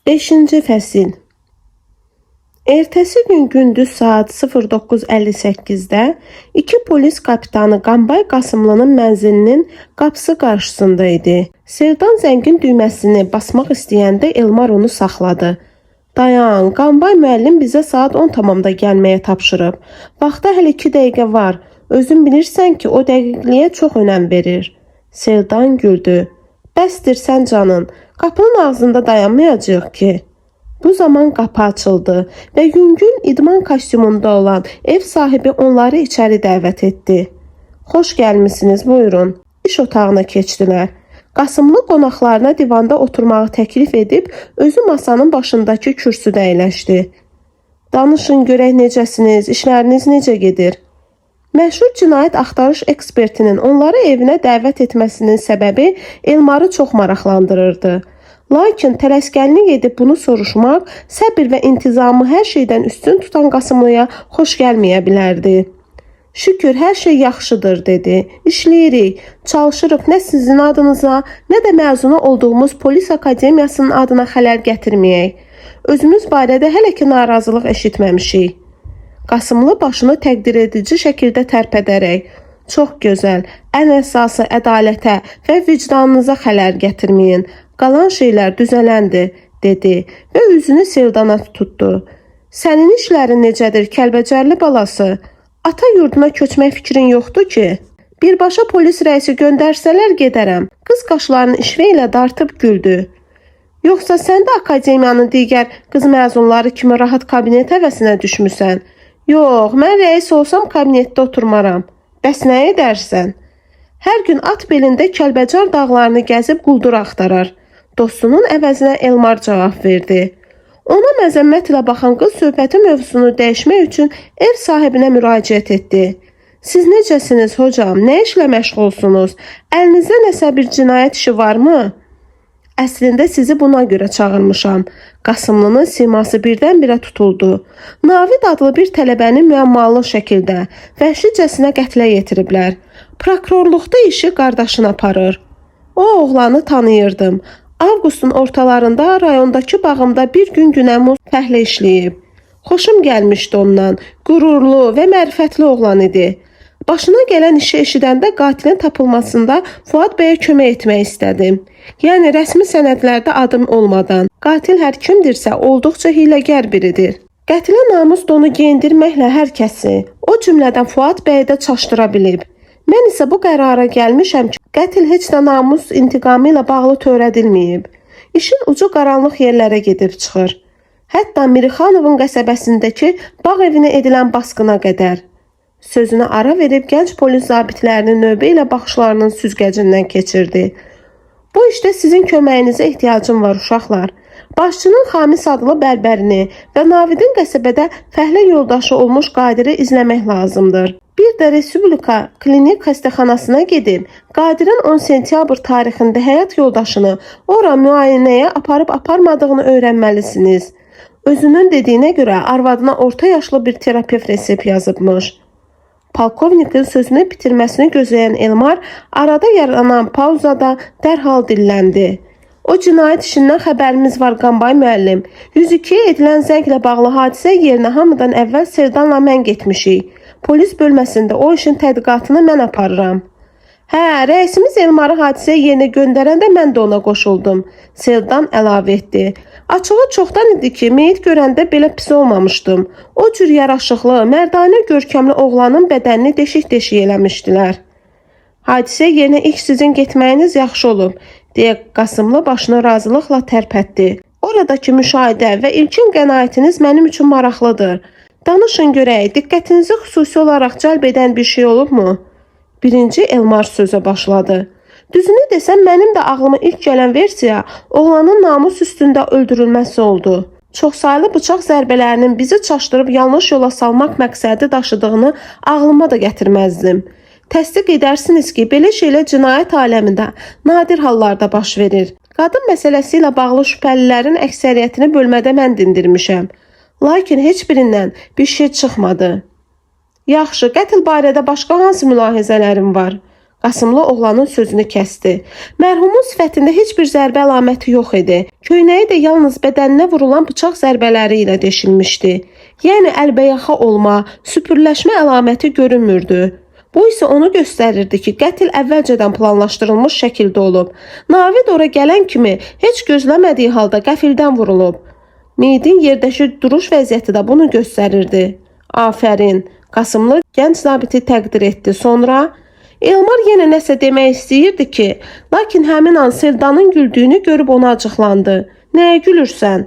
Beşinci fəsil. Ertəsi gün gündüz saat 09:58-də iki polis kapitanı Qambay Qasımlının mənzilinin qapısı qarşısında idi. Seldan zəngin düyməsini basmaq istəyəndə Elmar onu saxladı. Dayan, Qambay müəllim bizə saat 10 tamamda gəlməyə tapşırıb. Vaxta hələ 2 dəqiqə var. Özün bilirsən ki, o dəqiqliyə çox önəm verir. Seldan güldü. Bəsdir sən canın. Qapının ağzında dayanmayacağıq ki. Bu zaman qapı açıldı və yüngül idman kostyumunda olan ev sahibi onları içəri dəvət etdi. Xoş gəlmisiniz, buyurun. İş otağına keçdilər. Qasımlı qonaqlarına divanda oturmağı təklif edib özü masanın başındakı kürsüdə əyləşdi. Danışın görək necəsiniz, işləriniz necə gedir? Məşhur cinayət axtarış ekspertinin onları evinə dəvət etməsinin səbəbi Elmarı çox maraqlandırırdı. Lakin tələskənlik edib bunu soruşmaq səbir və intizamı hər şeydən üstün tutan Qasımlıya xoş gəlməyə bilərdi. Şükür, hər şey yaxşıdır, dedi. İşləyirik, çalışırıq nə sizin adınıza, nə də məzunu olduğumuz polis akademiyasının adına xələl gətirməyək. Özümüz barədə hələ ki narazılıq eşitməmişik. Qasımlı başını təqdir edici şəkildə tərpədərək, çox gözəl, ən əsası ədalətə və vicdanınıza xələl gətirməyin. Qalan şeylər düzələndi, dedi və üzünü Seldana tutdu. Sənin işlərin necədir, Kəlbəcərli balası? Ata yurduna köçmək fikrin yoxdur ki? Birbaşa polis rəisi göndərsələr gedərəm. Qız qaşlarını işvə ilə dartıb güldü. Yoxsa sən də akademiyanın digər qız məzunları kimi rahat kabinet həvəsinə düşmüsən? Yox, mən rəis olsam kabinetdə oturmaram. Bəs nə edərsən? Hər gün at belində Kəlbəcər dağlarını gəzib quldur axtarar. Dostunun əvəzinə Elmar cavab verdi. Ona məzəmmətlə baxan qız söhbətin mövzusunu dəyişmək üçün ev sahibinə müraciət etdi. Siz necəsiniz hocam? Nə işlə məşğulsunuz? Əlinizdə nəsə bir cinayət işi varmı? Əslində sizi buna görə çağırmışam. Qasımlının siması birdən-birə tutuldu. Navid adlı bir tələbəni müəmmalı şəkildə vəhşicəsinə qətlə yetiriblər. Prokurorluqda işi qardaşına aparır. O oğlanı tanıyırdım. Avqustun ortalarında rayondakı bağımda bir gün günəmuz fəhlə işləyib. Xoşum gəlmişdi ondan. Qürurlu və mərifətli oğlan idi. Başına gələn işi eşidəndə qatilin tapılmasında Fuad bəyə kömək etmək istədim. Yəni rəsmi sənədlərdə adım olmadan. Qatil hər kimdirsə olduqca hiyləgər biridir. Qətilə namus donu geyindirməklə hər kəsi, o cümlədən Fuad bəyi də çaşdıra bilib. Mən isə bu qərara gəlmişəm ki, qətl heç də namus intiqamı ilə bağlı törədilməyib. İşin ucu qaranlıq yerlərə gedib çıxır. Hətta Mirixanovun qəsəbəsindəki bağ evinə edilən basqına qədər. Sözünə ara verib gənc polis zabitlərinin növbə ilə baxışlarının süzgəcindən keçirdi. Bu işdə sizin köməyinizə ehtiyacım var uşaqlar. Başçının Xamis adlı bərbərini və Navidin qəsəbədə fəhlə yoldaşı olmuş Qadiri izləmək lazımdır. Bir də Respublika Klinik xəstəxanasına gedib Qadirin 10 sentyabr tarixində həyat yoldaşını ora müayinəyə aparıb aparmadığını öyrənməlisiniz. Özünün dediyinə görə arvadına orta yaşlı bir terapevt resept yazıbmış. Polkovnikin sözünü bitirməsini gözləyən Elmar arada yaranan pauzada dərhal dilləndi. O cinayət işindən xəbərimiz var Qambay müəllim. 102-yə edilən zənglə bağlı hadisə yerinə hamıdan əvvəl Seldanla mən getmişik. Polis bölməsində o işin tədqiqatını mən aparıram. Hə, rəisimiz Elmarı hadisə yerinə göndərəndə mən də ona qoşuldum. Seldan əlavə etdi. Açığı çoxdan idi ki, meyit görəndə belə pis olmamışdım. O cür yaraşıqlı, mərdanə görkəmli oğlanın bədənini deşik-deşik eləmişdilər. Hadisə yerinə ilk sizin getməyiniz yaxşı olub, deyə Qasımlı başını razılıqla tərpətdi. Oradakı müşahidə və ilkin qənaətiniz mənim üçün maraqlıdır. Danışın görək, diqqətinizi xüsusi olaraq cəlb edən bir şey olubmu? Birinci Elmar sözə başladı. Düzünü desəm mənim də ağlıma ilk gələn versiya oğlanın namus üstündə öldürülməsi oldu. Çoxsaylı bıçaq zərbələrinin bizi çaşdırıb yanlış yola salmaq məqsədi daşıdığını ağlıma da gətirməzdim. Təsdiq edərsiniz ki, belə şeylər cinayət aləmində nadir hallarda baş verir. Qadın məsələsi ilə bağlı şübhəlilərin əksəriyyətini bölmədə mən dindirmişəm. Lakin heç birindən bir şey çıxmadı. Yaxşı, qətl barədə başqa hansı mülahizələrim var? Qasımlı oğlanın sözünü kəsdi. Mərhumun sifətində heç bir zərbə əlaməti yox idi. Köynəyi də yalnız bədəninə vurulan bıçaq zərbələri ilə deşilmişdi. Yəni əlbəyaxa olma, süpürləşmə əlaməti görünmürdü. Bu isə onu göstərirdi ki, qətl əvvəlcədən planlaşdırılmış şəkildə olub. Navid ora gələn kimi heç gözləmədiyi halda qəfildən vurulub. Meyidin yerdəki duruş vəziyyəti də bunu göstərirdi. Afərin, Qasımlı gənc zabiti təqdir etdi. Sonra Elmar yenə nəsə demək istəyirdi ki, lakin həmin an Seldanın güldüyünü görüb ona acıqlandı. Nəyə gülürsən?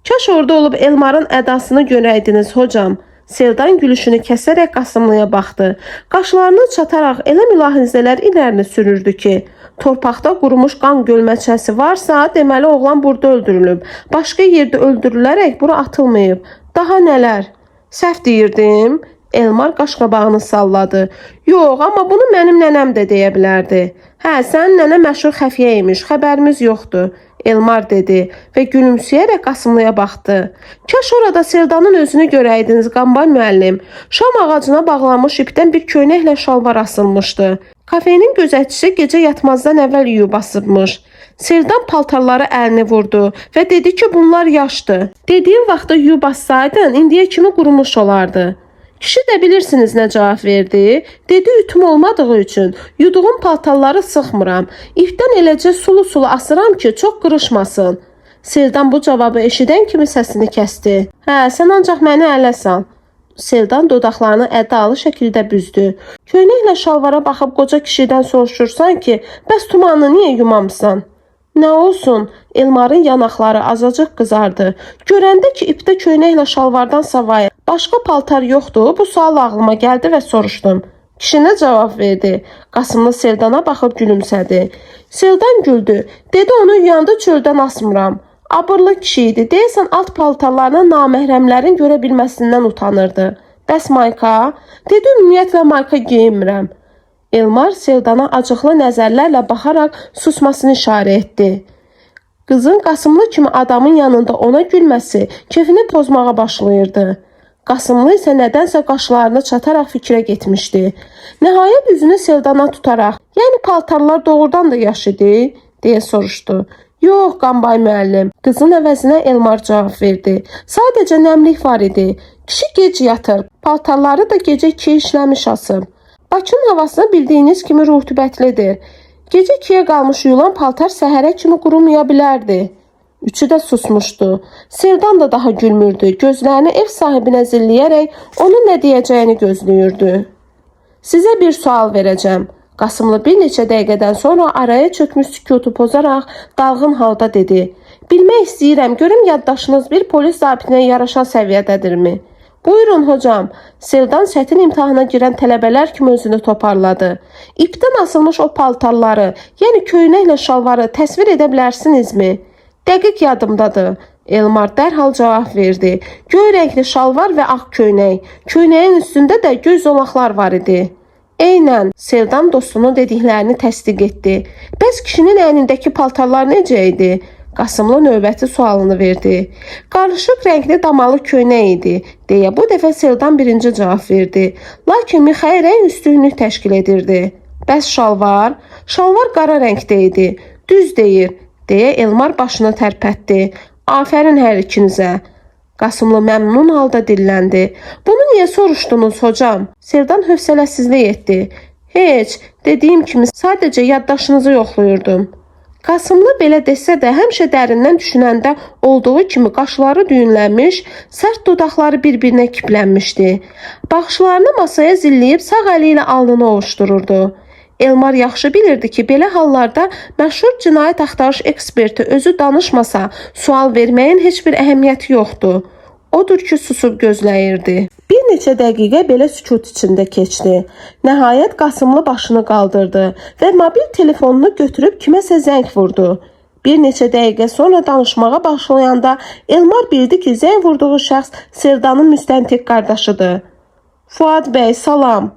Kaş orada olub Elmarın ədasını görəydiniz hocam. Seldan gülüşünü kəsərək Qasımlıya baxdı. Qaşlarını çataraq elə mülahizələr irəli sürürdü ki, torpaqda qurumuş qan gölməçəsi varsa, deməli oğlan burada öldürülüb. Başqa yerdə öldürülərək bura atılmayıb. Daha nələr? Səhv deyirdim. Elmar qaşqabağını salladı. Yox, amma bunu mənim nənəm də deyə bilərdi. Hə, sənin nənə məşhur xəfiyyə imiş, xəbərimiz yoxdur. Elmar dedi və gülümsəyərək Qasımlıya baxdı. Kaş orada Seldanın özünü görəydiniz Qambay müəllim. Şam ağacına bağlanmış ipdən bir köynəklə şalvar asılmışdı. Kafenin gözətçisi gecə yatmazdan əvvəl yuyub asıbmış. Seldan paltarları əlini vurdu və dedi ki, bunlar yaşdır. Dediyim vaxtda yuyub assaydın, indiyə kimi qurumuş olardı. Kişi də bilirsiniz nə cavab verdi? Dedi ütüm olmadığı üçün yuduğum paltarları sıxmıram. İpdən eləcə sulu-sulu asıram ki, çox qırışmasın. Seldan bu cavabı eşidən kimi səsini kəsdi. Hə, sən ancaq məni ələ sal. Seldan dodaqlarını ədalı şəkildə büzdü. Köynəklə şalvara baxıb qoca kişidən soruşursan ki, bəs tumanı niyə yumamısan? Nə olsun? Elmarın yanaqları azacıq qızardı. Görəndə ki, ipdə köynəklə şalvardan savayı başqa paltar yoxdur, bu sual ağlıma gəldi və soruşdum. Kişi nə cavab verdi? Qasımlı Seldana baxıb gülümsədi. Seldan güldü. Dedi onu yuyanda çöldən asmıram. Abırlı kişi idi. Deyəsən alt paltarlarını naməhrəmlərin görə bilməsindən utanırdı. Bəs mayka? Dedi ümumiyyətlə mayka geyinmirəm. Elmar Seldana acıqlı nəzərlərlə baxaraq susmasını işarə etdi. Qızın Qasımlı kimi adamın yanında ona gülməsi kefini pozmağa başlayırdı. Qasımlı isə nədənsə qaşlarını çataraq fikrə getmişdi. Nəhayət üzünü Seldana tutaraq, yəni paltarlar doğrudan da yaş idi, deyə soruşdu. Yox, Qambay müəllim. Qızın əvəzinə Elmar cavab verdi. Sadəcə nəmlik var idi. Kişi gec yatır. Paltarları da gecə 2 işləmiş asıb. Bakının havası bildiyiniz kimi rütubətlidir. Gecə 2-yə qalmış yuyulan paltar səhərə kimi qurumaya bilərdi. Üçü də susmuşdu. Seldan da daha gülmürdü. Gözlərini ev sahibinə zilləyərək onun nə deyəcəyini gözləyirdi. Sizə bir sual verəcəm. Qasımlı bir neçə dəqiqədən sonra araya çökmüş sükutu pozaraq dalğın halda dedi. Bilmək istəyirəm, görüm yaddaşınız bir polis zabitinə yaraşan səviyyədədirmi? Buyurun hocam. Seldan çətin imtahana girən tələbələr kimi özünü toparladı. İpdən asılmış o paltarları, yəni köynəklə şalvarı təsvir edə bilərsinizmi? Dəqiq yadımdadır. Elmar dərhal cavab verdi. Göy rəngli şalvar və ağ köynək. Köynəyin üstündə də göy zolaqlar var idi. Eynən, Seldan dostunun dediklərini təsdiq etdi. Bəs kişinin əynindəki paltarlar necə idi? Qasımlı növbəti sualını verdi. Qarışıq rəngli damalı köynək idi, deyə bu dəfə Seldan birinci cavab verdi. Lakin mixəyi rəng üstünlük təşkil edirdi. Bəs şalvar? Şalvar qara rəngdə idi. Düz deyir, deyə Elmar başını tərpətdi. Afərin hər ikinizə. Qasımlı məmnun halda dilləndi. Bunu niyə soruşdunuz hocam? Seldan hövsələsizlik etdi. Heç, dediyim kimi sadəcə yaddaşınızı yoxlayırdım. Qasımlı belə desə də həmişə dərindən düşünəndə olduğu kimi qaşları düyünlənmiş, sərt dodaqları bir-birinə kiplənmişdi. Baxışlarını masaya zilləyib sağ əli ilə alnını ovuşdururdu. Elmar yaxşı bilirdi ki, belə hallarda məşhur cinayət axtarış eksperti özü danışmasa, sual verməyin heç bir əhəmiyyəti yoxdur. Odur ki, susub gözləyirdi. Bir neçə dəqiqə belə sükut içində keçdi. Nəhayət Qasımlı başını qaldırdı və mobil telefonunu götürüb kiməsə zəng vurdu. Bir neçə dəqiqə sonra danışmağa başlayanda Elmar bildi ki, zəng vurduğu şəxs Seldanın müstəntiq qardaşıdır. Fuad bəy, salam.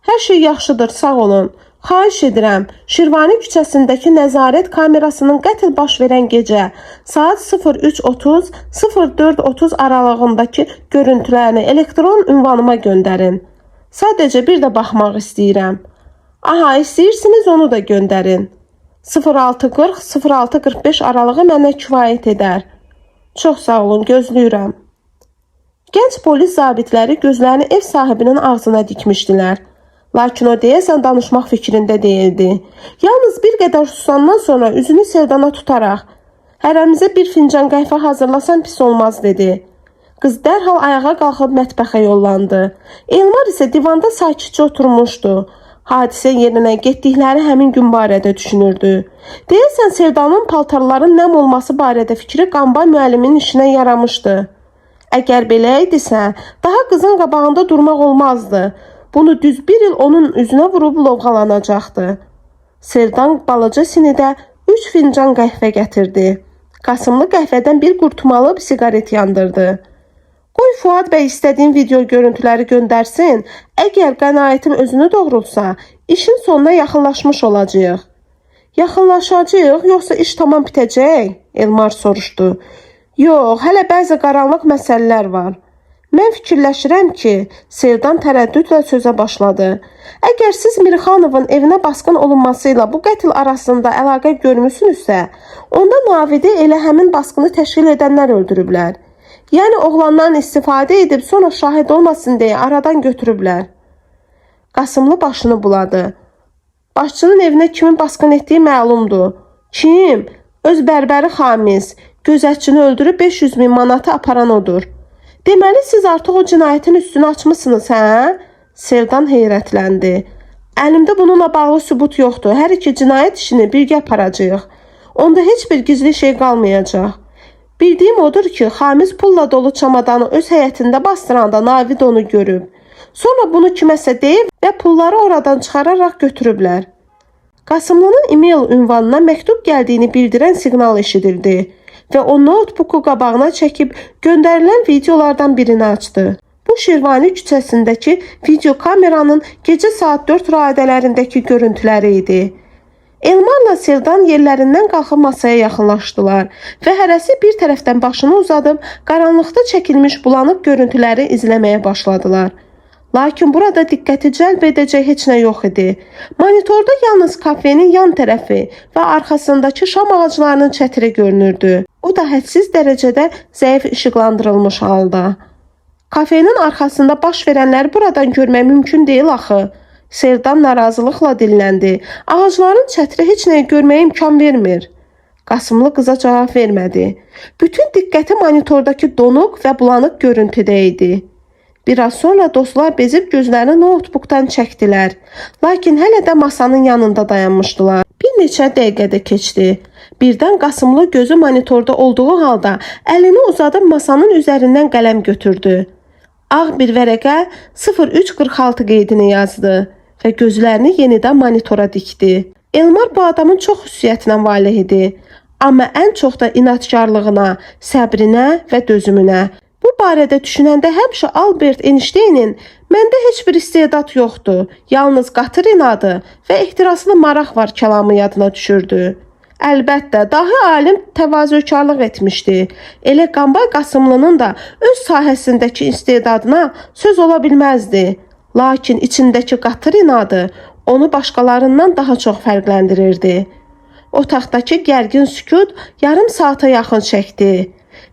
Hər şey yaxşıdır, sağ olun. Xahiş edirəm, Şirvani küçəsindəki nəzarət kamerasının qətl baş verən gecə saat 03:30-04:30 aralığındakı görüntülərini elektron ünvanıma göndərin. Sadəcə bir də baxmaq istəyirəm. Aha, istəyirsiniz onu da göndərin. 06:40-06:45 aralığı mənə kifayət edər. Çox sağ olun, gözləyirəm. Gənc polis zabitləri gözlərini ev sahibinin ağzına dikmişdilər. Lakin o deyəsən danışmaq fikrində deyildi. Yalnız bir qədər susandan sonra üzünü Sevdana tutaraq, "Hərəmizə bir fincan qəhvə hazırlasan pis olmaz" dedi. Qız dərhal ayağa qalxıb mətbəxə yollandı. Elmar isə divanda sakitcə oturmuşdu. Hadisə yerinə getdikləri həmin gün barədə düşünürdü. Deyəsən Sevdanın paltarların nəm olması barədə fikri Qambay müəllimin işinə yaramışdı. Əgər belə idisə, daha qızın qabağında durmaq olmazdı. Bunu düz bir il onun üzünə vurub lovğalanacaqdı. Sevdan balaca sinidə 3 fincan qəhvə gətirdi. Qasımlı qəhvədən bir qurtum alıb siqaret yandırdı. Qoy Fuad bəy istədiyin video görüntüləri göndərsin. Əgər qənaətim özünü doğrultsa, işin sonuna yaxınlaşmış olacağıq. Yaxınlaşacağıq, yoxsa iş tamam bitəcək? Elmar soruşdu. Yox, hələ bəzi qaranlıq məsələlər var. Mən fikirləşirəm ki, Sevdan tərəddüdlə sözə başladı. Əgər siz Mirxanovun evinə basqın olunması ilə bu qətl arasında əlaqə görmüsünüzsə, onda Navidi elə həmin basqını təşkil edənlər öldürüblər. Yəni oğlandan istifadə edib sonra şahid olmasın deyə aradan götürüblər. Qasımlı başını buladı. Başçının evinə kimin basqın etdiyi məlumdur. Kim? Öz bərbəri Xamiz. Gözətçini öldürüb 500 min manatı aparan odur. Deməli siz artıq o cinayətin üstünü açmısınız, hə? Sevdan heyrətləndi. Əlimdə bununla bağlı sübut yoxdur. Hər iki cinayət işini birgə aparacağıq. Onda heç bir gizli şey qalmayacaq. Bildiyim odur ki, Xamiz pulla dolu çamadanı öz həyətində bastıranda Navid onu görüb. Sonra bunu kiməsə deyib və pulları oradan çıxararaq götürüblər. Qasımlının e-mail ünvanına məktub gəldiyini bildirən siqnal eşidildi və o notebooku qabağına çəkib göndərilən videolardan birini açdı. Bu Şirvani küçəsindəki video kameranın gecə saat 4 radələrindəki görüntüləri idi. Elmarla Sevdan yerlərindən qalxıb masaya yaxınlaşdılar və hərəsi bir tərəfdən başını uzadıb qaranlıqda çəkilmiş bulanıq görüntüləri izləməyə başladılar. Lakin burada diqqəti cəlb edəcək heç nə yox idi. Monitorda yalnız kafenin yan tərəfi və arxasındakı şam ağaclarının çətiri görünürdü. O da hədsiz dərəcədə zəif işıqlandırılmış halda. Kafenin arxasında baş verənləri buradan görmək mümkün deyil axı. Sevdan narazılıqla dilləndi. Ağacların çətiri heç nəyi görməyə imkan vermir. Qasımlı qıza cavab vermədi. Bütün diqqəti monitordakı donuq və bulanıq görüntüdə idi. Biraz sonra dostlar bezib gözlərini notebookdan çəkdilər. Lakin hələ də masanın yanında dayanmışdılar. Bir neçə dəqiqə də keçdi. Birdən Qasımlı gözü monitorda olduğu halda əlini uzadıb masanın üzərindən qələm götürdü. Ağ bir vərəqə 0346 qeydini yazdı və gözlərini yenidən monitora dikdi. Elmar bu adamın çox xüsusiyyətinə valeh idi. Amma ən çox da inadkarlığına, səbrinə və dözümünə. Bu barədə düşünəndə həmişə Albert Einsteinin "Məndə heç bir istedad yoxdur, yalnız qatır inadı və ehtiraslı maraq var" kəlamı yadına düşürdü. Əlbəttə, dahi alim təvazökarlıq etmişdi. Elə Qambay Qasımlının da öz sahəsindəki istedadına söz ola bilməzdi. Lakin içindəki qatır inadı onu başqalarından daha çox fərqləndirirdi. Otaqdakı gərgin sükut yarım saata yaxın çəkdi.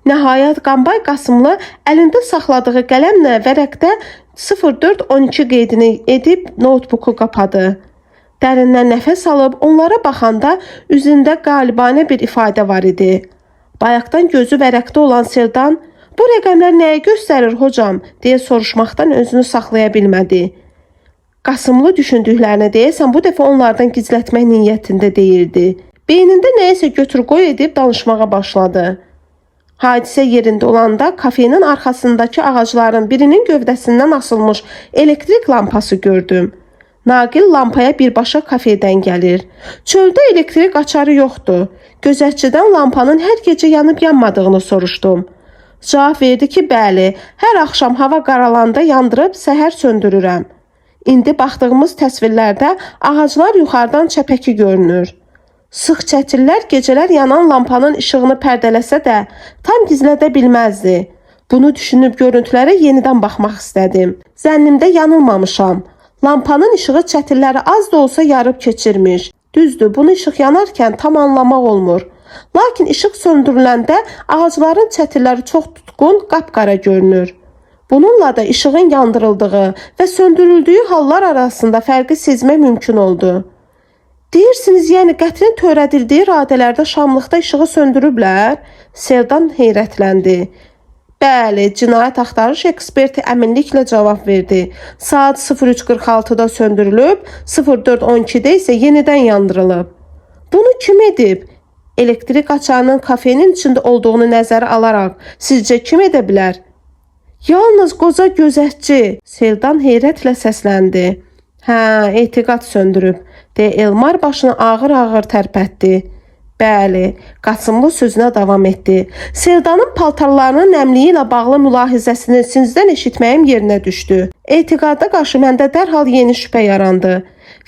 Nəhayət Qambay Qasımlı əlində saxladığı qələmlə vərəqdə 0412 qeydini edib notebooku qapadı. Dərindən nəfəs alıb onlara baxanda üzündə qalibanə bir ifadə var idi. Bayaqdan gözü vərəqdə olan Sevdan, "Bu rəqəmlər nəyi göstərir hocam?" deyə soruşmaqdan özünü saxlaya bilmədi. Qasımlı düşündüklərini deyəsən bu dəfə onlardan gizlətmək niyyətində deyildi. Beynində nəyisə götür-qoy edib danışmağa başladı. Hadisə yerində olanda kafenin arxasındakı ağacların birinin gövdəsindən asılmış elektrik lampası gördüm. Naqil lampaya birbaşa kafedən gəlir. Çöldə elektrik açarı yoxdur. Gözətçidən lampanın hər gecə yanıb yanmadığını soruşdum. Cavab verdi ki, bəli, hər axşam hava qaralanda yandırıb səhər söndürürəm. İndi baxdığımız təsvirlərdə ağaclar yuxarıdan çəpəki görünür. Sıx çətirlər gecələr yanan lampanın işığını pərdələsə də tam gizlədə bilməzdi. Bunu düşünüb görüntülərə yenidən baxmaq istədim. Zənnimdə yanılmamışam. Lampanın işığı çətirləri az da olsa yarıb keçirmiş. Düzdür, bunu işıq yanarkən tam anlamaq olmur. Lakin işıq söndürüləndə ağacların çətirləri çox tutqun, qapqara görünür. Bununla da işığın yandırıldığı və söndürüldüyü hallar arasında fərqi sezmək mümkün oldu. Deyirsiniz, yəni qətlin törədildiyi radələrdə şamlıqda işığı söndürüblər? Seldan heyrətləndi. Bəli, cinayət axtarış eksperti əminliklə cavab verdi. Saat 03:46-da söndürülüb, 04:12-də isə yenidən yandırılıb. Bunu kim edib? Elektrik açarının kafenin içində olduğunu nəzərə alaraq sizcə kim edə bilər? Yalnız qoca gözətçi, Seldan heyrətlə səsləndi. Hə, etiqad söndürüb, deyə Elmar başını ağır-ağır tərpətdi. Bəli, Qasımlı sözünə davam etdi. Seldanın paltarlarının nəmliyi ilə bağlı mülahizəsini sizdən eşitməyim yerinə düşdü. Etiqada qarşı məndə dərhal yeni şübhə yarandı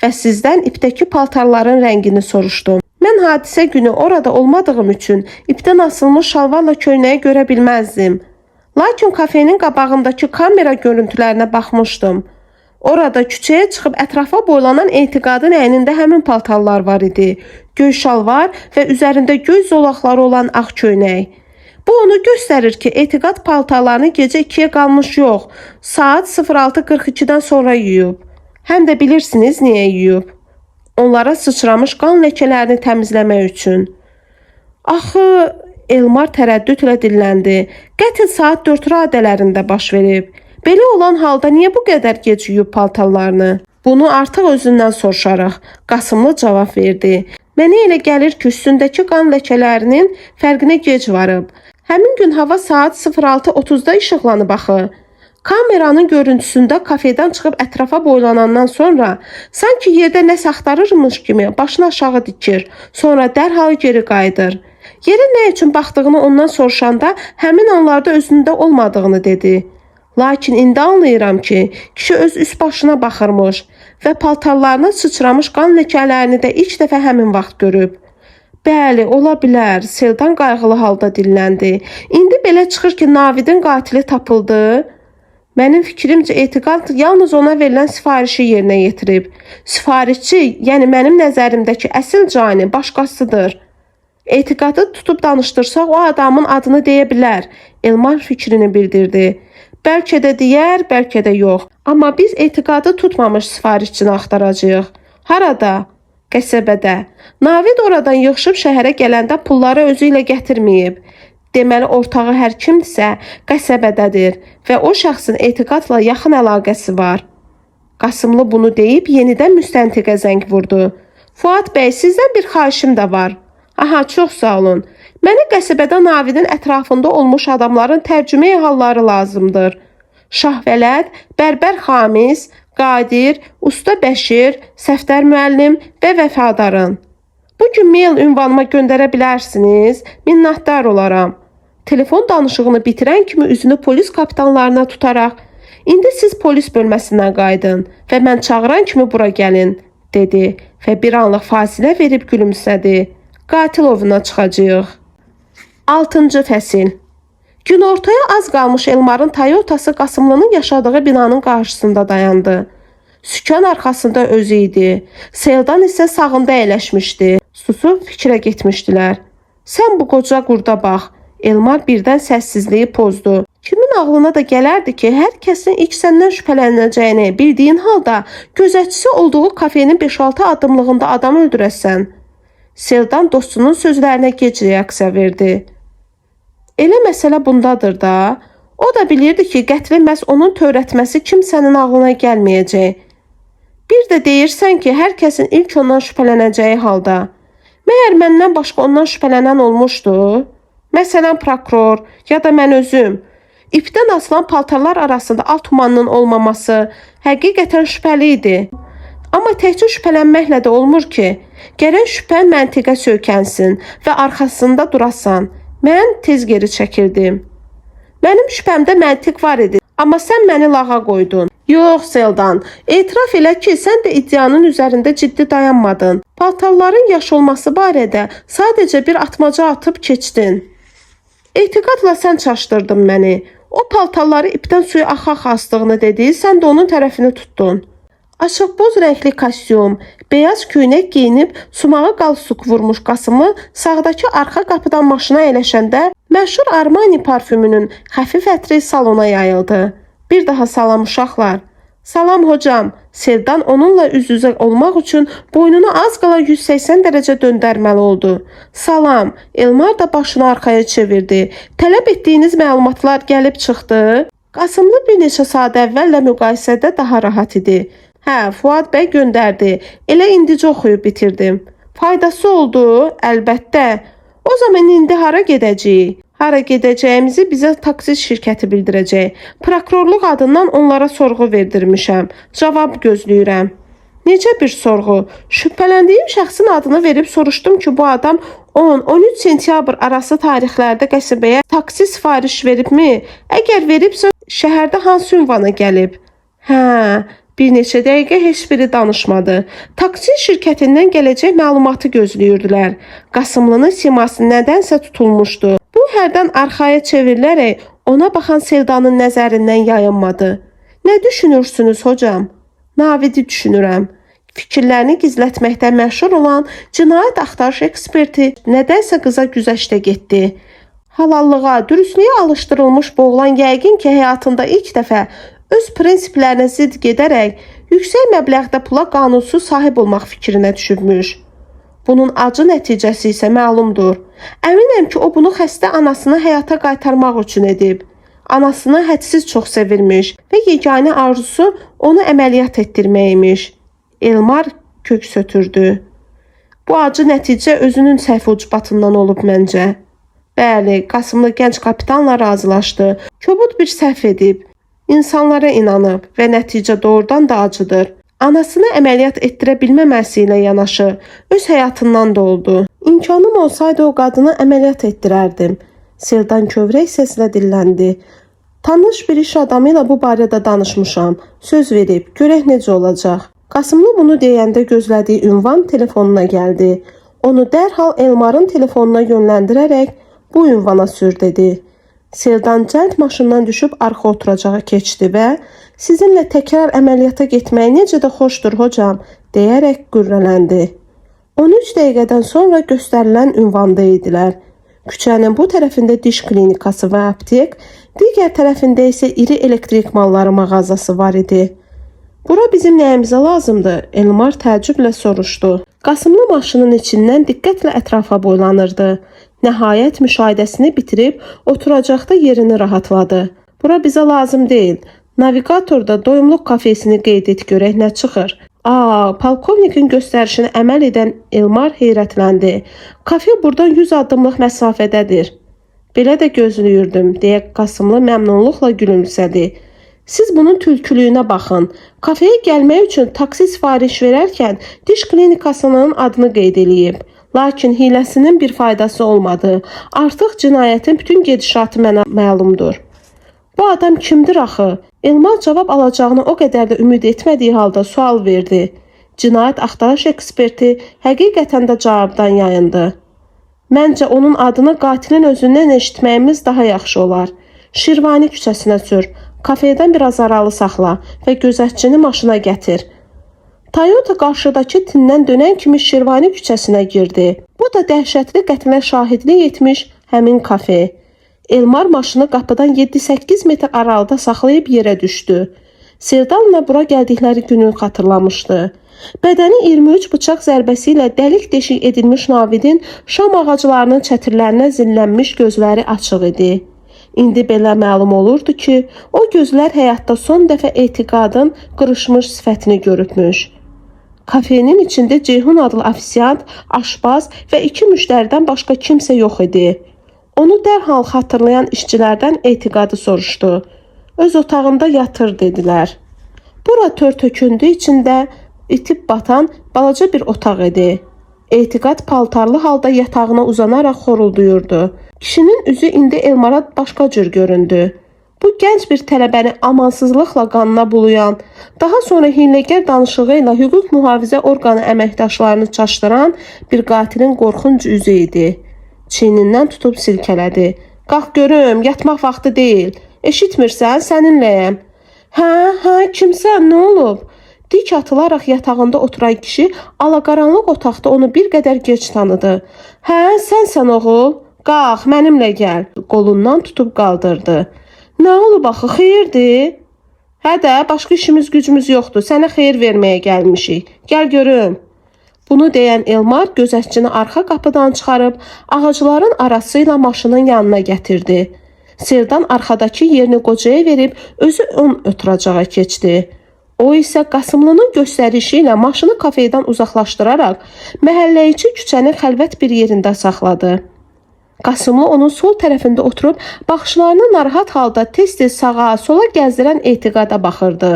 və sizdən ipdəki paltarların rəngini soruşdum. Mən hadisə günü orada olmadığım üçün ipdən asılmış şalvarla köynəyi görə bilməzdim. Lakin kafenin qabağındakı kamera görüntülərinə baxmışdım. Orada küçəyə çıxıb ətrafa boylanan etiqadın əynində həmin paltarlar var idi. Göy şalvar və üzərində göy zolaqları olan ağ köynək. Bu onu göstərir ki, etiqad paltarlarını gecə 2-yə qalmış yox, saat 06:42-dən sonra yuyub. Həm də bilirsiniz niyə yuyub? Onlara sıçramış qan ləkələrini təmizləmək üçün. Axı, Elmar tərəddüdlə dilləndi. Qətl saat 4 radələrində baş verib. Belə olan halda niyə bu qədər gec yuyub paltarlarını? Bunu artıq özündən soruşarıq, Qasımlı cavab verdi. Mənə elə gəlir ki, üstündəki qan ləkələrinin fərqinə gec varıb. Həmin gün hava saat 06:30-da işıqlanıb axı. Kameranın görüntüsündə kafedən çıxıb ətrafa boylanandan sonra sanki yerdə nəsə axtarırmış kimi başını aşağı dikir, sonra dərhal geri qayıdır. Yerə nə üçün baxdığını ondan soruşanda həmin anlarda özündə olmadığını dedi. Lakin indi anlayıram ki, kişi öz üst başına baxırmış və paltarlarına sıçramış qan ləkələrini də ilk dəfə həmin vaxt görüb. Bəli, ola bilər, Seldan qayğılı halda dilləndi. İndi belə çıxır ki, Navidin qatili tapıldı. Mənim fikrimcə etiqad yalnız ona verilən sifarişi yerinə yetirib. Sifarişçi, yəni mənim nəzərimdəki əsl cani başqasıdır. Etiqadı tutub danışdırsaq o adamın adını deyə bilər, Elmar fikrini bildirdi. Bəlkə də deyər, bəlkə də yox. Amma biz etiqadı tutmamış sifarişçini axtaracağıq. Harada? Qəsəbədə. Navid oradan yığışıb şəhərə gələndə pulları özü ilə gətirməyib. Deməli ortağı hər kimdirsə qəsəbədədir və o şəxsin etiqadla yaxın əlaqəsi var. Qasımlı bunu deyib yenidən müstəntiqə zəng vurdu. Fuad bəy, sizdən bir xahişim də var. Aha, çox sağ olun. Mənə qəsəbədə Navidin ətrafında olmuş adamların tərcümeyi halları lazımdır. Şahvələd, Bərbər Xamis, Qadir, Usta Bəşir, Səfdər müəllim və Vəfadarın. Bu gün mail ünvanıma göndərə bilərsiniz. Minnətdar olaram. Telefon danışığını bitirən kimi üzünü polis kapitanlarına tutaraq, "İndi siz polis bölməsindən qayıdın və mən çağıran kimi bura gəlin," dedi və bir anlıq fasilə verib gülümsədi. Qatil ovuna çıxacağıq. 6-cı fəsil. Günortaya az qalmış Elmarın Toyotası Qasımlının yaşadığı binanın qarşısında dayandı. Sükan arxasında özü idi. Seldan isə sağında əyləşmişdi. Susub fikrə getmişdilər. Sən bu qoca qurda bax. Elmar birdən səssizliyi pozdu. Kimin ağlına da gələrdi ki, hər kəsin ilk səndən şübhələnəcəyini bildiyin halda gözətçisi olduğu kafenin 5-6 addımlığında adam öldürəsən. Seldan dostunun sözlərinə gec reaksiya verdi. Elə məsələ bundadır da. O da bilirdi ki, qətli məhz onun törətməsi kimsənin ağlına gəlməyəcək. Bir də deyirsən ki, hər kəsin ilk ondan şübhələnəcəyi halda. Məyər məndən başqa ondan şübhələnən olmuşdu? Məsələn, prokuror ya da mən özüm. İpdən asılan paltarlar arasında al tumanının olmaması həqiqətən şübhəli idi. Amma təkcə şübhələnməklə də olmur ki. Gərək şübhə məntiqə söykənsin və arxasında durasan. Mən tez geri çəkildim. Mənim şübhəmdə məntiq var idi, amma sən məni lağa qoydun. Yox, Seldan, etiraf elə ki, sən də iddianın üzərində ciddi dayanmadın. Paltarların yaş olması barədə sadəcə bir atmaca atıb keçdin. Etiqadla sən çaşdırdın məni. O paltarları ipdən suya axa-axa asdığını dedi, sən də onun tərəfini tutdun. Açıq boz rəngli kostyum, beyaz köynək geyinib sumağa qalstuk vurmuş Qasımlı sağdakı arxa qapıdan maşına əyləşəndə məşhur Armani parfümünün xəfif ətri salona yayıldı. Bir daha salam uşaqlar. Salam hocam. Seldan onunla üz-üzə olmaq üçün boynunu az qala 180 dərəcə döndərməli oldu. Salam. Elmar da başını arxaya çevirdi. Tələb etdiyiniz məlumatlar gəlib çıxdı. Qasımlı bir neçə saat əvvəllə müqayisədə daha rahat idi. Hə, Fuad bəy göndərdi. Elə indicə oxuyub bitirdim. Faydası oldu, əlbəttə. O zaman indi hara gedəcəyik? Hara gedəcəyimizi bizə taksi şirkəti bildirəcək. Prokurorluq adından onlara sorğu verdirmişəm. Cavab gözləyirəm. Necə bir sorğu? Şübhələndiyim şəxsin adını verib soruşdum ki, bu adam 10-13 sentyabr arası tarixlərdə qəsəbəyə taksi sifariş veribmi? Əgər veribsə, şəhərdə hansı ünvana gəlib? Hə, bir neçə dəqiqə heç biri danışmadı. Taksi şirkətindən gələcək məlumatı gözləyirdilər. Qasımlının siması nədənsə tutulmuşdu. Bu hərdən arxaya çevrilərək ona baxan Sevdanın nəzərindən yayınmadı. Nə düşünürsünüz hocam? Navidi düşünürəm. Fikirlərini gizlətməkdə məşhur olan cinayət axtarış eksperti nədənsə qıza güzəştə getdi. Halallığa, dürüstlüyə alışdırılmış bu oğlan yəqin ki, həyatında ilk dəfə öz prinsiplərinə zidd gedərək yüksək məbləğdə pula qanunsuz sahib olmaq fikrinə düşübmüş. Bunun acı nəticəsi isə məlumdur. Əminəm ki, o bunu xəstə anasını həyata qaytarmaq üçün edib. Anasını hədsiz çox sevirmiş və yeganə arzusu onu əməliyyat etdirmək imiş. Elmar köks ötürdü. Bu acı nəticə özünün səhv ucbatından olub məncə. Bəli, Qasımlı gənc kapitanla razılaşdı. Kobud bir səhv edib. İnsanlara inanıb və nəticə doğrudan da acıdır. Anasını əməliyyat etdirə bilməməsi ilə yanaşı öz həyatından da oldu. İmkanım olsaydı o qadını əməliyyat etdirərdim. Seldan kövrək səslə dilləndi. Tanış bir iş adamı ilə bu barədə danışmışam. Söz verib, görək necə olacaq. Qasımlı bunu deyəndə gözlədiyi ünvan telefonuna gəldi. Onu dərhal Elmarın telefonuna yönləndirərək bu ünvana sür dedi. Seldan cəld maşından düşüb arxa oturacağa keçdi və sizinlə təkrar əməliyyata getmək necə də xoşdur hocam deyərək qürrələndi. 13 dəqiqədən sonra göstərilən ünvanda idilər. Küçənin bu tərəfində diş klinikası və aptek, digər tərəfində isə iri elektrik malları mağazası var idi. Bura bizim nəyimizə lazımdır? Elmar təəccüblə soruşdu. Qasımlı maşının içindən diqqətlə ətrafa boylanırdı. Nəhayət müşahidəsini bitirib oturacaqda yerini rahatladı. Bura bizə lazım deyil. Navigatorda doyumluq kafesini qeyd et görək nə çıxır. Aa, polkovnikin göstərişinə əməl edən Elmar heyrətləndi. Kafe buradan 100 addımlıq məsafədədir. Belə də gözləyirdim, deyə Qasımlı məmnunluqla gülümsədi. Siz bunun tülkülüyünə baxın. Kafeyə gəlmək üçün taksi sifariş verərkən diş klinikasının adını qeyd eləyib. Lakin hiləsinin bir faydası olmadı. Artıq cinayətin bütün gedişatı mənə məlumdur. Bu adam kimdir axı? Elmar cavab alacağını o qədər də ümid etmədiyi halda sual verdi. Cinayət axtarış eksperti həqiqətən də cavabdan yayındı. Məncə onun adını qatilin özündən eşitməyimiz daha yaxşı olar. Şirvani küçəsinə sür, kafedən biraz aralı saxla və gözətçini maşına gətir. Toyota qarşıdakı tindən dönən kimi Şirvani küçəsinə girdi. Bu da dəhşətli qətlə şahidlik etmiş həmin kafe. Elmar maşını qapıdan 7-8 metr aralıda saxlayıb yerə düşdü. Sevdanla bura gəldikləri günü xatırlamışdı. Bədəni 23 bıçaq zərbəsi ilə dəlik-deşik edilmiş Navidin şam ağaclarının çətirlərinə zillənmiş gözləri açıq idi. İndi belə məlum olurdu ki, o gözlər həyatda son dəfə etiqadın qırışmış sifətini görübmüş. Kafenin içində Ceyhun adlı ofisiant, aşpaz və iki müştəridən başqa kimsə yox idi. Onu dərhal xatırlayan işçilərdən etiqadı soruşdu. Öz otağında yatır dedilər. Bura tör töküntü içində itib batan balaca bir otaq idi. Etiqad paltarlı halda yatağına uzanaraq xorulduyurdu. Kişinin üzü indi Elmara başqa cür göründü. Bu gənc bir tələbəni amansızlıqla qanına bulayan, daha sonra hiyləgər danışığı ilə hüquq mühafizə orqanı əməkdaşlarını çaşdıran bir qatilin qorxunc üzü idi. Çiynindən tutub silkələdi. Qalx görüm, yatmaq vaxtı deyil. Eşitmirsən, səninləyəm. Hə, kimsən, nə olub? Dik atılaraq yatağında oturan kişi alaqaranlıq otaqda onu bir qədər gec tanıdı. Hə, sənsən oğul? Qalx, mənimlə gəl. Qolundan tutub qaldırdı. Nə olub axı, xeyirdir? Hə də, başqa işimiz gücümüz yoxdur. Sənə xeyir verməyə gəlmişik. Gəl görüm. Bunu deyən Elmar gözətçini arxa qapıdan çıxarıb ağacların arası ilə maşının yanına gətirdi. Seldan arxadakı yerini qocaya verib özü ön oturacağa keçdi. O isə Qasımlının göstərişi ilə maşını kafedən uzaqlaşdıraraq məhəlləyiçi küçənin xəlvət bir yerində saxladı. Qasımlı onun sol tərəfində oturub baxışlarını narahat halda tez-tez sağa, sola gəzdirən Etiqada baxırdı.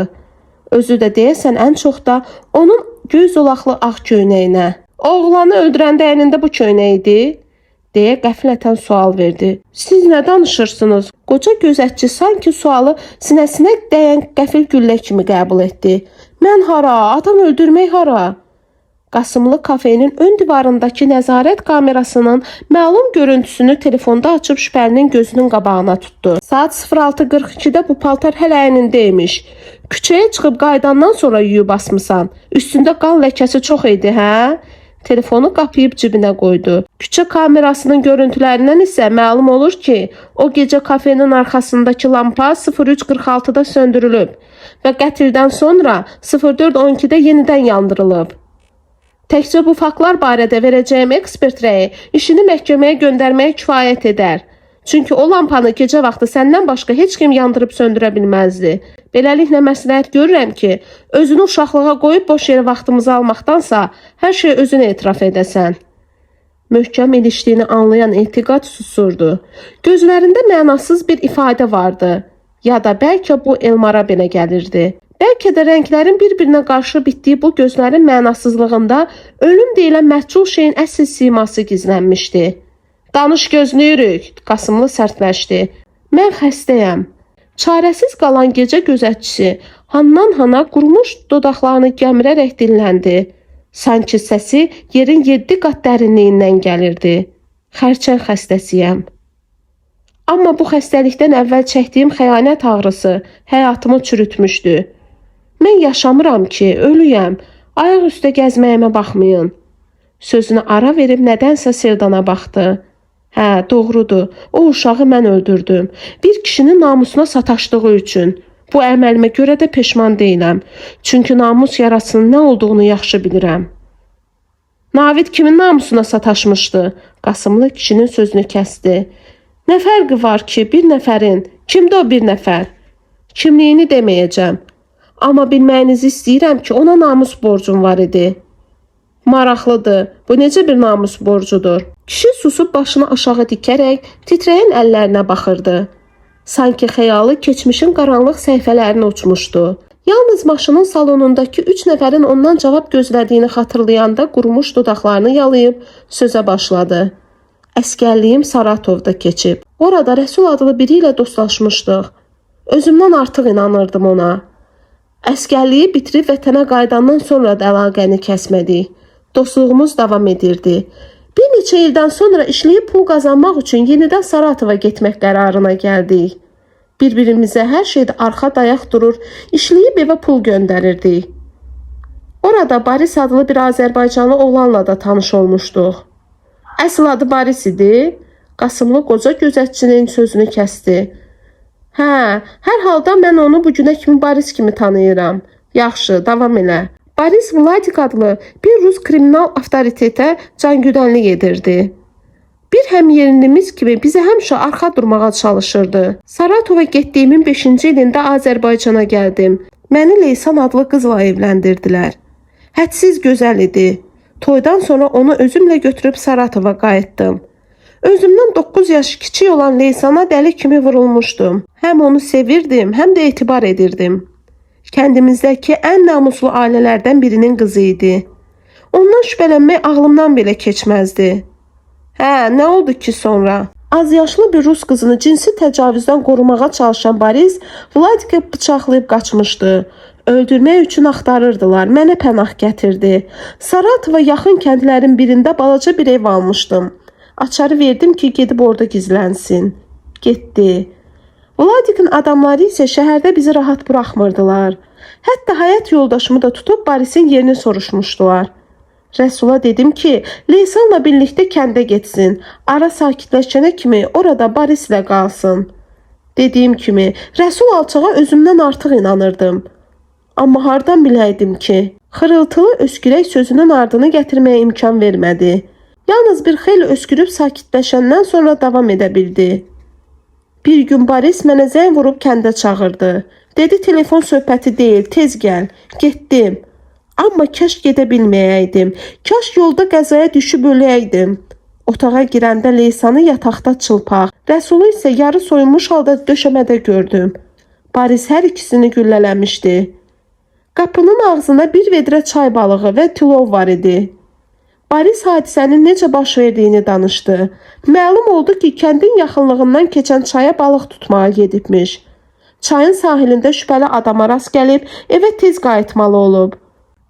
Özü də deyəsən ən çox da onun göy zolaqlı ağ köynəyinə. Oğlanı öldürəndə əynində bu köynək idi? Deyə qəflətən sual verdi. Siz nə danışırsınız? Qoca gözətçi sanki sualı sinəsinə dəyən qəfil güllə kimi qəbul etdi. Mən hara? Adam öldürmək hara? Qasımlı kafenin ön divarındakı nəzarət kamerasının məlum görüntüsünü telefonda açıb şübhəlinin gözünün qabağına tutdu. Saat 06:42-də bu paltar hələ əynində imiş. Küçəyə çıxıb qayıdandan sonra yuyub asmısan. Üstündə qan ləkəsi çox idi, hə? Telefonu qapayıb cibinə qoydu. Küçə kamerasının görüntülərindən isə məlum olur ki, o gecə kafenin arxasındakı lampa 03:46-da söndürülüb və qətldən sonra 04:12-də yenidən yandırılıb. Təkcə bu faktlar barədə verəcəyim ekspert rəyi işini məhkəməyə göndərməyə kifayət edər. Çünki o lampanı gecə vaxtı səndən başqa heç kim yandırıb söndürə bilməzdi. Beləliklə məsləhət görürəm ki, özünü uşaqlığa qoyub boş yerə vaxtımızı almaqdansa, hər şeyi özün etiraf edəsən. Möhkəm ilişdiyini anlayan Etiqad susurdu. Gözlərində mənasız bir ifadə vardı. Ya da bəlkə bu Elmara belə gəlirdi. Bəlkə də rənglərin bir-birinə qarşı bitdiyi bu gözlərin mənasızlığında ölüm deyilən məhcul şeyin əsl siması gizlənmişdi. Danış gözləyirik, Qasımlı sərtləşdi. Mən xəstəyəm. Çarəsiz qalan gecə gözətçisi handan hana qurumuş dodaqlarını gəmirərək dilləndi. Sanki səsi yerin 7 qat dərinliyindən gəlirdi. Xərçəng xəstəsiyəm. Amma bu xəstəlikdən əvvəl çəkdiyim xəyanət ağrısı həyatımı çürütmüşdü. Mən yaşamıram ki, ölüyəm. Ayaq üstə gəzməyimə baxmayın. Sözünü ara verib nədənsə Seldana baxdı. Hə, doğrudur. O uşağı mən öldürdüm. Bir kişinin namusuna sataşdığı üçün. Bu əməlimə görə də peşman deyiləm. Çünki namus yarasının nə olduğunu yaxşı bilirəm. Navid kimin namusuna sataşmışdı? Qasımlı kişinin sözünü kəsdi. Nə fərqi var ki, bir nəfərin? Kimdir o bir nəfər? Kimliyini deməyəcəm. Amma bilməyinizi istəyirəm ki, ona namus borcum var idi. Maraqlıdır. Bu necə bir namus borcudur? Kişi susub başını aşağı dikərək titrəyən əllərinə baxırdı. Sanki xəyalı keçmişin qaranlıq səhifələrinə uçmuşdu. Yalnız maşının salonundakı 3 nəfərin ondan cavab gözlədiyini xatırlayanda qurumuş dodaqlarını yalayıb sözə başladı. Əskərliyim Saratovda keçib. Orada Rəsul adlı biri ilə dostlaşmışdıq. Özümdən artıq inanırdım ona. Əskərliyi bitirib vətənə qayıdandan sonra da əlaqəni kəsmədik. Dostluğumuz davam edirdi. Bir neçə ildən sonra işləyib pul qazanmaq üçün yenidən Saratova getmək qərarına gəldik. Bir-birimizə hər şeydə arxa dayaq durur, işləyib evə pul göndərirdik. Orada Boris adlı bir Azərbaycanlı oğlanla da tanış olmuşduq. Əsl adı Boris idi. Qasımlı qoca gözətçinin sözünü kəsdi. Hə, hər halda mən onu bu günə kimi Boris kimi tanıyıram. Yaxşı, davam elə. Boris Vladik adlı bir rus kriminal avtoritetə cangüdənlik edirdi. Bir həmyerlimiz kimi bizə həmişə arxa durmağa çalışırdı. Saratova getdiyimin 5-ci ilində Azərbaycana gəldim. Məni Leysan adlı qızla evləndirdilər. Hədsiz gözəl idi. Toydan sonra onu özümlə götürüb Saratova qayıtdım. Özümdən 9 yaş kiçik olan Leysana dəli kimi vurulmuşdum. Həm onu sevirdim, həm də etibar edirdim. Kəndimizdəki ən namuslu ailələrdən birinin qızı idi. Ondan şübhələnmək ağlımdan belə keçməzdi. Hə, nə oldu ki sonra? Az yaşlı bir rus qızını cinsi təcavüzdən qorumağa çalışan Boris Vladiki bıçaqlayıb qaçmışdı. Öldürmək üçün axtarırdılar. Mənə pənah gətirdi. Saratova yaxın kəndlərin birində balaca bir ev almışdım. Açarı verdim ki, gedib orada gizlənsin. Getdi. Vladikin adamları isə şəhərdə bizi rahat buraxmırdılar. Hətta həyat yoldaşımı da tutub Barisin yerini soruşmuşdular. Rəsula dedim ki, Leysanla birlikdə kəndə getsin. Ara sakitləşənə kimi orada Barislə qalsın. Dediyim kimi, Rəsul alçağa özümdən artıq inanırdım. Amma hardan biləydim ki, xırıltılı öskürək sözünün ardını gətirməyə imkan vermədi. Yalnız bir xeyli öskürüb sakitləşəndən sonra davam edə bildi. Bir gün Baris mənə zəng vurub kəndə çağırdı. Dedi telefon söhbəti deyil, tez gəl. Getdim. Amma kaş gedə bilməyəydim. Kaş yolda qəzaya düşüb öləydim. Otağa girəndə Leysanı yataqda çılpaq, Rəsulu isə yarı soyunmuş halda döşəmədə gördüm. Baris hər ikisini güllələmişdi. Qapının ağzında bir vedrə çay balığı və tilov var idi. Baris hadisənin necə baş verdiyini danışdı. Məlum oldu ki, kəndin yaxınlığından keçən çaya balıq tutmağa gedibmiş. Çayın sahilində şübhəli adama rast gəlib, evə tez qayıtmalı olub.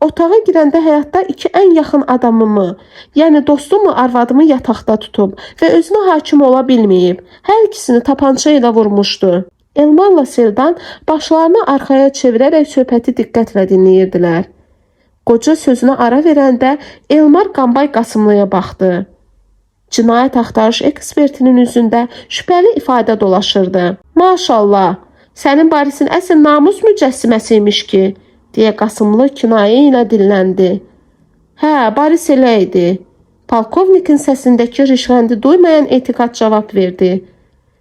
Otağa girəndə həyatda iki ən yaxın adamımı, yəni dostumla arvadımı yataqda tutub və özünə hakim ola bilməyib. Hər ikisini tapança ilə vurmuşdu. Elmarla Seldan başlarını arxaya çevirərək söhbəti diqqətlə dinləyirdilər. Qoca sözünə ara verəndə Elmar Qambay Qasımlıya baxdı. Cinayət axtarış ekspertinin üzündə şübhəli ifadə dolaşırdı. Maşallah, sənin Barisin əsl namus mücəssiməsi imiş ki, deyə Qasımlı kinayə ilə dilləndi. Hə, Baris elə idi. Polkovnikin səsindəki rişxəndi duymayan etiqad cavab verdi.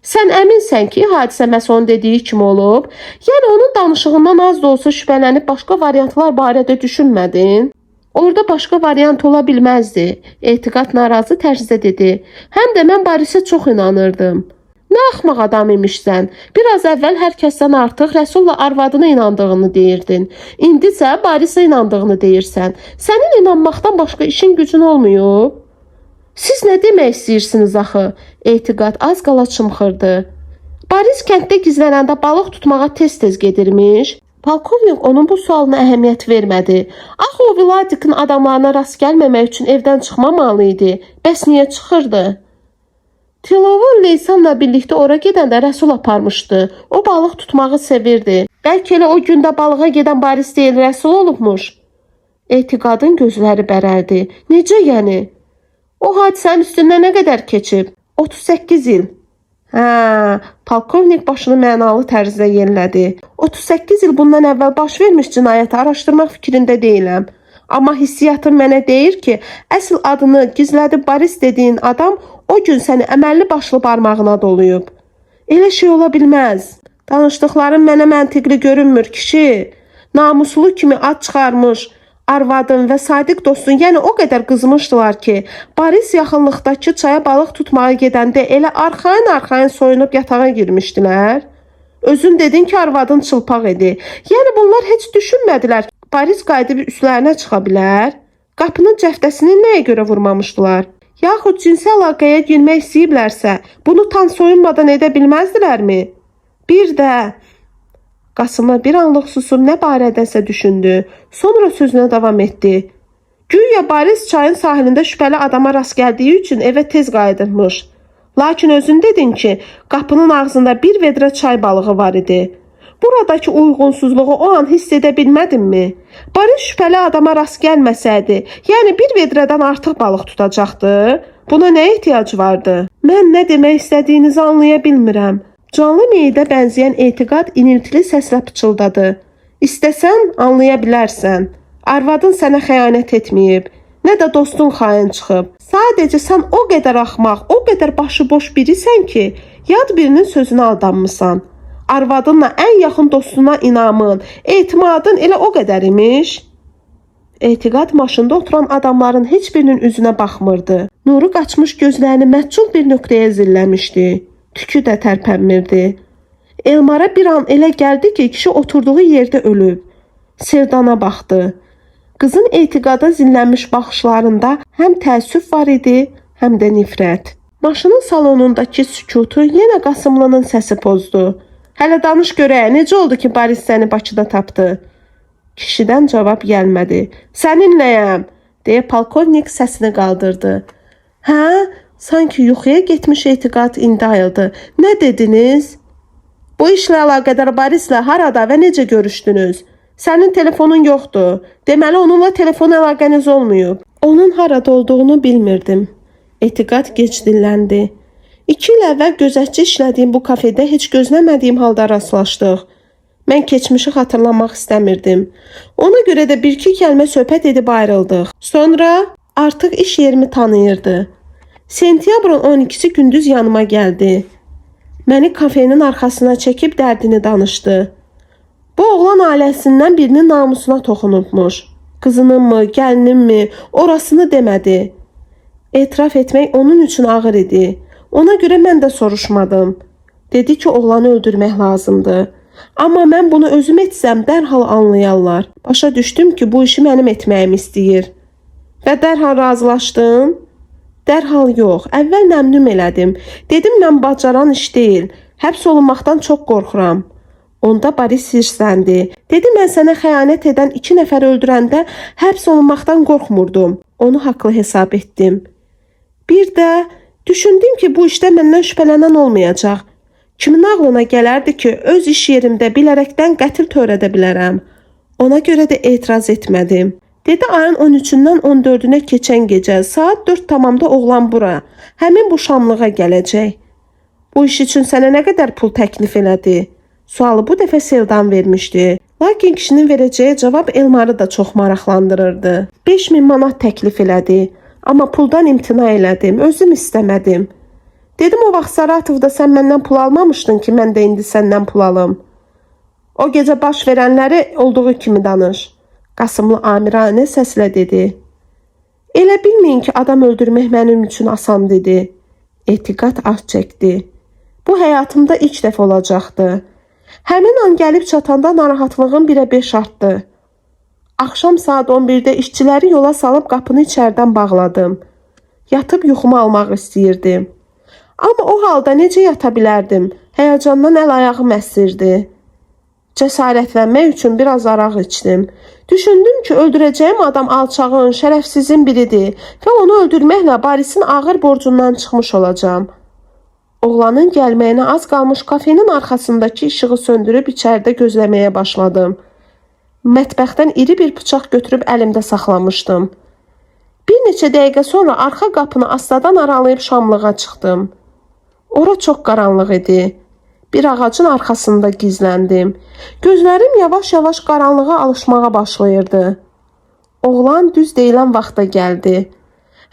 Sən əminsən ki, hadisə məhz onun dediyi kimi olub? Yəni onun danışığından az da olsa şübhələnib başqa variantlar barədə düşünmədin? Orada başqa variant ola bilməzdi. Etiqad narazı tərzdə dedi. Həm də mən Barisə çox inanırdım. Nə axmaq adam imişsən. Biraz əvvəl hər kəsdən artıq Rəsulla arvadına inandığını deyirdin. İndi isə Barisə inandığını deyirsən. Sənin inanmaqdan başqa işin gücün olmayıb? Siz nə demək istəyirsiniz axı? Etiqad az qala çımxırdı. Baris kənddə gizlənəndə balıq tutmağa tez-tez gedirmiş. Polkovnik onun bu sualına əhəmiyyət vermədi. Axı o Vladikin adamlarına rast gəlməmək üçün evdən çıxmamalı idi. Bəs niyə çıxırdı? Tilovu Leysanla birlikdə ora gedəndə Rəsul aparmışdı. O balıq tutmağı sevirdi. Bəlkə elə o gündə balığa gedən Baris deyil, Rəsul olubmuş. Etiqadın gözləri bərəldi. Necə yəni? O hadisənin üstündən nə qədər keçib? 38 il. Hə, polkovnik başını mənalı tərzdə yellədi. 38 il bundan əvvəl baş vermiş cinayəti araşdırmaq fikrində deyiləm. Amma hissiyatım mənə deyir ki, əsl adını gizlədib Baris dediyin adam o gün səni əməlli başlı barmağına dolayıb. Elə şey ola bilməz. Danışdıqların mənə məntiqli görünmür kişi. Namuslu kimi ad çıxarmış arvadın və sadiq dostun, yəni o qədər qızmışdılar ki, Baris yaxınlıqdakı çaya balıq tutmağa gedəndə elə arxayın-arxayın soyunub yatağa girmişdilər. Özün dedin ki, arvadın çılpaq idi. Yəni bunlar heç düşünmədilər ki, Baris qayıdıb üstlərinə çıxa bilər. Qapının cəftəsini nəyə görə vurmamışdılar? Yaxud cinsi əlaqəyə girmək istəyiblərsə, bunu tam soyunmadan edə bilməzdilərmi? Bir də Qasımlı bir anlıq susub nə barədəsə düşündü. Sonra sözünə davam etdi. Güya Baris çayın sahilində şübhəli adama rast gəldiyi üçün evə tez qayıtmış. Lakin özün dedin ki, qapının ağzında bir vedrə çay balığı var idi. Buradakı uyğunsuzluğu o an hiss edə bilmədinmi? Baris şübhəli adama rast gəlməsəydi, yəni bir vedrədən artıq balıq tutacaqdı. Buna nə ehtiyac vardı? Mən nə demək istədiyinizi anlaya bilmirəm. Canlı meyidə bənzəyən etiqad iniltili səslə pıçıldadı. İstəsən anlaya bilərsən. Arvadın sənə xəyanət etməyib, nə də dostun xain çıxıb. Sadəcə sən o qədər axmaq, o qədər başıboş birisən ki, yad birinin sözünə aldanmısan. Arvadınla ən yaxın dostuna inamın, etimadın elə o qədər imiş. Etiqad maşında oturan adamların heç birinin üzünə baxmırdı. Nuru qaçmış gözlərini məhcul bir nöqtəyə zilləmişdi. Tükü də tərpənmirdi. Elmara bir an elə gəldi ki, kişi oturduğu yerdə ölüb. Serdana baxdı. Qızın etiqada zillənmiş baxışlarında həm təəssüf var idi, həm də nifrət. Maşının salonundakı sükutu yenə Qasımlının səsi pozdu. Hələ danış görək, necə oldu ki, Baris səni Bakıda tapdı? Kişidən cavab gəlmədi. Səninləyəm, deyə polkovnik səsini qaldırdı. Hə? Sanki yuxuya getmiş etiqad indi ayıldı. Nə dediniz? Bu işlə əlaqədar Borislə harada və necə görüşdünüz? Sənin telefonun yoxdur. Deməli onunla telefon əlaqəniz olmayıb. Onun harada olduğunu bilmirdim. Etiqad gec dilləndi. 2 il əvvəl gözətçi işlədiyim bu kafedə heç gözləmədiyim halda rastlaşdıq. Mən keçmişi xatırlamaq istəmirdim. Ona görə də bir-iki kəlmə söhbət edib ayrıldıq. Sonra artıq iş yerimi tanıyırdı. Sentyabrın 12-si gündüz yanıma gəldi. Məni kafenin arxasına çəkib dərdini danışdı. Bu oğlan ailəsindən birinin namusuna toxunubmuş. Qızının mı, gəlinin mi, orasını demədi. Etiraf etmək onun üçün ağır idi. Ona görə mən də soruşmadım. Dedi ki, oğlanı öldürmək lazımdır. Amma mən bunu özüm etsəm dərhal anlayarlar. Başa düşdüm ki, bu işi mənim etməyimi istəyir. Və dərhal razılaşdın? Dərhal yox. Əvvəl məmnun elədim. Dedim mən bacaran iş deyil. Həbs olunmaqdan çox qorxuram. Onda Boris hirsləndi. Dedi mən sənə xəyanət edən 2 nəfər öldürəndə həbs olunmaqdan qorxmurdum. Onu haqlı hesab etdim. Bir də düşündüm ki, bu işdə məndən şübhələnən olmayacaq. Kimin ağlına gələrdi ki, öz iş yerimdə bilərəkdən qətl törədə bilərəm. Ona görə də etiraz etmədim. Dedi ayın 13-dən 14-ünə keçən gecə saat 4 tamamda oğlan bura, həmin bu şamlığa gələcək. Bu iş üçün sənə nə qədər pul təklif elədi? Sualı bu dəfə Seldan vermişdi. Lakin kişinin verəcəyi cavab Elmarı da çox maraqlandırırdı. 5000 manat təklif elədi. Amma puldan imtina elədim, özüm istəmədim. Dedim o vaxt Saratovda sən məndən pul almamışdın ki, mən də indi səndən pul alım. O gecə baş verənləri olduğu kimi danış. Qasımlı amiranə səslə dedi. Elə bilməyin ki, adam öldürmək mənim üçün asan dedi. Etiqad ah çəkdi. Bu həyatımda ilk dəfə olacaqdı. Həmin an gəlib çatanda narahatlığım 1-ə 5 artdı. Axşam saat 11-də işçiləri yola salıb qapını içərdən bağladım. Yatıb yuxumu almaq istəyirdim. Amma o halda necə yata bilərdim? Həyəcandan əl ayağım əsirdi. Cəsarətlənmək üçün biraz araq içdim. Düşündüm ki, öldürəcəyim adam alçağın, şərəfsizin biridir və onu öldürməklə Borisin ağır borcundan çıxmış olacağam. Oğlanın gəlməyinə az qalmış kafenin arxasındakı işığı söndürüb içəridə gözləməyə başladım. Mətbəxdən iri bir bıçaq götürüb əlimdə saxlamışdım. Bir neçə dəqiqə sonra arxa qapını astadan aralayıb şamlığa çıxdım. Ora çox qaranlıq idi. Bir ağacın arxasında gizləndim. Gözlərim yavaş-yavaş qaranlığa alışmağa başlayırdı. Oğlan düz deyilən vaxta gəldi.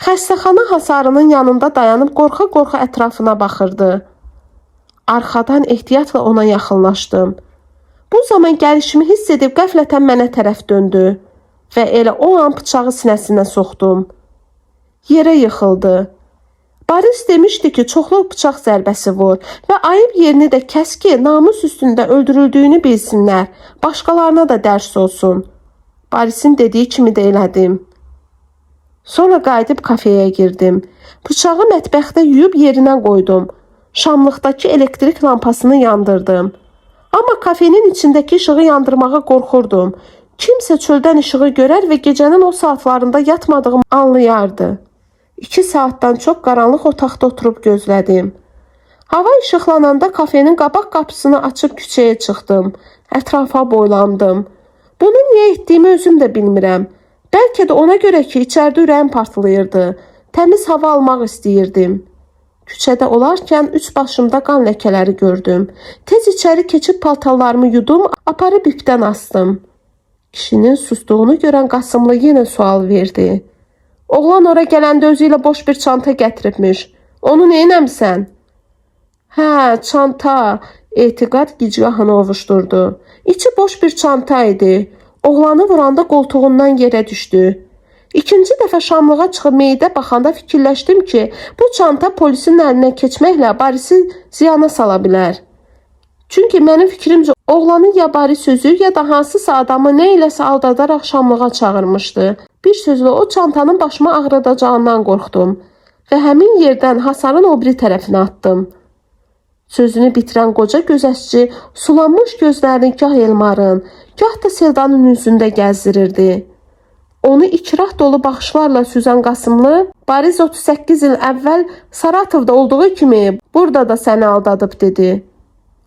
Xəstəxana hasarının yanında dayanıb qorxa-qorxa ətrafına baxırdı. Arxadan ehtiyatla ona yaxınlaşdım. Bu zaman gəlişimi hiss edib qəflətən mənə tərəf döndü və elə o an bıçağı sinəsinə soxdum. Yerə yıxıldı. Boris demişdi ki, çoxlu bıçaq zərbəsi vur və ayıb yerini də kəs ki, namus üstündə öldürüldüyünü bilsinlər, başqalarına da dərs olsun. Borisin dediyi kimi də elədim. Sonra qayıdıb kafeyə girdim. Bıçağı mətbəxdə yuyub yerinə qoydum. Şamlıqdakı elektrik lampasını yandırdım. Amma kafenin içindəki işığı yandırmağa qorxurdum. Kimsə çöldən işığı görər və gecənin o saatlarında yatmadığımı anlayardı. 2 saatdan çox qaranlıq otaqda oturub gözlədim. Hava işıqlananda kafenin qabaq qapısını açıb küçəyə çıxdım. Ətrafa boylandım. Bunu niyə etdiyimi özüm də bilmirəm. Bəlkə də ona görə ki, içəridə ürəyim partlayırdı. Təmiz hava almaq istəyirdim. Küçədə olarkən üç başımda qan ləkələri gördüm. Tez içəri keçib paltarlarımı yudum, aparıb ipdən astım. Kişinin sustuğunu görən Qasımlı yenə sual verdi. Oğlan ora gələndə özü ilə boş bir çanta gətiribmiş. Onu neynəmsən? Hə, çanta. Etiqad gicgahını ovuşdurdu. İçi boş bir çanta idi. Oğlanı vuranda qoltuğundan yerə düşdü. İkinci dəfə şamlığa çıxıb meyidə baxanda fikirləşdim ki, bu çanta polisin əlinə keçməklə Borisi ziyana sala bilər. Çünki mənim fikrimcə oğlanı ya Boris özü ya da hansısa adamı nə iləsə aldadaraq şamlığa çağırmışdı. Bir sözlə o çantanın başıma ağrıdacağından qorxdum və həmin yerdən hasarın o biri tərəfinə atdım. Sözünü bitirən qoca gözətçi sulanmış gözlərini gah Elmarın, gah da Seldanın üzündə gəzdirirdi. Onu ikrah dolu baxışlarla süzən Qasımlı, Boris 38 il əvvəl Saratovda olduğu kimi burada da səni aldadıb dedi.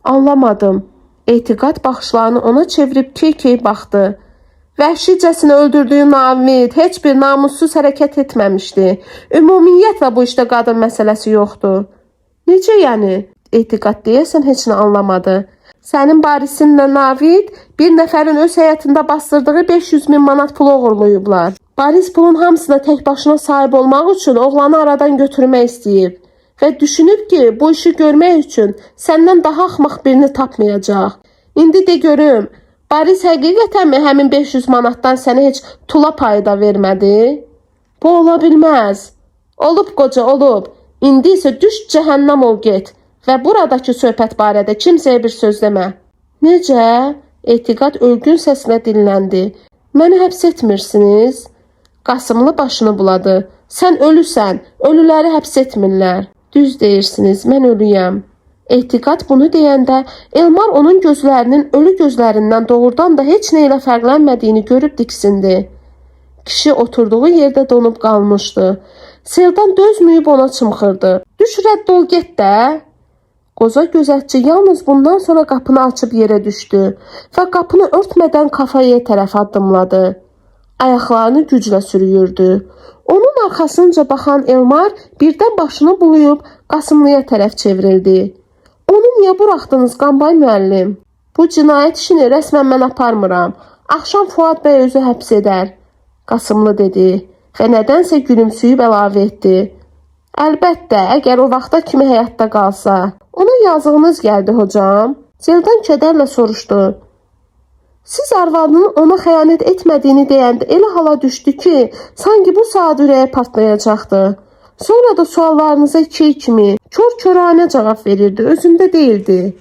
Anlamadım. Etiqad baxışlarını ona çevirib key-key baxdı. Vəhşicəsinə öldürdüyü Navid heç bir namussuz hərəkət etməmişdi. Ümumiyyətlə bu işdə qadın məsələsi yoxdur. Necə yəni? Etiqad deyəsən heç nə anlamadı. Sənin Barisinlə Navid bir nəfərin öz həyətində bastırdığı 500 min manat pulu oğurlayıblar. Baris pulun hamısına tək başına sahib olmaq üçün oğlanı aradan götürmək istəyib və düşünüb ki, bu işi görmək üçün səndən daha axmaq birini tapmayacaq. İndi de görüm, Baris həqiqətənmi həmin 500 manatdan sənə heç tula payı da vermədi? Bu ola bilməz. Olub qoca, olub. İndi isə düş cəhənnəm ol get və buradakı söhbət barədə kimsəyə bir söz demə. Necə? Etiqad ölgün səslə dilləndi. Məni həbs etmirsiniz? Qasımlı başını buladı. Sən ölüsən, ölüləri həbs etmirlər. Düz deyirsiniz, mən ölüyəm. Etiqad bunu deyəndə Elmar onun gözlərinin ölü gözlərindən doğrudan da heç nə ilə fərqlənmədiyini görüb diksindi. Kişi oturduğu yerdə donub qalmışdı. Seldan dözməyib ona çımxırdı. Düş rədd ol get də. Qoca gözətçi yalnız bundan sonra qapını açıb yerə düşdü və qapını örtmədən kafaya tərəf addımladı. Ayaqlarını güclə sürüyürdü. Onun arxasınca baxan Elmar birdən başını bulayıb Qasımlıya tərəf çevrildi. Onu niyə buraxdınız Qambay müəllim? Bu cinayət işini rəsmən mən aparmıram. Axşam Fuad bəy özü həbs edər. Qasımlı dedi və nədənsə gülümsüyüb əlavə etdi. Əlbəttə, əgər o vaxta kimi həyatda qalsa. Ona yazığınız gəldi hocam. Seldan kədərlə soruşdu. Siz arvadının ona xəyanət etmədiyini deyəndə elə hala düşdü ki, sanki bu saat ürəyi partlayacaqdı. Sonra da suallarınıza key kimi kör-köranə cavab verirdi, özündə deyildi.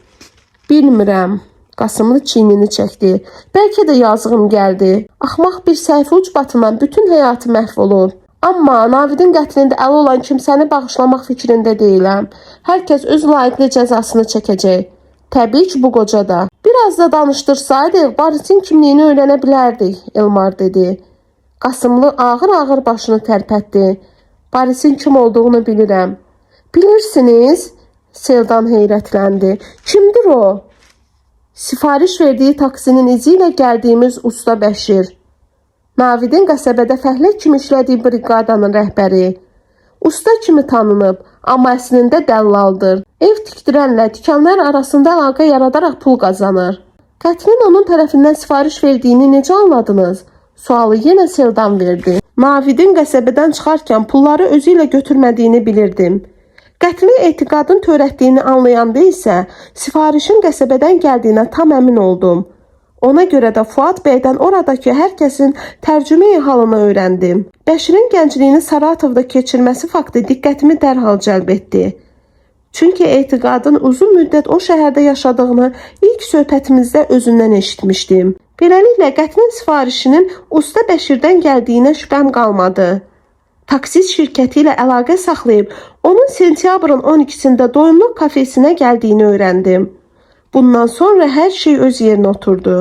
Bilmirəm. Qasımlı çiynini çəkdi. Bəlkə də yazığım gəldi. Axmaq bir səhifə ucbatından bütün həyatı məhv olub. Amma Navidin qətlində əli olan kimsəni bağışlamaq fikrində deyiləm. Hər kəs öz layiqli cəzasını çəkəcək. Təbii ki, bu qoca da. Biraz da danışdırsaydı, Barisin kimliyini öyrənə bilərdik, Elmar dedi. Qasımlı ağır-ağır başını tərpətdi. Barisin kim olduğunu bilirəm. Bilirsiniz? Seldan heyrətləndi. Kimdir o? Sifariş verdiyi taksinin izi ilə gəldiyimiz Usta Bəşir. Navidin qəsəbədə fəhlə kimi işlədiyi briqadanın rəhbəri. Usta kimi tanınıb, amma əslində dəllaldır. Ev tikdirənlə tikanlar arasında əlaqə yaradaraq pul qazanır. Qətlin onun tərəfindən sifariş verdiyini necə anladınız? Sualı yenə Seldan verdi. Navidin qəsəbədən çıxarkən pulları özü ilə götürmədiyini bilirdim. Qətli etiqadın törətdiyini anlayanda isə sifarişin qəsəbədən gəldiyinə tam əmin oldum. Ona görə də Fuad bəydən oradakı hər kəsin tərcümeyi halını öyrəndim. Bəşirin gəncliyini Saratovda keçirməsi faktı diqqətimi dərhal cəlb etdi. Çünki etiqadın uzun müddət o şəhərdə yaşadığını ilk söhbətimizdə özündən eşitmişdim. Beləliklə qətlin sifarişinin Usta Bəşirdən gəldiyinə şübhəm qalmadı. Taksi şirkəti ilə əlaqə saxlayıb onun sentyabrın 12-sində Doyumluq kafesinə gəldiyini öyrəndim. Bundan sonra hər şey öz yerinə oturdu.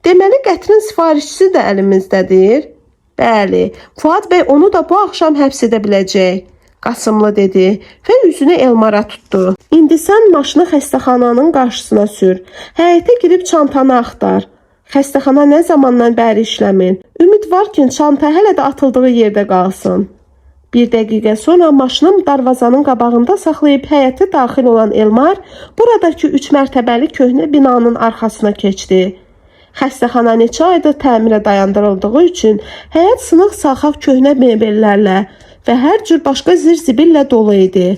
Deməli qətlin sifarişçisi də əlimizdədir. Bəli, Fuad bəy onu da bu axşam həbs edə biləcək. Qasımlı dedi və üzünü Elmara tutdu. İndi sən maşını xəstəxananın qarşısına sür. Həyətə girib çantanı axtar. Xəstəxana nə zamandan bəri işləmir. Ümid var ki, çanta hələ də atıldığı yerdə qalsın. Bir dəqiqə sonra maşını darvazanın qabağında saxlayıb həyətə daxil olan Elmar buradakı 3 mərtəbəli köhnə binanın arxasına keçdi. Xəstəxana neçə aydır təmirə dayandırıldığı üçün həyət sınıq salxaq köhnə mebellərlə və hər cür başqa zir-zibillə dolu idi.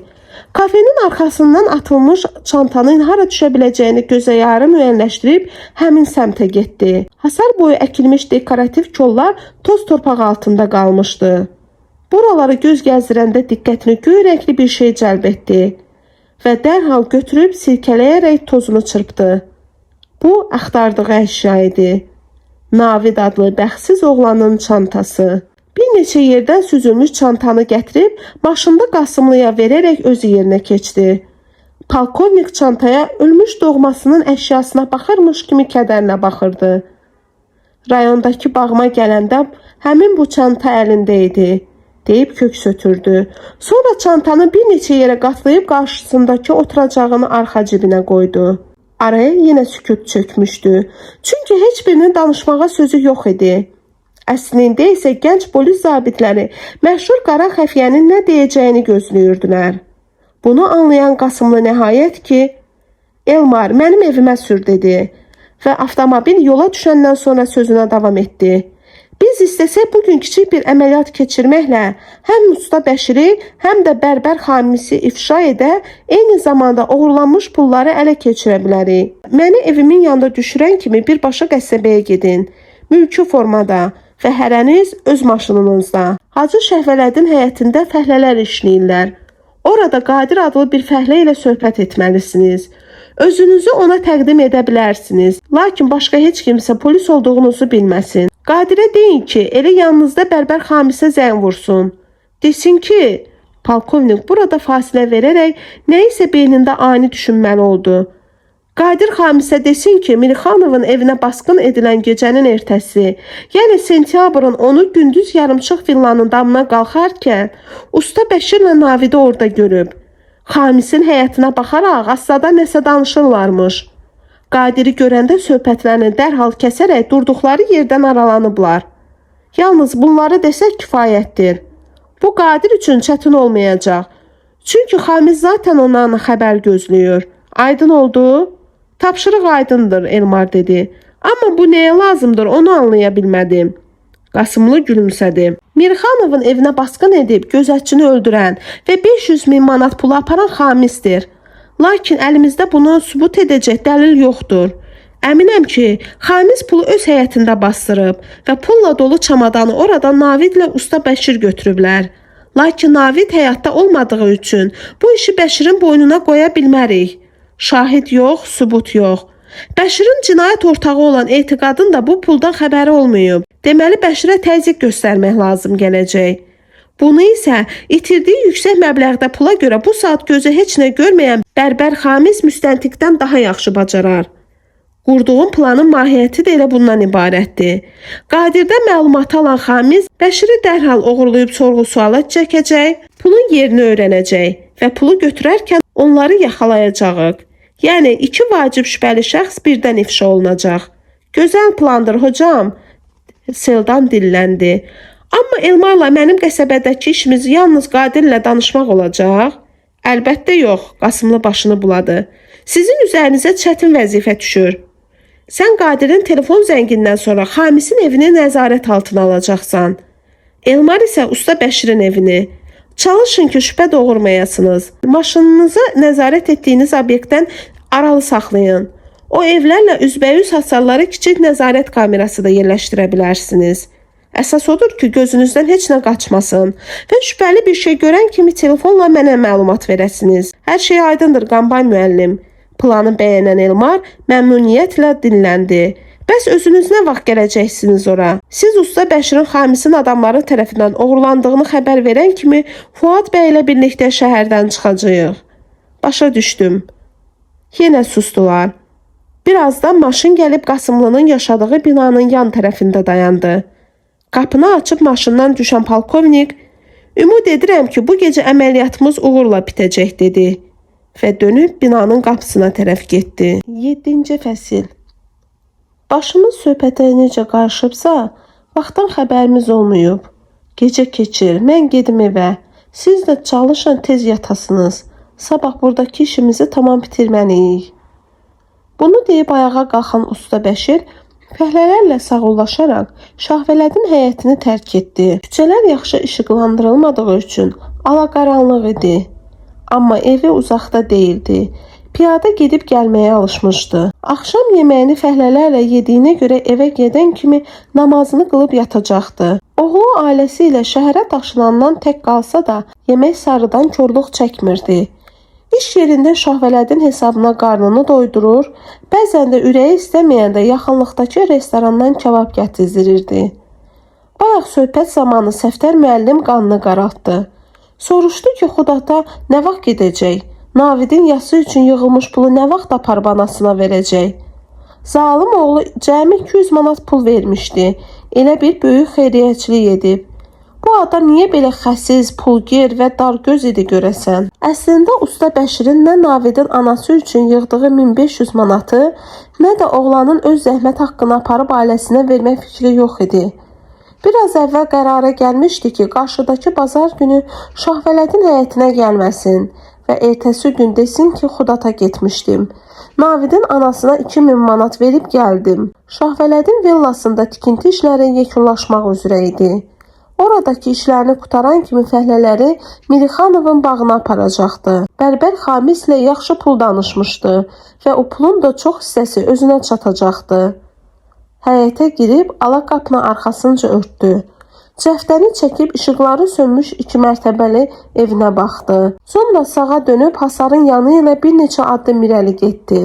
Kafenin arxasından atılmış çantanın hara düşə biləcəyini gözə yarı müəyyənləşdirib həmin səmtə getdi. Hasar boyu əkilmiş dekorativ kollar toz torpaq altında qalmışdı. Buraları göz gəzdirəndə diqqətini göy rəngli bir şey cəlb etdi və dərhal götürüb silkələyərək tozunu çırpdı. Bu axtardığı əşya idi. Navid adlı bəxtsiz oğlanın çantası. Bir neçə yerdən süzülmüş çantanı gətirib maşında Qasımlıya verərək özü yerinə keçdi. Polkovnik çantaya ölmüş doğmasının əşyasına baxırmış kimi kədərlə baxırdı. Rayondakı bağıma gələndə həmin bu çanta əlində idi, deyib köks ötürdü. Sonra çantanı bir neçə yerə qatlayıb qarşısındakı oturacağını arxa cibinə qoydu. Araya yenə sükut çökmüşdü. Çünki heç birinin danışmağa sözü yox idi. Əslində isə gənc polis zabitləri məşhur qara xəfiyyənin nə deyəcəyini gözləyirdilər. Bunu anlayan Qasımlı nəhayət ki, Elmar, mənim evimə sür dedi və avtomobil yola düşəndən sonra sözünə davam etdi. Biz istəsək bugün kiçik bir əməliyyat keçirməklə həm Usta Bəşiri, həm də bərbər Xamisi ifşa edə, eyni zamanda oğurlanmış pulları ələ keçirə bilərik. Məni evimin yanında düşürən kimi birbaşa qəsəbəyə gedin. Mülki formada və hərəniz öz maşınınızda. Hacı Şəhvələdin həyətində fəhlələr işləyirlər. Orada Qadir adlı bir fəhlə ilə söhbət etməlisiniz. Özünüzü ona təqdim edə bilərsiniz. Lakin başqa heç kimsə polis olduğunuzu bilməsin. Qadirə deyin ki, elə yanınızda bərbər Xamisə zəng vursun. Desin ki, polkovnik burada fasilə verərək nəyisə beynində ani düşünməli oldu. Qadir Xamisə desin ki, Mirxanovun evinə basqın edilən gecənin ertəsi, yəni sentyabrın 10-u gündüz yarımçıq villanın damına qalxarkən Usta Bəşirlə Navidi orada görüb. Xamisin həyətinə baxaraq astadan nəsə danışırlarmış. Qadiri görəndə söhbətlərini dərhal kəsərək durduqları yerdən aralanıblar. Yalnız bunları desək kifayətdir. Bu Qadir üçün çətin olmayacaq. Çünki Xamis zaten ondan xəbər gözləyir. Aydın oldu? Tapşırıq aydındır, Elmar dedi. Amma bu nəyə lazımdır, onu anlaya bilmədim. Qasımlı gülümsədi. Mirxanovun evinə basqın edib gözətçini öldürən və 500 min manat pulu aparan Xamisdir. Lakin əlimizdə bunu sübut edəcək dəlil yoxdur. Əminəm ki, Xamis pulu öz həyətində bastırıb və pulla dolu çamadanı oradan Navidlə Usta Bəşir götürüblər. Lakin Navid həyatda olmadığı üçün bu işi Bəşirin boynuna qoya bilmərik. Şahid yox, sübut yox. Bəşirin cinayət ortağı olan Etiqadın da bu puldan xəbəri olmayıb. Deməli Bəşirə təzyiq göstərmək lazım gələcək. Bunu isə itirdiyi yüksək məbləğdə pula görə bu saat gözü heç nə görməyən bərbər Xamis müstəntiqdən daha yaxşı bacarar. Qurduğum planın mahiyyəti də elə bundan ibarətdir. Qadirdən məlumatı alan Xamis Bəşiri dərhal oğurlayıb sorğu-suala çəkəcək, pulun yerini öyrənəcək və pulu götürərkən onları yaxalayacağıq. Yəni iki vacib şübhəli şəxs birdən ifşa olunacaq. Gözəl plandır hocam, Seldan dilləndi. Amma Elmarla mənim qəsəbədəki işimiz yalnız Qadirlə danışmaq olacaq? Əlbəttə yox, Qasımlı başını buladı. Sizin üzərinizə çətin vəzifə düşür. Sən Qadirin telefon zəngindən sonra Xamisin evini nəzarət altına alacaqsan. Elmar isə Usta Bəşirin evini. Çalışın ki, şübhə doğurmayasınız. Maşınınızı nəzarət etdiyiniz obyektdən aralı saxlayın. O evlərlə üzbəüz hasarlara kiçik nəzarət kamerası da yerləşdirə bilərsiniz. Əsas odur ki, gözünüzdən heç nə qaçmasın və şübhəli bir şey görən kimi telefonla mənə məlumat verəsiniz. Hər şey aydındır, Qambay müəllim. Planı bəyənən Elmar məmnuniyyətlə dinləndi. Bəs özünüz nə vaxt gələcəksiniz ora? Siz Usta Bəşirin Xamisin adamları tərəfindən oğurlandığını xəbər verən kimi Fuad bəy ilə birlikdə şəhərdən çıxacağıq. Başa düşdüm. Yenə sustular. Birazdan maşın gəlib Qasımlının yaşadığı binanın yan tərəfində dayandı. Qapını açıb maşından düşən polkovnik, "Ümid edirəm ki, bu gecə əməliyyatımız uğurla bitəcək" dedi və dönüb binanın qapısına tərəf getdi. 7-ci fəsil. Başımız söhbətə necə qarışıbsa, vaxtdan xəbərimiz olmayıb. Gecə keçir, mən gedim evə. Siz də çalışın tez yatasınız. Sabah buradakı işimizi tamam bitirməliyik. Bunu deyib ayağa qalxan Usta Bəşir fəhlələrlə sağollaşaraq Şahvələdin həyətini tərk etdi. Küçələr yaxşı işıqlandırılmadığı üçün alaqaranlıq idi. Amma evi uzaqda deyildi. Piyada gedib gəlməyə alışmışdı. Axşam yeməyini fəhlələrlə yediyinə görə evə gedən kimi namazını qılıb yatacaqdı. Oğlu ailəsi ilə şəhərə daşınandan tək qalsa da yemək sarıdan korluq çəkmirdi. İş yerində Şahvələdin hesabına qarnını doydurur, bəzən də ürəyi istəməyəndə yaxınlıqdakı restorandan kabab gətizdirirdi. Bayaq söhbət zamanı Səftər müəllim qanını qaraltdı. Soruşdu ki, Xudata nə vaxt gedəcək? Navidin yası üçün yığılmış pulu nə vaxt aparıb anasına verəcək? Zalım oğlu cəmi 200 manat pul vermişdi. Elə bir böyük xeyriyyəçilik edib. Bu adam niyə belə xəsis, pulgir və dargöz idi görəsən? Əslində Usta Bəşirin nə Navidin anası üçün yığdığı 1500 manatı, nə də oğlanın öz zəhmət haqqını aparıb ailəsinə vermək fikri yox idi. Biraz əvvəl qərara gəlmişdi ki, qarşıdakı bazar günü Şahvələdin həyətinə gəlməsin və ertəsi gün desin ki, Xudata getmişdim. Navidin anasına 2000 manat verib gəldim. Şahvələdin villasında tikinti işləri yekunlaşmaq üzrə idi. Oradakı işlərini qutaran kimi fəhlələri Mirixanovun bağına aparacaqdı. Bərbər Xamislə yaxşı pul danışmışdı və o pulun da çox hissəsi özünə çatacaqdı. Həyətə girib ala qapını arxasınca örtdü. Cəftəni çəkib işıqları sönmüş 2 mərtəbəli evinə baxdı. Sonra sağa dönüb hasarın yanı ilə bir neçə addım irəli getdi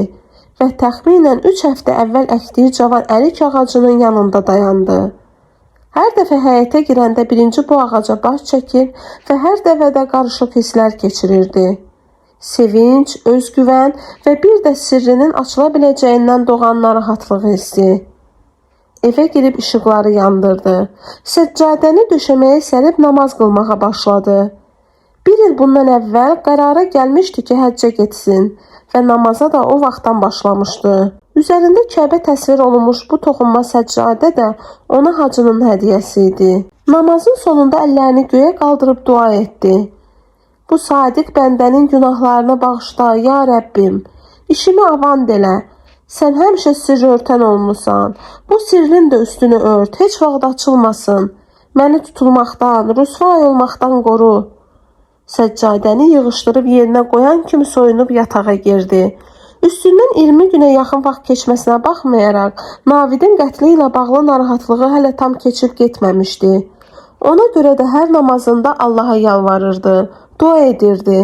və təxminən 3 həftə əvvəl əkdiyi cavan ərik ağacının yanında dayandı. Hər dəfə həyətə girəndə birinci bu ağaca baş çəkir və hər dəfə də qarışıq hisslər keçirirdi. Sevinç, özgüvən və bir də sirrinin açıla biləcəyindən doğan narahatlıq hissi. Evə girib işıqları yandırdı. Səccadəni döşəməyə sərib namaz qılmağa başladı. Bir il bundan əvvəl qərara gəlmişdi ki, həccə getsin və namaza da o vaxtdan başlamışdı. Üzərində Kəbə təsvir olunmuş bu toxunma səccadə də ona hacının hədiyyəsi idi. Namazın sonunda əllərini göyə qaldırıb dua etdi. Bu sadiq bəndənin günahlarını bağışla, ya Rəbbim. İşimi avant elə. Sən həmişə sirr örtən olmusan. Bu sirrin də üstünü ört, heç vaxt açılmasın. Məni tutulmaqdan, rüsvay olmaqdan qoru. Səccadəni yığışdırıb yerinə qoyan kimi soyunub yatağa girdi. Üstündən 20 günə yaxın vaxt keçməsinə baxmayaraq, Navidin qətli ilə bağlı narahatlığı hələ tam keçib getməmişdi. Ona görə də hər namazında Allaha yalvarırdı, dua edirdi.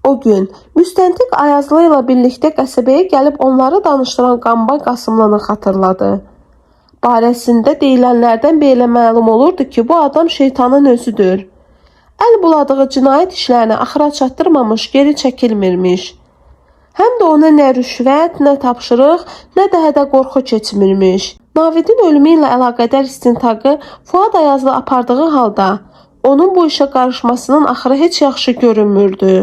O gün müstəntiq Ayazlı ilə birlikdə qəsəbəyə gəlib onları danışdıran Qambay Qasımlını xatırladı. Barəsində deyilənlərdən belə məlum olurdu ki, bu adam şeytanın özüdür. Əl buladığı cinayət işlərini axıra çatdırmamış, geri çəkilmirmiş. Həm də ona nə rüşvət, nə tapşırıq, nə də hədə qorxu keçmirmiş. Navidin ölümü ilə əlaqədar istintaqı Fuad Ayazlı apardığı halda onun bu işə qarışmasının axırı heç yaxşı görünmürdü.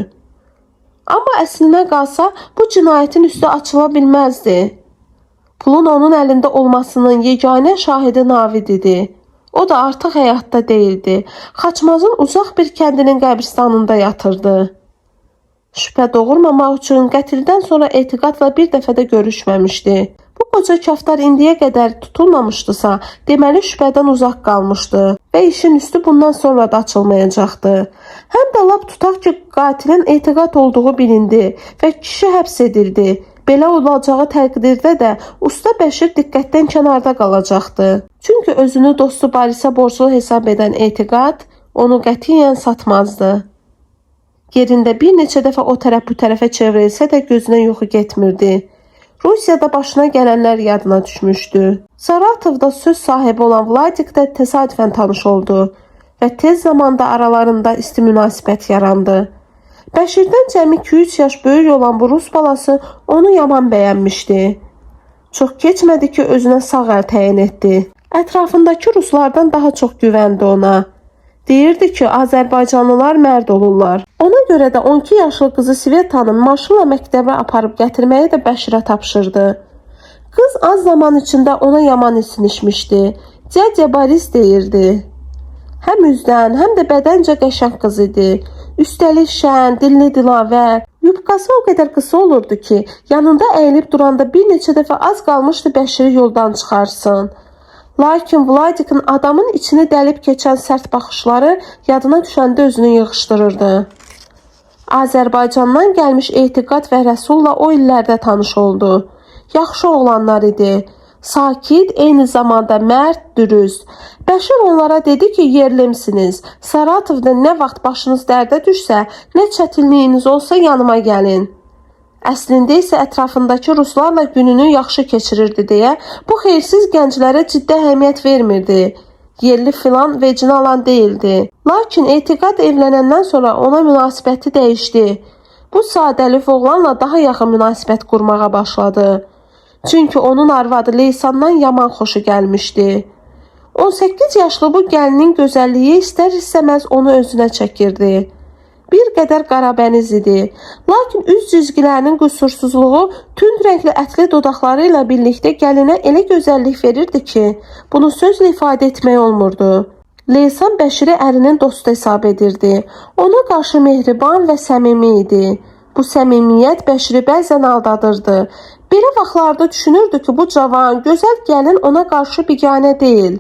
Amma əslinə qalsa bu cinayətin üstü açıla bilməzdi. Pulun onun əlində olmasının yeganə şahidi Navid idi. O da artıq həyatda deyildi. Xaçmazın uzaq bir kəndinin qəbristanında yatırdı. Şübhə doğurmamaq üçün qətldən sonra Etiqadla bir dəfə də görüşməmişdi. Bu qoca kaftar indiyə qədər tutulmamışdısa, deməli şübhədən uzaq qalmışdı və işin üstü bundan sonra da açılmayacaqdı. Həm də lap tutaq ki, qatilin Etiqad olduğu bilindi və kişi həbs edildi. Belə olacağı təqdirdə də Usta Bəşir diqqətdən kənarda qalacaqdı. Çünki özünü dostu Barisə borclu hesab edən Etiqad onu qətiyyən satmazdı. Yerində bir neçə dəfə o tərəf bu tərəfə çevrilsə də gözünə yuxu getmirdi. Rusiyada başına gələnlər yadına düşmüşdü. Saratovda söz sahibi olan Vladik də təsadüfən tanış oldu və tez zamanda aralarında isti münasibət yarandı. Bəşirdən cəmi 2-3 yaş böyük olan bu rus balası onu yaman bəyənmişdi. Çox keçmədi ki, özünə sağ əl təyin etdi. Ətrafındakı ruslardan daha çox güvəndi ona. Deyirdi ki, Azərbaycanlılar mərd olurlar. Ona görə də 12 yaşlı qızı Svetanın maşınla məktəbə aparıb gətirməyi də Bəşirə tapşırdı. Qız az zaman içində ona yaman isinişmişdi. Dядя Boris deyirdi. Həm üzdən, həm də bədəncə qəşəng qız idi. Üstəlik şən, dilli dilavər. Yubkası o qədər qısa olurdu ki, yanında əyilib duranda bir neçə dəfə az qalmışdı Bəşiri yoldan çıxarsın. Lakin Vladikin adamın içini dəlib keçən sərt baxışları yadına düşəndə özünü yığışdırırdı. Azərbaycandan gəlmiş Etiqad və Rəsulla o illərdə tanış oldu. Yaxşı oğlanlar idi. Sakit, eyni zamanda mərd, dürüst. Bəşir onlara dedi ki, yerlimsiniz. Saratovda nə vaxt başınız dərdə düşsə, nə çətinliyiniz olsa yanıma gəlin. Əslində isə ətrafındakı ruslarla gününü yaxşı keçirirdi deyə bu xeyirsiz gənclərə ciddi əhəmiyyət vermirdi. Yerli filan vecinə alan deyildi. Lakin Etiqad evlənəndən sonra ona münasibəti dəyişdi. Bu sadəlöv oğlanla daha yaxın münasibət qurmağa başladı. Çünki onun arvadı Leysandan yaman xoşu gəlmişdi. 18 yaşlı bu gəlinin gözəlliyi istər-istəməz onu özünə çəkirdi. Bir qədər qarabəniz idi. Lakin üz cizgilərinin qüsursuzluğu tünd rəngli ətli dodaqları ilə birlikdə gəlinə elə gözəllik verirdi ki, bunu sözlə ifadə etmək olmurdu. Leysan Bəşiri ərinin dostu hesab edirdi. Ona qarşı mehriban və səmimi idi. Bu səmimiyyət Bəşiri bəzən aldadırdı. Belə vaxtlarda düşünürdü ki, bu cavan, gözəl gəlin ona qarşı biganə deyil.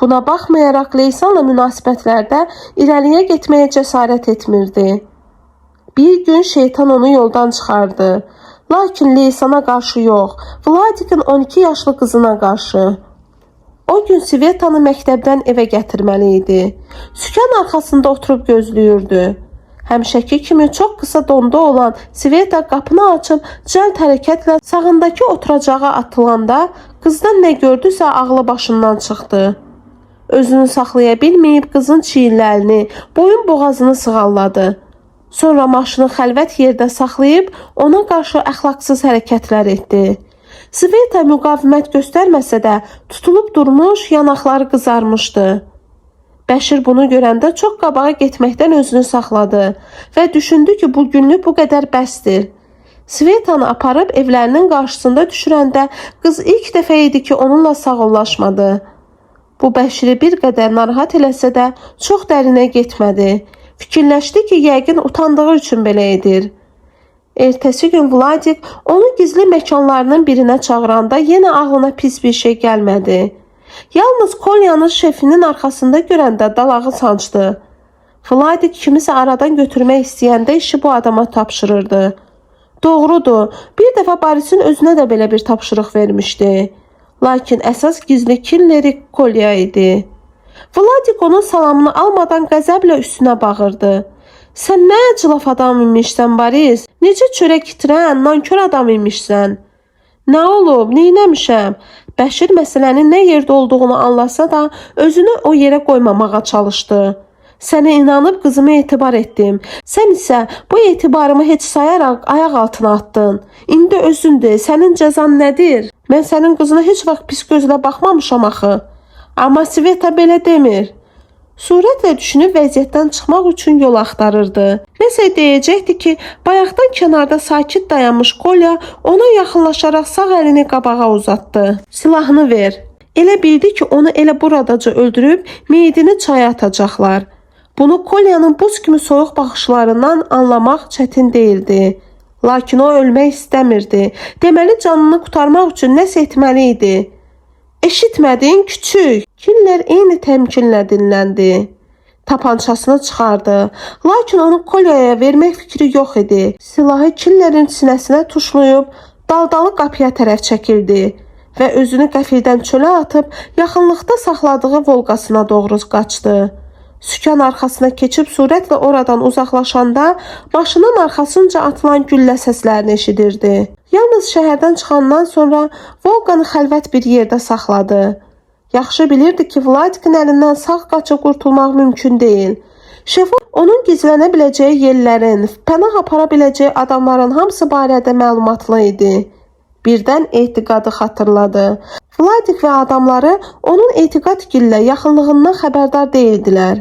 Buna baxmayaraq Leysanla münasibətlərdə irəliyə getməyə cəsarət etmirdi. Bir gün şeytan onu yoldan çıxardı. Lakin Leysana qarşı yox, Vladikin 12 yaşlı qızına qarşı. O gün Svetanı məktəbdən evə gətirməli idi. Sükan arxasında oturub gözləyirdi. Həmişəki kimi çox qısa donda olan Sveta qapını açıb cəld hərəkətlə sağındakı oturacağa atılanda qızdan nə gördüsə ağlı başından çıxdı. Özünü saxlaya bilməyib qızın çiyinlərini, boyun boğazını sığalladı. Sonra maşını xəlvət yerdə saxlayıb ona qarşı əxlaqsız hərəkətlər etdi. Sveta müqavimət göstərməsə də tutulub durmuş, yanaqları qızarmışdı. Bəşir bunu görəndə çox qabağa getməkdən özünü saxladı və düşündü ki, bu günlük bu qədər bəsdir. Svetanı aparıb evlərinin qarşısında düşürəndə qız ilk dəfə idi ki, onunla sağollaşmadı. Bu Bəşiri bir qədər narahat eləsə də çox dərinə getmədi. Fikirləşdi ki, yəqin utandığı üçün belə edir. Ertəsi gün Vladik onu gizli məkanlarının birinə çağıranda yenə ağlına pis bir şey gəlmədi. Yalnız Kolyanı şefinin arxasında görəndə dalağı sancdı. Vladik kimisə aradan götürmək istəyəndə işi bu adama tapşırırdı. Doğrudur, bir dəfə Borisin özünə də belə bir tapşırıq vermişdi. Lakin əsas gizli killeri Kolya idi. Vladik onun salamını almadan qəzəblə üstünə bağırdı. Sən nə əclaf adam imişsən, Boris? Necə çörək itirən, nankör adam imişsən? Nə olub, neynəmişəm? Bəşir məsələnin nə yerdə olduğunu anlasa da özünü o yerə qoymamağa çalışdı. Sənə inanıb qızıma etibar etdim. Sən isə bu etibarımı heç sayaraq ayaq altına atdın. İndi özün de, sənin cəzan nədir? Mən sənin qızına heç vaxt pis gözlə baxmamışam axı. Amma Sveta belə demir. Surətlə düşünüb vəziyyətdən çıxmaq üçün yol axtarırdı. Nəsə deyəcəkdi ki, bayaqdan kənarda sakit dayanmış Kolya ona yaxınlaşaraq sağ əlini qabağa uzatdı. Silahını ver. Elə bildi ki, onu elə buradaca öldürüb meyidini çaya atacaqlar. Bunu Kolyanın buz kimi soyuq baxışlarından anlamaq çətin deyildi. Lakin o ölmək istəmirdi. Deməli canını qurtarmaq üçün nəsə etməli idi. Eşitmədin, küçük. Killer eyni təmkinlə dinləndi. Tapançasını çıxardı. Lakin onu Kolyaya vermək fikri yox idi. Silahı Killerin sinəsinə tuşlayıb daldalı qapıya tərəf çəkildi və özünü qəfildən çölə atıb yaxınlıqda saxladığı Volqasına doğru qaçdı. Sükan arxasına keçib sürətlə oradan uzaqlaşanda maşının arxasınca atılan güllə səslərini eşidirdi. Yalnız şəhərdən çıxandan sonra Volqanı xəlvət bir yerdə saxladı. Yaxşı bilirdi ki, Vladikin əlindən sağ qaçıb qurtulmaq mümkün deyil. Şefi onun gizlənə biləcəyi yerlərin, pənah apara biləcəyi adamların hamısı barədə məlumatlı idi. Birdən etiqadı xatırladı. Vladik və adamları onun etiqad gillə yaxınlığından xəbərdar deyildilər.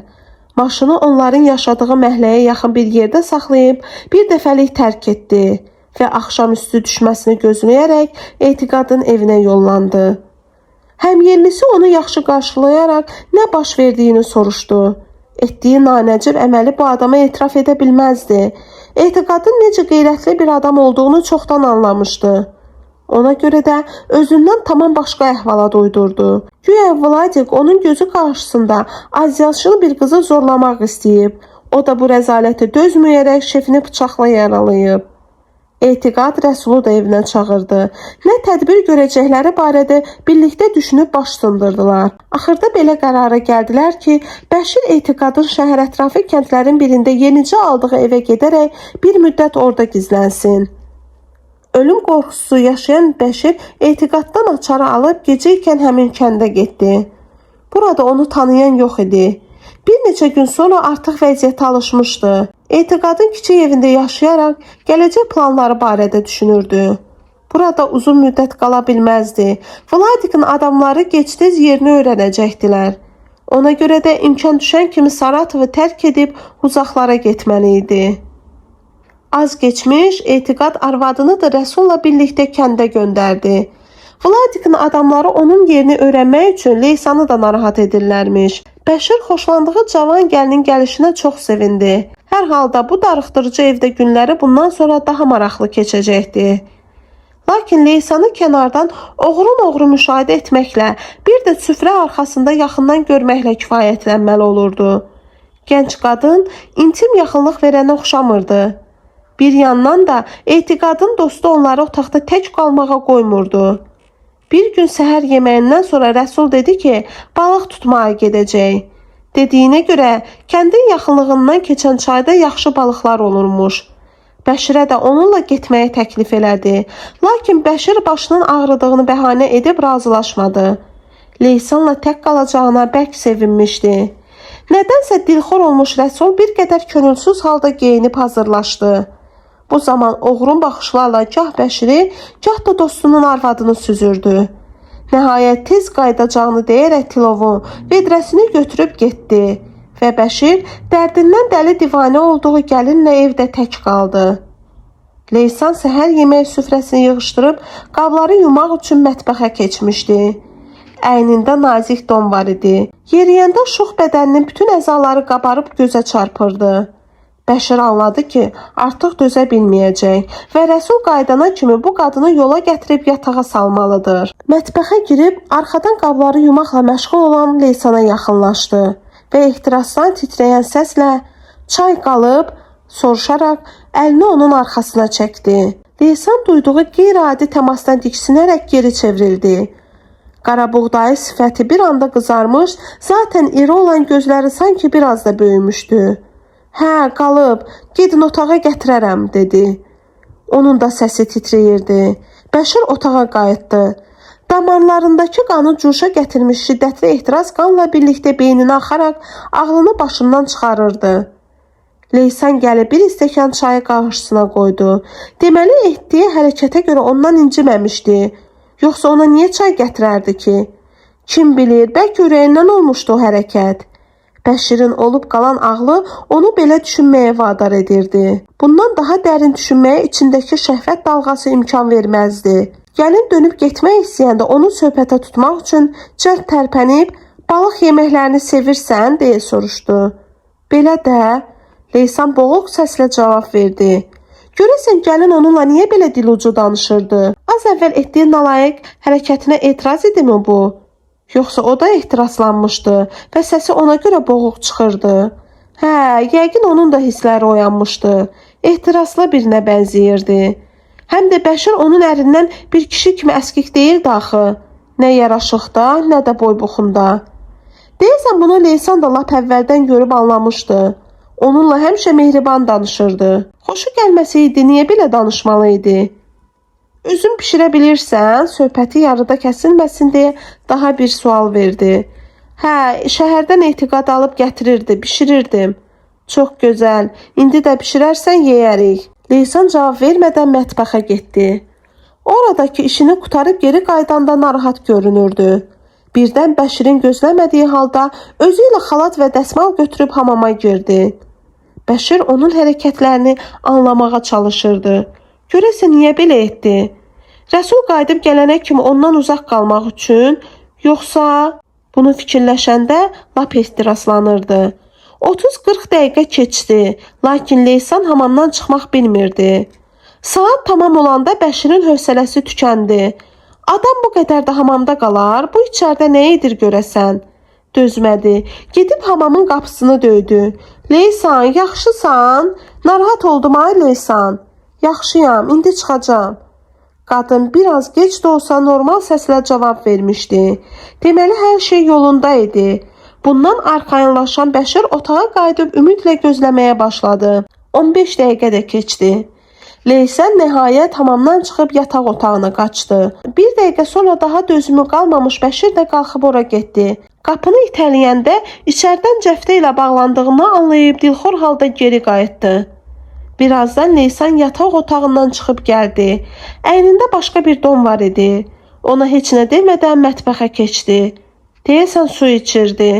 Maşını onların yaşadığı məhəlləyə yaxın bir yerdə saxlayıb bir dəfəlik tərk etdi və axşamüstü düşməsini gözləyərək etiqadın evinə yollandı. Həmyerlisi onu yaxşı qarşılayaraq nə baş verdiyini soruşdu. Etdiyi nanəcib əməli bu adama etiraf edə bilməzdi. Etiqadın necə qeyrətli bir adam olduğunu çoxdan anlamışdı. Ona görə də özündən tamam başqa əhvalat uydurdu. Güya Vladik onun gözü qarşısında azyaşlı bir qızı zorlamaq istəyib. O da bu rəzalətə dözməyərək şefini bıçaqla yaralayıb. Etiqad Rəsulu da evinə çağırdı. Nə tədbir görəcəkləri barədə birlikdə düşünüb baş sındırdılar. Axırda belə qərara gəldilər ki, Bəşir Etiqadın şəhər ətrafı kəndlərin birində yenicə aldığı evə gedərək bir müddət orada gizlənsin. Ölüm qorxusu yaşayan Bəşir etiqaddan açarı alıb gecə ikən həmin kəndə getdi. Burada onu tanıyan yox idi. Bir neçə gün sonra artıq vəziyyətə alışmışdı. Etiqadın kiçik evində yaşayaraq gələcək planları barədə düşünürdü. Burada uzun müddət qala bilməzdi. Vladikin adamları gec-tez yerini öyrənəcəkdilər. Ona görə də imkan düşən kimi Saratovu tərk edib uzaqlara getməli idi. Az keçmiş Etiqad arvadını da Rəsulla birlikdə kəndə göndərdi. Vladikin adamları onun yerini öyrənmək üçün Leysanı da narahat edirlərmiş. Bəşir xoşlandığı cavan gəlinin gəlişinə çox sevindi. Hər halda bu darıxdırıcı evdə günləri bundan sonra daha maraqlı keçəcəkdi. Lakin Leysanı kənardan oğrun-oğru müşahidə etməklə, bir də süfrə arxasında yaxından görməklə kifayətlənməli olurdu. Gənc qadın intim yaxınlıq verənə oxşamırdı. Bir yandan da Etiqadın dostu onları otaqda tək qalmağa qoymurdu. Bir gün səhər yeməyindən sonra Rəsul dedi ki, balıq tutmağa gedəcək. Dediyinə görə kəndin yaxınlığından keçən çayda yaxşı balıqlar olurmuş. Bəşirə də onunla getməyi təklif elədi. Lakin Bəşir başının ağrıdığını bəhanə edib razılaşmadı. Leysanla tək qalacağına bərk sevinmişdi. Nədənsə dilxor olmuş Rəsul bir qədər könülsüz halda geyinib hazırlaşdı. Bu zaman oğrun baxışlarla gah Bəşiri, gah da dostunun arvadını süzürdü. Nəhayət tez qayıdacağını deyərək tilovu, vedrəsini götürüb getdi və Bəşir dərdindən dəli divanə olduğu gəlinlə evdə tək qaldı. Leysan səhər yemək süfrəsini yığışdırıb qabları yumaq üçün mətbəxə keçmişdi. Əynində nazik don var idi. Yeriyəndə şux bədəninin bütün əzaları qabarıb gözə çarpırdı. Bəşir anladı ki, artıq dözə bilməyəcək və Rəsul qayıdana kimi bu qadını yola gətirib yatağa salmalıdır. Mətbəxə girib arxadan qabları yumaqla məşğul olan Leysana yaxınlaşdı və ehtirasdan titrəyən səslə çay qalıb soruşaraq əlini onun arxasına çəkdi. Leysan duyduğu qeyri-adi təmasdan diksinərək geri çevrildi. Qarabuğdayı sifəti bir anda qızarmış, zaten iri olan gözləri sanki biraz da böyümüşdü. Hə, qalıb, gedin otağa gətirərəm, dedi. Onun da səsi titrəyirdi. Bəşir otağa qayıtdı. Damarlarındakı qanı cuşa gətirmiş şiddətli ehtiras qanla birlikdə beyninə axaraq ağlını başından çıxarırdı. Leysan gəlib bir stəkan çayı qarşısına qoydu. Deməli etdiyi hərəkətə görə ondan inciməmişdi. Yoxsa ona niyə çay gətirərdi ki? Kim bilir, bəlkə ürəyindən olmuşdu o hərəkət. Bəşirin olub qalan ağlı onu belə düşünməyə vadar edirdi. Bundan daha dərin düşünməyə içindəki şəhvət dalğası imkan verməzdi. Gəlin dönüb getmək istəyəndə onu söhbətə tutmaq üçün cəld tərpənib, balıq yeməklərini sevirsən, deyə soruşdu. Belə də, Leysan boğuq səslə cavab verdi. Görəsən gəlin onunla niyə belə dilucu danışırdı? Az əvvəl etdiyi nalayiq hərəkətinə etiraz idimi bu? Yoxsa o da ehtiraslanmışdı və səsi ona görə boğuq çıxırdı. Hə, yəqin onun da hissləri oyanmışdı. Ehtiraslı birinə bənzəyirdi. Həm də Bəşir onun ərindən bir kişi kimi əskik deyildi axı. Nə yaraşıqda, nə də boy-buxunda. Deyəsən bunu Leysan da lap əvvəldən görüb anlamışdı. Onunla həmişə mehriban danışırdı. Xoşu gəlməsəydi niyə belə danışmalı idi? Özün bişirə bilirsən? Söhbəti yarıda kəsilməsin deyə daha bir sual verdi. Hə, şəhərdən etiqad alıb gətirirdi, bişirirdim. Çox gözəl. İndi də bişirərsən yeyərik. Leysan cavab vermədən mətbəxə getdi. Oradakı işini qurtarıb geri qayıdanda narahat görünürdü. Birdən Bəşirin gözləmədiyi halda özü ilə xalat və dəsmal götürüb hamama girdi. Bəşir onun hərəkətlərini anlamağa çalışırdı. Görəsən niyə belə etdi? Rəsul qayıdıb gələnə kimi ondan uzaq qalmaq üçün, yoxsa bunu fikirləşəndə lap ehtiraslanırdı. 30-40 dəqiqə keçdi, lakin Leysan hamamdan çıxmaq bilmirdi. Saat tamam olanda Bəşirin hövsələsi tükəndi. Adam bu qədər də hamamda qalar, bu içəridə nə edir görəsən? Dözmədi. Gedib hamamın qapısını döydü. Leysan, yaxşısan? Narahat oldum ay Leysan. Yaxşıyam, indi çıxacağam. Qadın biraz gec də olsa normal səslə cavab vermişdi. Deməli hər şey yolunda idi. Bundan arxayınlaşan Bəşir otağa qayıdıb ümidlə gözləməyə başladı. 15 dəqiqə də keçdi. Leysan nəhayət hamamdan çıxıb yataq otağına qaçdı. Bir dəqiqə sonra daha dözümü qalmamış Bəşir də qalxıb ora getdi. Qapını itələyəndə içəridən cəftə ilə bağlandığını anlayıb dilxor halda geri qayıtdı. Birazdan Leysan yataq otağından çıxıb gəldi. Əynində başqa bir don var idi. Ona heç nə demədən mətbəxə keçdi. Deyəsən su içirdi.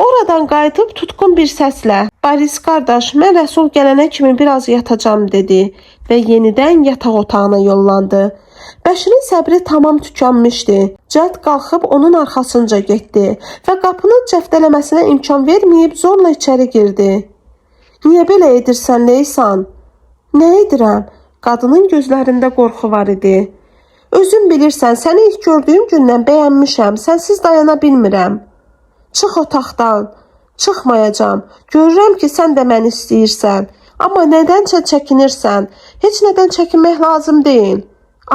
Oradan qayıdıb tutqun bir səslə "Boris qardaş, mən Rəsul gələnə kimi biraz yatacam" dedi və yenidən yataq otağına yollandı. Bəşirin səbri tamam tükənmişdi. Cəld qalxıb onun arxasınca getdi və qapının cəftələməsinə imkan verməyib zorla içəri girdi. "Niyə belə edirsən, Leysan?" "Nə edirəm?" Qadının gözlərində qorxu var idi. "Özün bilirsən, səni ilk gördüyüm gündən bəyənmişəm. Sənsiz dayana bilmirəm." "Çıx otaqdan." "Çıxmayacam. Görürəm ki, sən də məni istəyirsən. Amma nədənsə çəkinirsən. Heç nədən çəkinmək lazım deyil.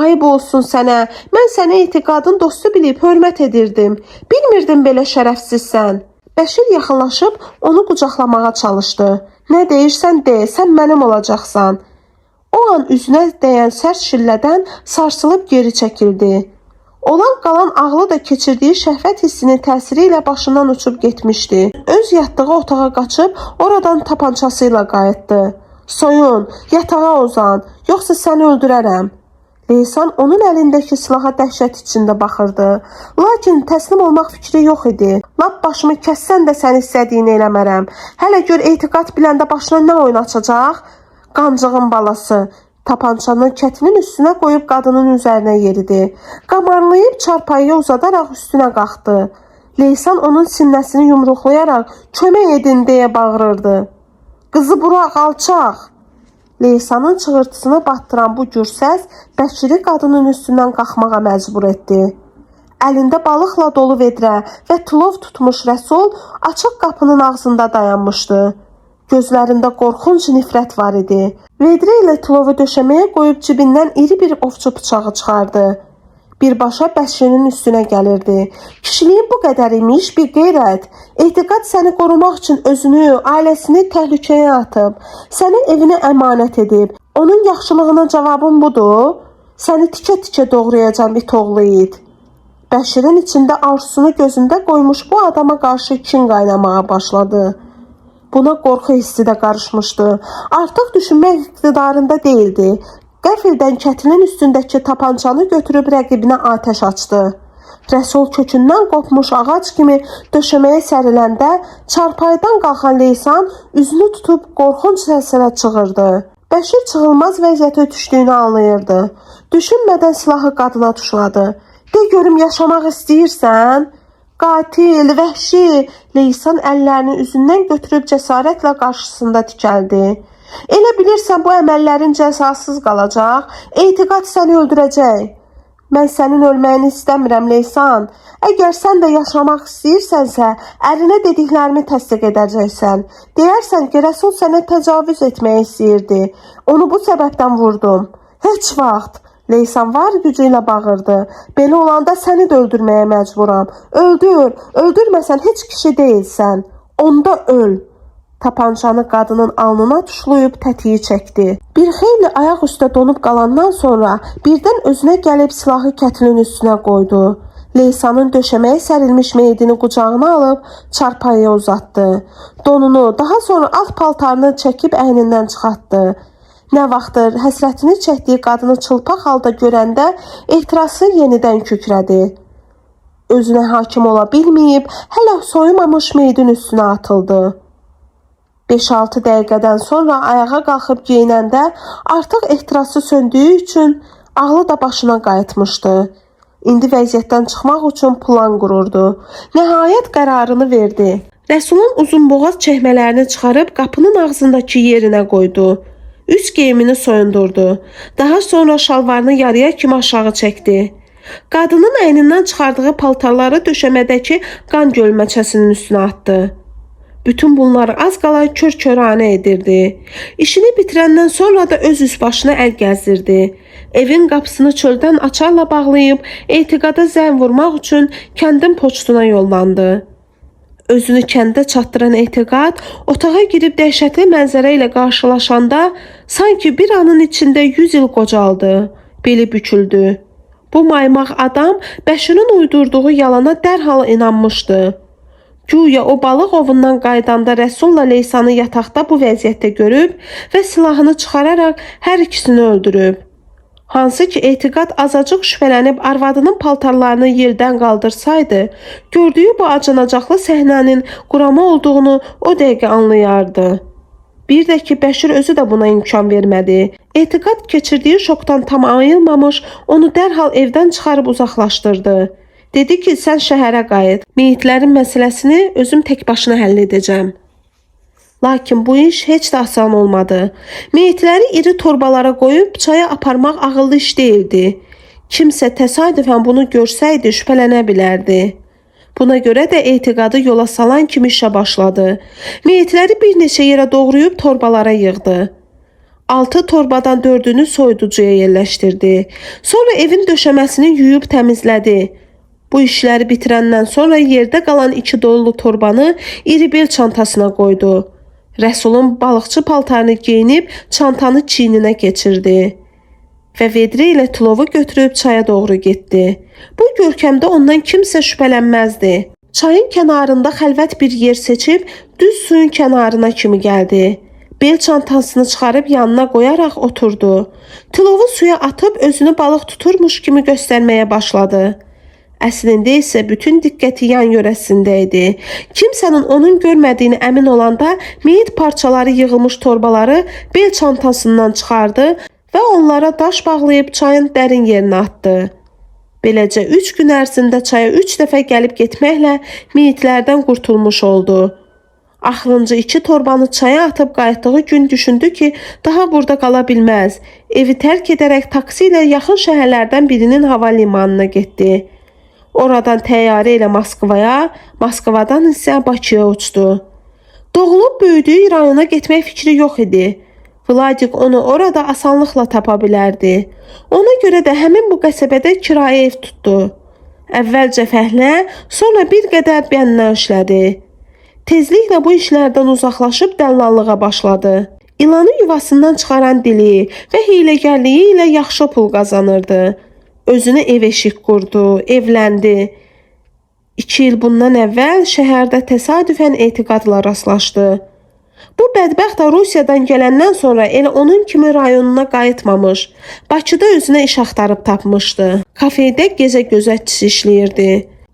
Ayıb olsun sənə. Mən səni etiqadın dostu bilib hörmət edirdim. Bilmirdim belə şərəfsizsən." Bəşir yaxınlaşıb onu qucaqlamağa çalışdı. "Nə deyirsən de, sən mənim olacaqsan." O an üzünə dəyən sərt şillədən sarsılıb geri çəkildi. Olan qalan ağlı da keçirdiyi şəhvət hissinin təsiri ilə başından uçub getmişdi. Öz yatdığı otağa qaçıb oradan tapançası ilə qayıtdı. "Soyun, yatağa uzan, yoxsa səni öldürərəm." Leysan onun əlindəki silaha dəhşət içində baxırdı. Lakin təslim olmaq fikri yox idi. "Lap başımı kəssən də sən istədiyini eləmərəm. Hələ gör etiqad biləndə başına nə oyun açacaq? Qancığın balası." Tapançanı kətinin üstünə qoyub qadının üzərinə yeridi. Qamarlayıb çarpayıya uzadaraq üstünə qalxdı. Leysan onun sinəsini yumruqlayaraq "Kömək edin" deyə bağırırdı. "Qızı burax, alçaq!" Leysanın çığırtısını batdıran bu gür səs Bəşiri qadının üstündən qalxmağa məcbur etdi. Əlində balıqla dolu vedrə və tilov tutmuş Rəsul açıq qapının ağzında dayanmışdı. Gözlərində qorxunc nifrət var idi. Vedrə ilə tilovu döşəməyə qoyub cibindən iri bir ovçu bıçağı çıxardı. Birbaşa Bəşirinin üstünə gəlirdi. "Kişiliyin bu qədər imiş, bir qeyrət. Etiqad səni qorumaq üçün özünü, ailəsini təhlükəyə atıb. Səni evinə əmanət edib. Onun yaxşılığına cavabın budur? Səni tikə-tikə doğrayacam it oğlu it." Bəşirin içində arzusunu gözündə qoymuş bu adama qarşı kin qaynamağa başladı. Buna qorxu hissi də qarışmışdı. Artıq düşünmək iqtidarında deyildi. Qəfildən kətilin üstündəki tapançanı götürüb rəqibinə atəş açdı. Rəsul kökündən qopmuş ağac kimi döşəməyə səriləndə çarpayıdan qalxan Leysan üzünü tutub qorxunc səslə çığırdı. Bəşir çıxılmaz vəziyyətə düşdüyünü anlayırdı. Düşünmədən silahı qadına tuşladı. "De görüm yaşamaq istəyirsən? Qatil, vəhşi!" Leysan əllərini üzündən götürüb cəsarətlə qarşısında dikəldi. "Elə bilirsən bu əməllərin cəzasız qalacaq? Etiqad səni öldürəcək. Mən sənin ölməyini istəmirəm, Leysan. Əgər sən də yaşamaq istəyirsənsə, ərinə dediklərimi təsdiq edəcəksən. Deyərsən ki, Rəsul sənə təcavüz etməyi istəyirdi. Onu bu səbəbdən vurdum." "Heç vaxt!" Leysan var gücü ilə bağırdı. "Belə olanda səni də öldürməyə məcburam. Öldür, öldürməsən heç kişi deyilsən. Onda öl." Tapançanı qadının alnına tuşlayıb tətiyi çəkdi. Bir xeyli ayaq üstə donub qalandan sonra birdən özünə gəlib silahı kətilin üstünə qoydu. Leysanın döşəməyə sərilmiş meyidini qucağına alıb çarpayıya uzatdı. Donunu, daha sonra alt paltarını çəkib əynindən çıxartdı. Nə vaxtdır həsrətini çəkdiyi qadını çılpaq halda görəndə ehtirası yenidən kükrədi. Özünə hakim ola bilməyib hələ soyumamış meyidin üstünə atıldı. 5-6 dəqiqədən sonra ayağa qalxıb geyinəndə artıq ehtirası söndüyü üçün ağlı da başına qayıtmışdı. İndi vəziyyətdən çıxmaq üçün plan qururdu. Nəhayət qərarını verdi. Rəsulun uzunboğaz çəkmələrini çıxarıb qapının ağzındakı yerinə qoydu. Üst geyimini soyundurdu. Daha sonra şalvarını yarıya kimi aşağı çəkdi. Qadının əynindən çıxardığı paltarları döşəmədəki qan gölməçəsinin üstünə atdı. Bütün bunları az qala kör-köranə edirdi. İşini bitirəndən sonra da öz üst başına əl gəzdirdi. Evin qapısını çöldən açarla bağlayıb etiqada zəng vurmaq üçün kəndin poçtuna yollandı. Özünü kəndə çatdıran etiqad otağa girib dəhşətli mənzərə ilə qarşılaşanda sanki bir anın içində 100 il qocaldı, beli büküldü. Bu maymaq adam Bəşirin uydurduğu yalana dərhal inanmışdı. Güya o balıq ovundan qayıdanda Rəsulla Leysanı yataqda bu vəziyyətdə görüb və silahını çıxararaq hər ikisini öldürüb. Hansı ki Etiqad azacıq şübhələnib arvadının paltarlarını yerdən qaldırsaydı, gördüyü bu acınacaqlı səhnənin qurama olduğunu o dəqiqə anlayardı. Bir də ki, Bəşir özü də buna imkan vermədi. Etiqad keçirdiyi şokdan tam ayılmamış, onu dərhal evdən çıxarıb uzaqlaşdırdı. Dedi ki, sən şəhərə qayıt. Meyitlərin məsələsini özüm tək başına həll edəcəm. Lakin bu iş heç də asan olmadı. Meyitləri iri torbalara qoyub çaya aparmaq ağıllı iş deyildi. Kimsə təsadüfən bunu görsəydi şübhələnə bilərdi. Buna görə də Etiqadı yola salan kimi işə başladı. Meyitləri bir neçə yerə doğrayıb torbalara yığdı. 6 torbadan 4-ünü soyuducuya yerləşdirdi. Sonra evin döşəməsini yuyub təmizlədi. Bu işləri bitirəndən sonra yerdə qalan 2 dolu torbanı iri bel çantasına qoydu. Rəsulun balıqçı paltarını geyinib çantanı çiyninə keçirdi və vedrə ilə tulovu götürüb çaya doğru getdi. Bu görkəmdə ondan kimsə şübhələnməzdi. Çayın kənarında xəlvət bir yer seçib düz suyun kənarına kimi gəldi. Bel çantasını çıxarıb yanına qoyaraq oturdu. Tulovu suya atıb özünü balıq tuturmuş kimi göstərməyə başladı. Əslində isə bütün diqqəti yan yörəsində idi. Kimsənin onun görmədiyini əmin olanda meyit parçaları yığılmış torbaları bel çantasından çıxardı və onlara daş bağlayıb çayın dərin yerinə atdı. Beləcə 3 gün ərzində çaya 3 dəfə gəlib getməklə meyitlərdən qurtulmuş oldu. Axırıncı 2 torbanı çaya atıb qayıtdığı gün düşündü ki, daha burada qala bilməz. Evi tərk edərək taksi ilə yaxın şəhərlərdən birinin hava limanına getdi. Oradan təyyarə ilə Moskvaya, Moskvadan isə Bakıya uçdu. Doğulub böyüdüyü rayona getmək fikri yox idi. Vladik onu orada asanlıqla tapa bilərdi. Ona görə də həmin bu qəsəbədə kirayə ev tutdu. Əvvəlcə fəhlə, sonra bir qədər bənna işlədi. Tezliklə bu işlərdən uzaqlaşıb dəllallığa başladı. İlanı yuvasından çıxaran dili və hiyləgərliyi ilə yaxşı pul qazanırdı. Özünə ev eşik qurdu, evləndi. 2 il bundan əvvəl şəhərdə təsadüfən Etiqadla rastlaşdı. Bu bədbəxt də Rusiyadan gələndən sonra elə onun kimi rayonuna qayıtmamış, Bakıda özünə iş axtarıb tapmışdı. Kafedə gecə gözətçisi işləyirdi.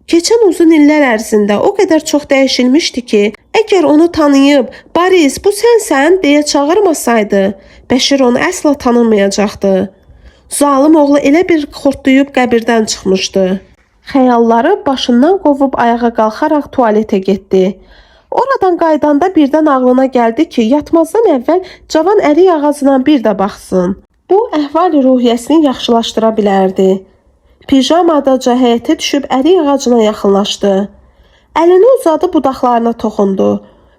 Keçən uzun illər ərzində o qədər çox dəyişilmişdi ki, əgər onu tanıyıb, "Boris, bu sənsən?" deyə çağırmasaydı, Bəşir onu əsla tanımayacaqdı. Zalım oğlu elə bir xortlayıb qəbirdən çıxmışdı. Xəyalları başından qovub ayağa qalxaraq tualetə getdi. Oradan qayıdanda birdən ağlına gəldi ki, yatmazdan əvvəl cavan ərik ağacına bir də baxsın. Bu əhval-ruhiyyəsini yaxşılaşdıra bilərdi. Pijamadaca həyətə düşüb ərik ağacına yaxınlaşdı. Əlini uzadıb budaqlarına toxundu.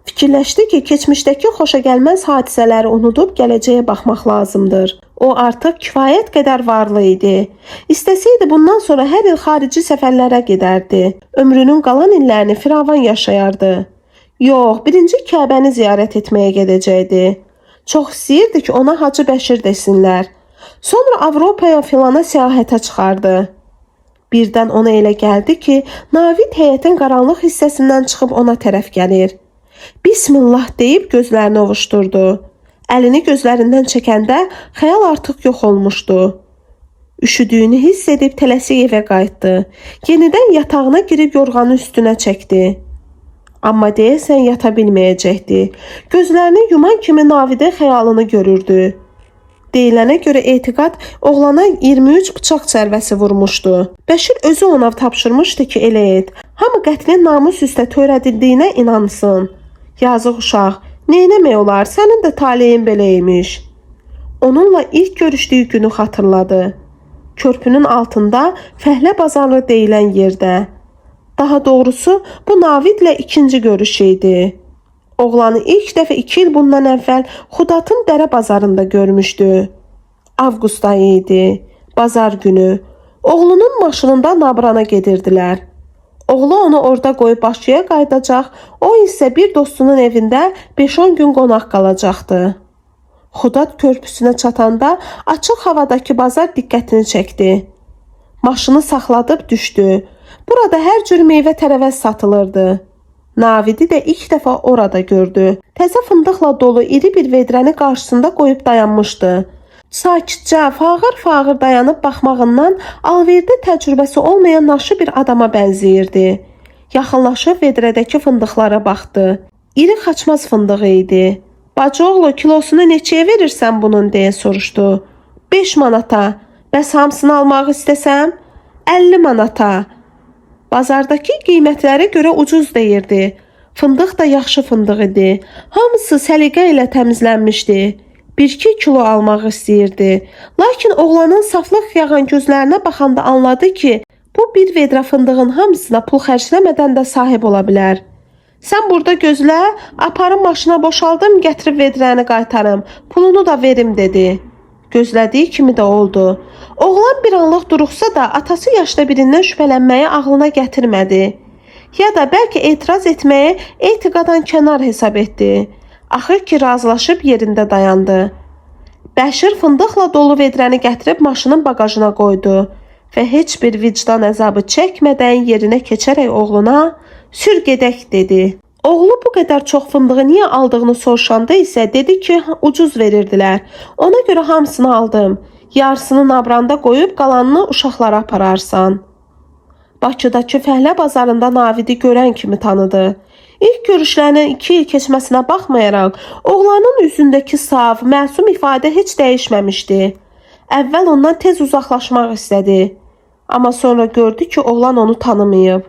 Fikirləşdi ki, keçmişdəki xoşagəlməz hadisələri unudub gələcəyə baxmaq lazımdır. O artıq kifayət qədər varlı idi. İstəsəydi bundan sonra hər il xarici səfərlərə gedərdi. Ömrünün qalan illərini firavan yaşayardı. Yox, birinci Kəbəni ziyarət etməyə gedəcəkdi. Çox istəyirdi ki, ona Hacı Bəşir desinlər. Sonra Avropaya filana səyahətə çıxardı. Birdən ona elə gəldi ki, Navid həyətin qaranlıq hissəsindən çıxıb ona tərəf gəlir. Bismillah deyib gözlərini ovuşdurdu. Əlini gözlərindən çəkəndə xəyal artıq yox olmuşdu. Üşüdüyünü hiss edib tələsik evə qayıtdı. Yenidən yatağına girib yorğanı üstünə çəkdi. Amma deyəsən yata bilməyəcəkdi. Gözlərini yuman kimi Navidin xəyalını görürdü. Deyilənə görə Etiqad oğlana 23 bıçaq zərbəsi vurmuşdu. Bəşir özü ona tapşırmışdı ki, elə et. Hamı qətlin namus üstə törədildiyinə inansın. Yazıq uşaq, neynəmək olar, sənin də taleyin belə imiş. Onunla ilk görüşdüyü günü xatırladı. Körpünün altında Fəhlə bazarı deyilən yerdə. Daha doğrusu bu Navidlə ikinci görüşü idi. Oğlanı ilk dəfə 2 il bundan əvvəl Xudatın dərə bazarında görmüşdü. Avqust ayı idi. Bazar günü. Oğlunun maşınında Nabrana gedirdilər. Oğlu onu orada qoyub Bakıya qayıdacaq, o isə bir dostunun evində 5-10 gün qonaq qalacaqdı. Xudat körpüsünə çatanda açıq havadakı bazar diqqətini çəkdi. Maşını saxladıb düşdü. Burada hər cür meyvə tərəvəz satılırdı. Navidi də ilk dəfə orada gördü. Təzə fındıqla dolu iri bir vedrəni qarşısında qoyub dayanmışdı. Sakitcə, fağır-fağır dayanıb baxmağından alverdə təcrübəsi olmayan naşı bir adama bənzəyirdi. Yaxınlaşıb vedrədəki fındıqlara baxdı. İri xaçmaz fındığı idi. "Bacıoğlu, kilosunu neçəyə verirsən bunun?" deyə soruşdu. "5 manata." "Bəs hamısını almaq istəsəm?" "50 manata." Bazardakı qiymətlərə görə ucuz deyirdi. Fındıq da yaxşı fındıq idi. Hamısı səliqə ilə təmizlənmişdi. 1-2 kilo almaq istəyirdi. Lakin oğlanın saflıq yağan gözlərinə baxanda anladı ki, bu bir vedrə fındığın hamısına pul xərcləmədən də sahib ola bilər. "Sən burada gözlə, aparım maşına boşaldım, gətirib vedrəni qaytarım, pulunu da verim" dedi. Gözlədiyi kimi də oldu. Oğlan bir anlıq duruxsa da atası yaşda birindən şübhələnməyi ağlına gətirmədi. Ya da bəlkə etiraz etməyi etiqadan kənar hesab etdi. Axır ki razılaşıb yerində dayandı. Bəşir fındıqla dolu vedrəni gətirib maşının baqajına qoydu və heç bir vicdan əzabı çəkmədən yerinə keçərək oğluna "Sür gedək" dedi. Oğlu bu qədər çox fındığı niyə aldığını soruşanda isə dedi ki, ucuz verirdilər. Ona görə hamısını aldım. Yarısını nabranda qoyub qalanını uşaqlara apararsan. Bakıdakı fəhlə bazarında Navidi görən kimi tanıdı. İlk görüşlərinin 2 il keçməsinə baxmayaraq, oğlanın üzündəki saf, məsum ifadə heç dəyişməmişdi. Əvvəl ondan tez uzaqlaşmaq istədi. Amma sonra gördü ki, oğlan onu tanımayıb.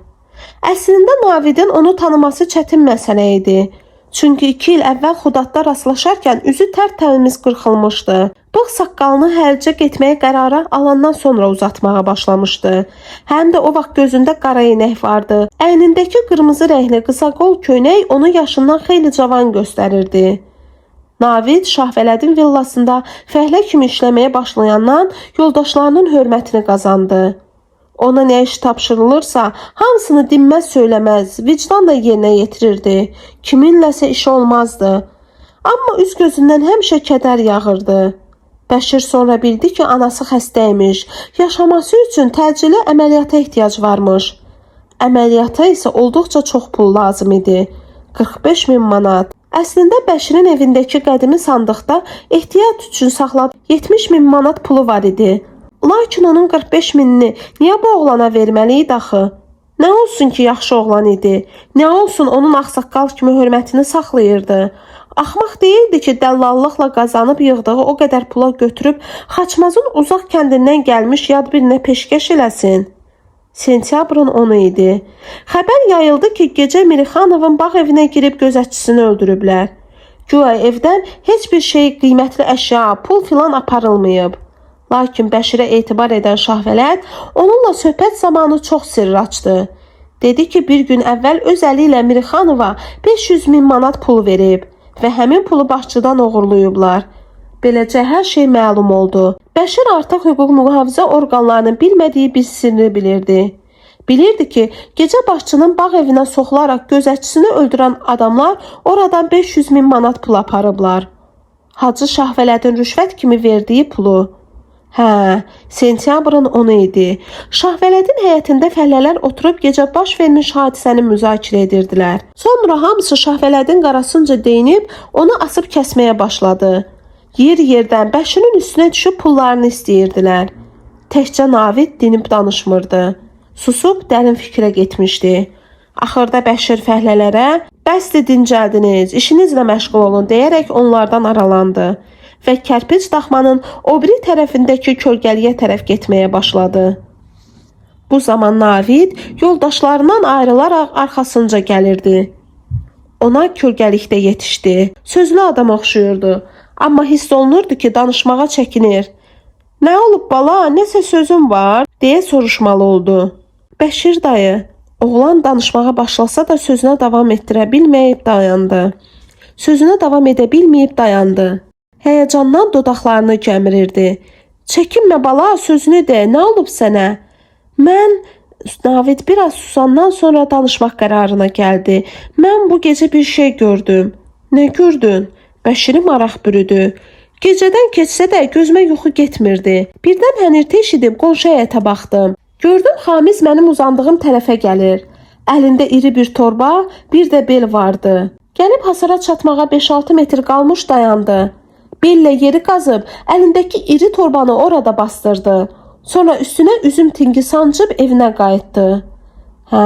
Əslində Navidin onu tanıması çətin məsələ idi. Çünki 2 il əvvəl Xudadda rastlaşarkən üzü tərtəmiz qırxılmışdı. Bığ saqqalını həlcə getməyə qərarı alandan sonra uzatmağa başlamışdı. Həm də o vaxt gözündə qara eynək vardı. Əynindəki qırmızı rəngli qısa qol köynək onu yaşından xeyli cavan göstərirdi. Navid Şahvələdin villasında fəhlə kimi işləməyə başlayandan yoldaşlarının hörmətini qazandı. Ona nə iş tapşırılırsa, hamısını dinməz söyləməz, vicdanla yerinə yetirirdi. Kiminləsə işi olmazdı. Amma üz gözündən həmişə kədər yağırdı. Bəşir sonra bildi ki, anası xəstə imiş. Yaşaması üçün təcili əməliyyata ehtiyac varmış. Əməliyyata isə olduqca çox pul lazım idi. 45 min manat. Əslində Bəşirin evindəki qədimi sandıqda ehtiyat üçün saxladığı 70 min manat pulu var idi. Lakin onun 45 minini niyə bu oğlana verməli idi axı? Nə olsun ki, yaxşı oğlan idi? Nə olsun onun ağsaqqal kimi hörmətini saxlayırdı? Axmaq deyildi ki, dəllallıqla qazanıb yığdığı o qədər pula götürüb Xaçmazın uzaq kəndindən gəlmiş yad birinə peşkəş eləsin. Sentyabrın 10-u idi. Xəbər yayıldı ki, gecə Mirixanovun bağ evinə girib gözətçisini öldürüblər. Güya evdən heç bir şey, qiymətli əşya, pul filan aparılmayıb. Lakin Bəşirə etibar edən Şahvələd onunla söhbət zamanı çox sirr açdı. Dedi ki, bir gün əvvəl öz əli ilə Mirixanova 500 min manat pul verib və həmin pulu başçıdan oğurlayıblar. Beləcə hər şey məlum oldu. Bəşir artıq hüquq mühafizə orqanlarının bilmədiyi bir sirri bilirdi. Bilirdi ki, gecə başçının bağ evinə soxularaq gözətçisini öldürən adamlar oradan 500 min manat pul aparıblar. Hacı Şahvələdin rüşvət kimi verdiyi pulu. Hə, sentyabrın 10-u idi. Şahvələdin həyətində fəhlələr oturub gecə baş vermiş hadisəni müzakirə edirdilər. Sonra hamısı Şahvələdin qarasınca deyinib onu asıb kəsməyə başladı. Yer yerdən Bəşirin üstünə düşüb pullarını istəyirdilər. Təkcə Navid dinib danışmırdı. Susub dərin fikrə getmişdi. Axırda Bəşir fəhlələrə "Bəsdir dincəldiniz, işinizlə məşğul olun" deyərək onlardan aralandı və kərpic daxmanın o biri tərəfindəki kölgəliyə tərəf getməyə başladı. Bu zaman Navid yoldaşlarından ayrılaraq arxasınca gəlirdi. Ona kölgəlikdə yetişdi. Sözlü adam oxşuyurdu, amma hiss olunurdu ki, danışmağa çəkinir. "Nə olub bala, nəsə sözün var?" deyə soruşmalı oldu. "Bəşir dayı," oğlan danışmağa başlasa da sözünə davam etdirə bilməyib dayandı. Sözünə davam edə bilməyib dayandı. Həyəcandan dodaqlarını gəmirirdi. "Çəkinmə bala, sözünü de, nə olub sənə?" "Mən..." Navid biraz susandan sonra danışmaq qərarına gəldi. "Mən bu gecə bir şey gördüm." "Nə gördün?" Bəşiri maraq bürüdü. Gecədən keçsə də gözümə yuxu getmirdi. Birdən hənirti eşidib qonşu həyətə baxdım. Gördüm Xamiz mənim uzandığım tərəfə gəlir. Əlində iri bir torba, bir də bel vardı. Gəlib hasara çatmağa 5-6 metr qalmış dayandı. Bellə yeri qazıb əlindəki iri torbanı orada bastırdı. Sonra üstünə üzüm tingi sancıb evinə qayıtdı. Hə,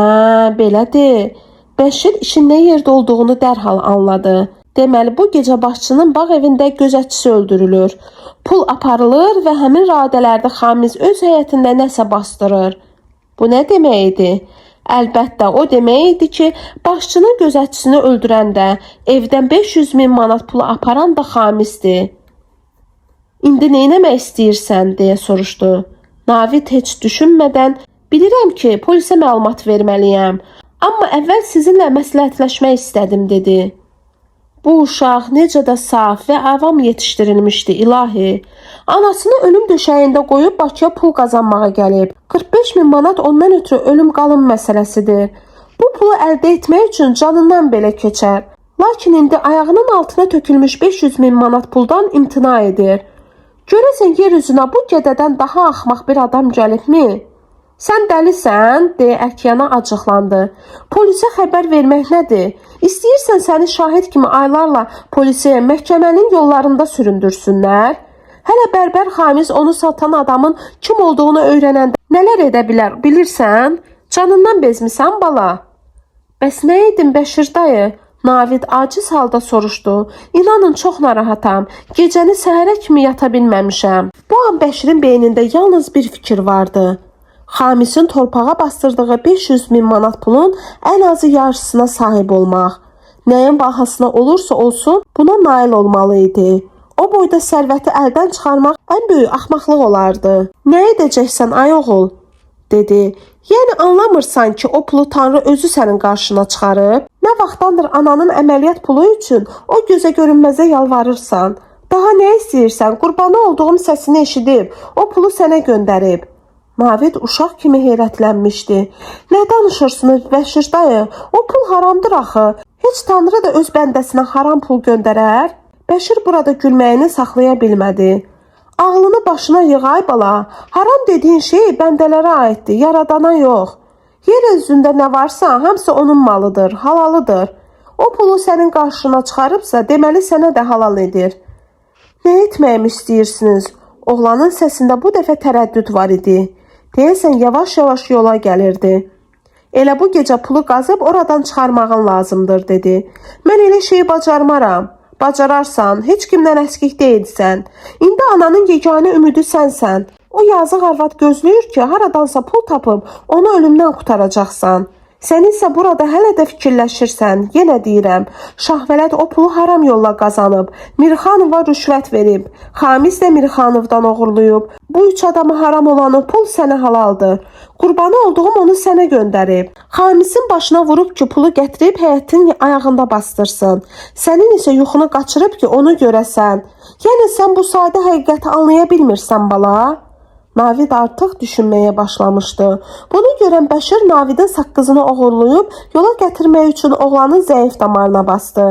belədir. Bəşir işin nə yerdə olduğunu dərhal anladı. Deməli bu gecə başçının bağ evində gözətçisi öldürülür. Pul aparılır və həmin radələrdə Xamiz öz həyətində nəsə bastırır. Bu nə demək idi? Əlbəttə, o demək idi ki, başçının gözətçisini öldürən də, evdən 500 min manat pulu aparan da Xamisdir. İndi nə etmək istəyirsən, deyə soruşdu. Navid heç düşünmədən, bilirəm ki, polisə məlumat verməliyəm, amma əvvəl sizinlə məsləhətləşmək istədim, dedi. Bu uşaq necə də saf və avam yetişdirilmişdi, ilahi. Anasını ölüm döşəyində qoyub Bakıya pul qazanmağa gəlib. 45 min manat ondan ötrü ölüm qalım məsələsidir. Bu pulu əldə etmək üçün canından belə keçər. Lakin indi ayağının altına tökülmüş 500 min manat puldan imtina edir. Görəsən yer üzünə bu gədədən daha axmaq bir adam gəlibmi? Sən dəlisən, deyə Əkyana acıqlandı. Polisə xəbər vermək nədir? İstəyirsən səni şahid kimi aylarla polisə, məhkəmənin yollarında süründürsünlər? Hələ bərbər Xamiz onu satan adamın kim olduğunu öyrənəndə nələr edə bilər, bilirsən? Canından bezmisən bala? Bəs nə edim Bəşir dayı? Navid aciz halda soruşdu. İnanın çox narahatam. Gecəni səhərə kimi yata bilməmişəm. Bu an Bəşirin beynində yalnız bir fikir vardı. Xamisin torpağa bastırdığı 500 min manat pulun ən azı yarısına sahib olmaq. Nəyin bahasına olursa olsun buna nail olmalı idi. O boyda sərvəti əldən çıxarmaq ən böyük axmaqlıq olardı. Nə edəcəksən ay oğul? Dedi. Yəni anlamırsan ki, o pulu Tanrı özü sənin qarşına çıxarıb? Nə vaxtdandır ananın əməliyyat pulu üçün o gözə görünməzə yalvarırsan? Daha nə istəyirsən? Qurbanı olduğum səsini eşidib, o pulu sənə göndərib. Navid uşaq kimi heyrətlənmişdi. Nə danışırsınız Bəşir dayı? O pul haramdır axı. Heç Tanrı da öz bəndəsinə haram pul göndərər? Bəşir burada gülməyini saxlaya bilmədi. Ağlını başına yığ ay bala. Haram dediyin şey bəndələrə aiddir, yaradana yox. Yer üzündə nə varsa, hamısı onun malıdır, halalıdır. O pulu sənin qarşına çıxarıbsa, deməli sənə də halal edir. Nə etməyimi istəyirsiniz? Oğlanın səsində bu dəfə tərəddüd var idi. Deyəsən yavaş-yavaş yola gəlirdi. Elə bu gecə pulu qazıb oradan çıxarmağın lazımdır, dedi. Mən elə şeyi bacarmaram. Bacararsan, heç kimdən əskik deyilsən. İndi ananın yeganə ümidi sənsən. O yazıq arvad gözləyir ki, haradansa pul tapıb onu ölümdən qurtaracaqsan. Sən isə burada hələ də fikirləşirsən. Yenə deyirəm, Şahvələt o pulu haram yolla qazanıb. Mirxanova rüşvət verib. Xamiz də Mirxanovdan oğurlayıb. Bu üç adama haram olan o pul sənə halaldır. Qurbanı olduğum onu sənə göndərib. Xamizin başına vurub ki, pulu gətirib həyətin ayağında bastırsın. Sənin isə yuxunu qaçırıb ki, onu görəsən. Yəni sən bu sadə həqiqəti anlaya bilmirsən bala? Navid artıq düşünməyə başlamışdı. Bunu görən Bəşir Navidin saqqızını oğurlayıb yola gətirmək üçün oğlanın zəif damarına bastı.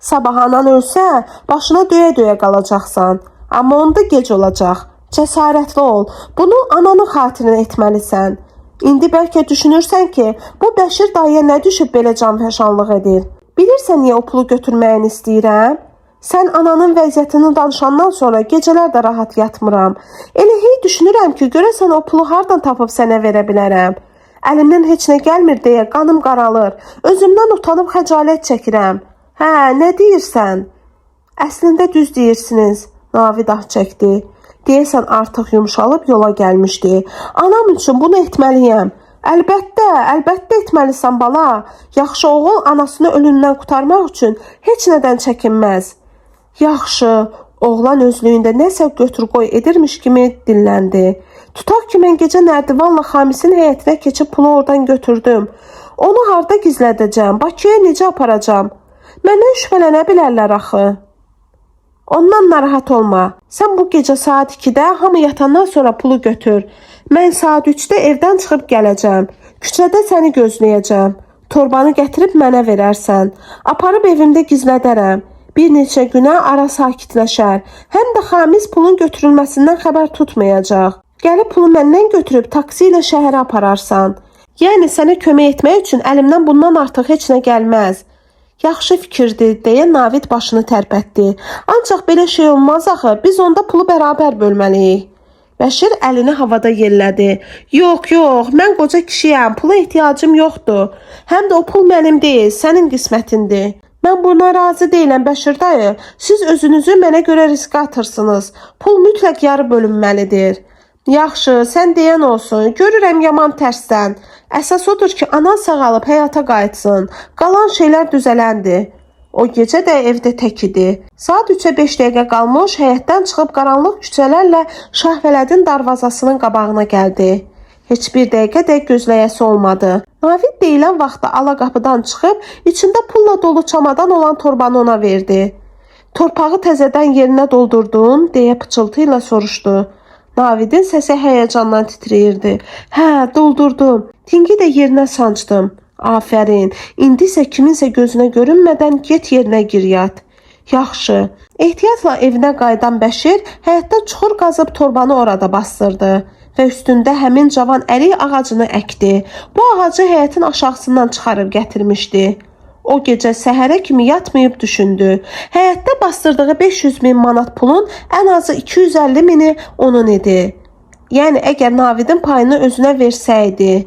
Sabah anan ölsə, başına döyə-döyə qalacaqsan. Amma onda gec olacaq. Cəsarətli ol. Bunu ananın xatirinə etməlisən. İndi bəlkə düşünürsən ki, bu Bəşir dayıya nə düşüb belə canfəşanlıq edir? Bilirsən niyə o pulu götürməyini istəyirəm? Sən ananın vəziyyətini danışandan sonra gecələr də rahat yatmıram. Elə hey düşünürəm ki, görəsən o pulu hardan tapıb sənə verə bilərəm. Əlimdən heç nə gəlmir deyə qanım qaralır. Özümdən utanıb xəcalət çəkirəm. Hə, nə deyirsən? Əslində düz deyirsiniz. Navid ah çəkdi. Deyəsən artıq yumşalıb yola gəlmişdi. Anam üçün bunu etməliyəm. Əlbəttə, əlbəttə etməlisən bala. Yaxşı oğul anasını ölümdən qurtarmaq üçün heç nədən çəkinməz. Yaxşı, oğlan özlüyündə nəsə götür-qoy edirmiş kimi dilləndi. Tutaq ki, mən gecə nərdivanla Xamisin həyətinə keçib pulu oradan götürdüm. Onu harda gizlədəcəm? Bakıya necə aparacam? Məndən şübhələnə bilərlər axı. Ondan narahat olma. Sən bu gecə saat 2-də hamı yatandan sonra pulu götür. Mən saat 3-də evdən çıxıb gələcəm. Küçədə səni gözləyəcəm. Torbanı gətirib mənə verərsən. Aparıb evimdə gizlədərəm. Bir neçə günə ara sakitləşər. Həm də Xamiz pulun götürülməsindən xəbər tutmayacaq. Gəlib pulu məndən götürüb taksi ilə şəhərə apararsan. Yəni sənə kömək etmək üçün əlimdən bundan artıq heç nə gəlməz. Yaxşı fikirdir, deyə Navid başını tərpətdi. Ancaq belə şey olmaz axı, biz onda pulu bərabər bölməliyik. Bəşir əlini havada yellədi. Yox, yox, mən qoca kişiyəm, pula ehtiyacım yoxdur. Həm də o pul mənim deyil, sənin qismətindir. Mən buna razı deyiləm Bəşir dayı. Siz özünüzü mənə görə riskə atırsınız. Pul mütləq yarı bölünməlidir. Yaxşı, sən deyən olsun. Görürəm yaman tərssən. Əsas odur ki, anan sağalıb həyata qayıtsın. Qalan şeylər düzələndi. O gecə də evdə tək idi. Saat 3-ə 5 dəqiqə qalmış həyətdən çıxıb qaranlıq küçələrlə Şahvələdin darvazasının qabağına gəldi. Heç bir dəqiqə də gözləyəsi olmadı. Navid deyilən vaxtda ala qapıdan çıxıb içində pulla dolu çamadan olan torbanı ona verdi. Torpağı təzədən yerinə doldurdun, deyə pıçıltı ilə soruşdu. Navidin səsi həyəcandan titrəyirdi. Hə, doldurdum. Tingi də yerinə sancdım. Afərin. İndi isə kiminsə gözünə görünmədən get yerinə gir yat. Yaxşı. Ehtiyatla evinə qayıdan Bəşir həyətdə çuxur qazıb torbanı orada bastırdı və üstündə həmin cavan ərik ağacını əkdi. Bu ağacı həyətin aşağısından çıxarıb gətirmişdi. O gecə səhərə kimi yatmayıb düşündü. Həyətdə bastırdığı 500 min manat pulun ən azı 250 mini onun idi. Yəni əgər Navidin payını özünə versəydi,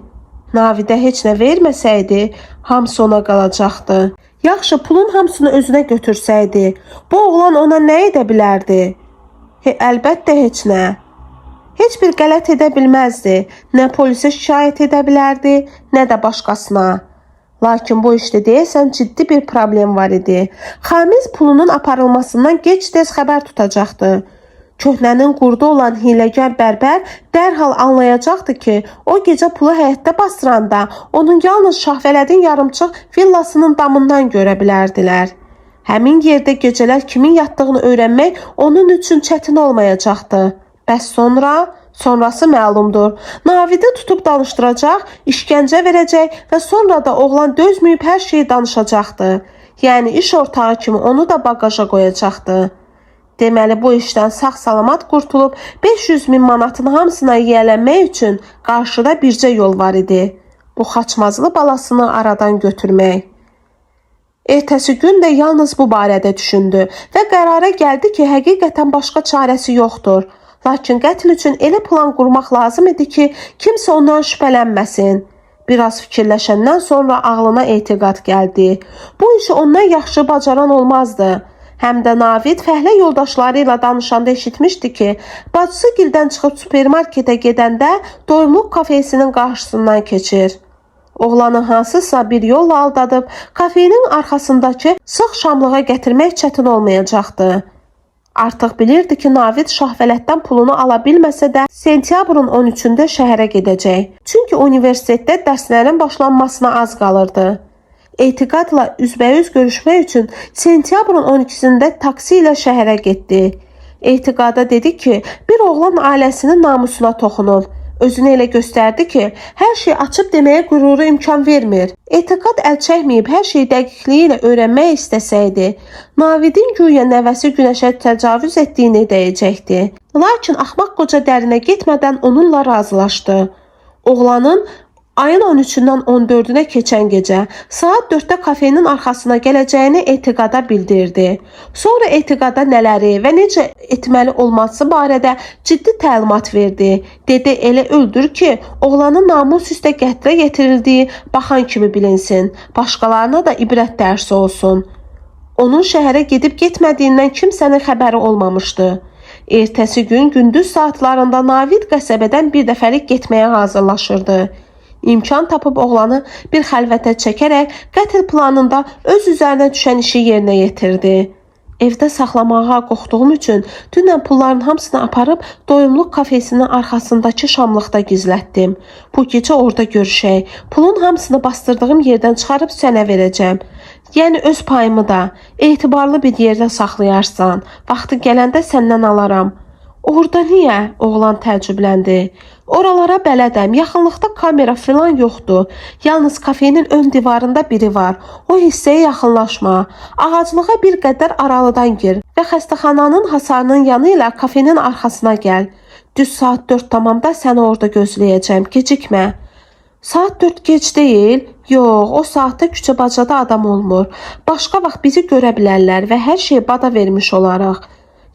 Navidə heç nə verməsəydi, hamısı ona qalacaqdı. Yaxşı, pulun hamısını özünə götürsəydi, bu oğlan ona nə edə bilərdi? Əlbəttə heç nə. Heç bir qələt edə bilməzdi. Nə polisə şikayət edə bilərdi, nə də başqasına. Lakin bu işdə deyəsən ciddi bir problem var idi. Xamiz pulunun aparılmasından gec-tez xəbər tutacaqdı. Köhnənin qurdu olan hiyləgər bərbər dərhal anlayacaqdı ki, o gecə pulu həyətdə bastıranda onun yalnız Şahvələdin yarımçıq villasının damından görə bilərdilər. Həmin yerdə gecələr kimin yatdığını öyrənmək onun üçün çətin olmayacaqdı. Bəs sonra? Sonrası məlumdur. Navidi tutub danışdıracaq, işgəncə verəcək və sonra da oğlan dözməyib hər şeyi danışacaqdı. Yəni iş ortağı kimi onu da baqaja qoyacaqdı. Deməli bu işdən sağ-salamat qurtulub 500 min manatın hamısına yiyələnmək üçün qarşıda bircə yol var idi. Bu xaçmazlı balasını aradan götürmək. Ertəsi gün də yalnız bu barədə düşündü və qərara gəldi ki, həqiqətən başqa çarəsi yoxdur. Lakin qətl üçün elə plan qurmaq lazım idi ki, kimsə ondan şübhələnməsin. Biraz fikirləşəndən sonra ağlına etiqad gəldi. Bu işi ondan yaxşı bacaran olmazdı. Həm də Navid fəhlə yoldaşları ilə danışanda eşitmişdi ki, bacısı gildən çıxıb supermarketə gedəndə doyumluq kafesinin qarşısından keçir. Oğlanı hansısa bir yolla aldadıb kafenin arxasındakı sıx şamlığa gətirmək çətin olmayacaqdı. Artıq bilirdi ki, Navid Şahvələddən pulunu ala bilməsə də sentyabrın 13-ündə şəhərə gedəcək. Çünki universitetdə dərslərin başlanmasına az qalırdı. Etiqadla üzbəüz görüşmək üçün sentyabrın 12-sində taksi ilə şəhərə getdi. Etiqada dedi ki, bir oğlan ailəsinin namusuna toxunub. Özünü elə göstərdi ki, hər şeyi açıb deməyə qüruru imkan vermir. Etiqad əl çəkməyib hər şeyi dəqiqliyi ilə öyrənmək istəsəydi, Navidin güya nəvəsi Günəşə təcavüz etdiyini deyəcəkdi. Lakin axmaq qoca dərinə getmədən onunla razılaşdı. Oğlanın ayın 13-dən 14-ünə keçən gecə saat 4-də kafenin arxasına gələcəyini etiqada bildirdi. Sonra etiqada nələri və necə etməli olması barədə ciddi təlimat verdi. Dedi elə öldür ki, oğlanın namus üstə qətlə yetirildiyi baxan kimi bilinsin. Başqalarına da ibrət dərsi olsun. Onun şəhərə gedib getmədiyindən kimsənin xəbəri olmamışdı. Ertəsi gün gündüz saatlarında Navid qəsəbədən bir dəfəlik getməyə hazırlaşırdı. İmkan tapıb oğlanı bir xəlvətə çəkərək qətl planında öz üzərinə düşən işi yerinə yetirdi. Evdə saxlamağa qorxduğum üçün dünən pulların hamısını aparıb doyumluq kafesinin arxasındakı şamlıqda gizlətdim. Bu gecə orada görüşək. Pulun hamısını bastırdığım yerdən çıxarıb sənə verəcəm. Yəni öz payımı da etibarlı bir yerdə saxlayarsan. Vaxtı gələndə səndən alaram. Orada niyə? Oğlan təəccübləndi. Oralara bələdəm. Yaxınlıqda kamera filan yoxdur. Yalnız kafenin ön divarında biri var. O hissəyə yaxınlaşma. Ağaclığa bir qədər aralıdan gir və xəstəxananın hasarının yanı ilə kafenin arxasına gəl. Düz saat 4 tamamda səni orada gözləyəcəm. Gecikmə. Saat 4 gec deyil? Yox, o saatda küçə bacada adam olmur. Başqa vaxt bizi görə bilərlər və hər şeyi bada vermiş olarıq.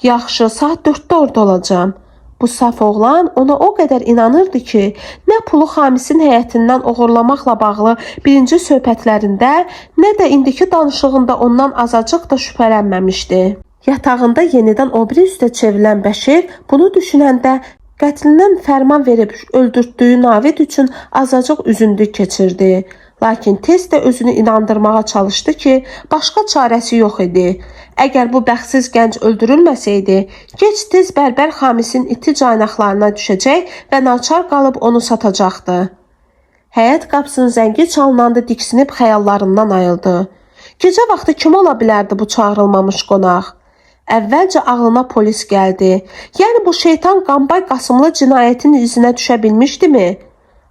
Yaxşı, saat 4-də orada olacağam. Bu saf oğlan ona o qədər inanırdı ki, nə pulu Xamisin həyətindən oğurlamaqla bağlı birinci söhbətlərində, nə də indiki danışığında ondan azacıq da şübhələnməmişdi. Yatağında yenidən o biri üstə çevrilən Bəşir bunu düşünəndə qətlindən fərman verib öldürtdüyü Navid üçün azacıq üzüntü keçirdi. Lakin tez də özünü inandırmağa çalışdı ki, başqa çarəsi yox idi. Əgər bu bəxtsiz gənc öldürülməsəydi, gec-tez bərbər Xamisin iti caynaqlarına düşəcək və naçar qalıb onu satacaqdı. Həyət qapısının zəngi çalınanda diksinib xəyallarından ayıldı. Gecə vaxtı kim ola bilərdi bu çağırılmamış qonaq? Əvvəlcə ağlına polis gəldi. Yəni bu şeytan Qambay Qasımlı cinayətin izinə düşə bilmişdimi?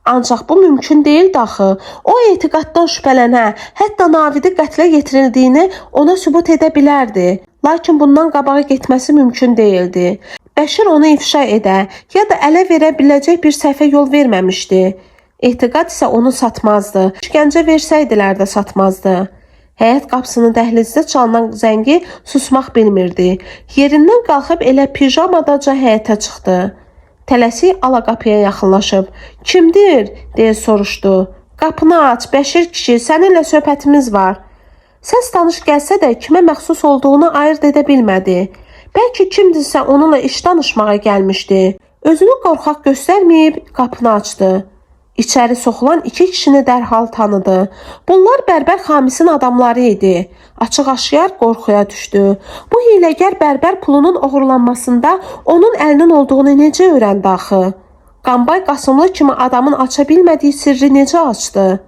Ancaq bu mümkün deyildi axı. O etiqaddan şübhələnə, hətta Navidi qətlə yetirildiyini ona sübut edə bilərdi. Lakin bundan qabağa getməsi mümkün deyildi. Bəşir onu ifşa edə, ya da ələ verə biləcək bir səhvə yol verməmişdi. Etiqad isə onu satmazdı. İşgəncə versəydilər də satmazdı. Həyət qapısını dəhlizdə çalınan zəngi susmaq bilmirdi. Yerindən qalxıb elə pijamadaca həyətə çıxdı. Tələsik alaqapıya yaxınlaşıb, "Kimdir?" deyə soruşdu. "Qapını aç, Bəşir kişi, səninlə söhbətimiz var." Səs tanış gəlsə də kimə məxsus olduğunu ayırd edə bilmədi. Bəlkə kimdirsə onunla iş danışmağa gəlmişdi. Özünü qorxaq göstərməyib qapını açdı. İçəri soxulan iki kişini dərhal tanıdı. Bunlar bərbər Xamisin adamları idi. Açıq-aşkar qorxuya düşdü. Bu hiyləgər bərbər pulunun oğurlanmasında onun əlinin olduğunu necə öyrəndi axı? Qambay Qasımlı kimi adamın aça bilmədiyi sirri necə açdı?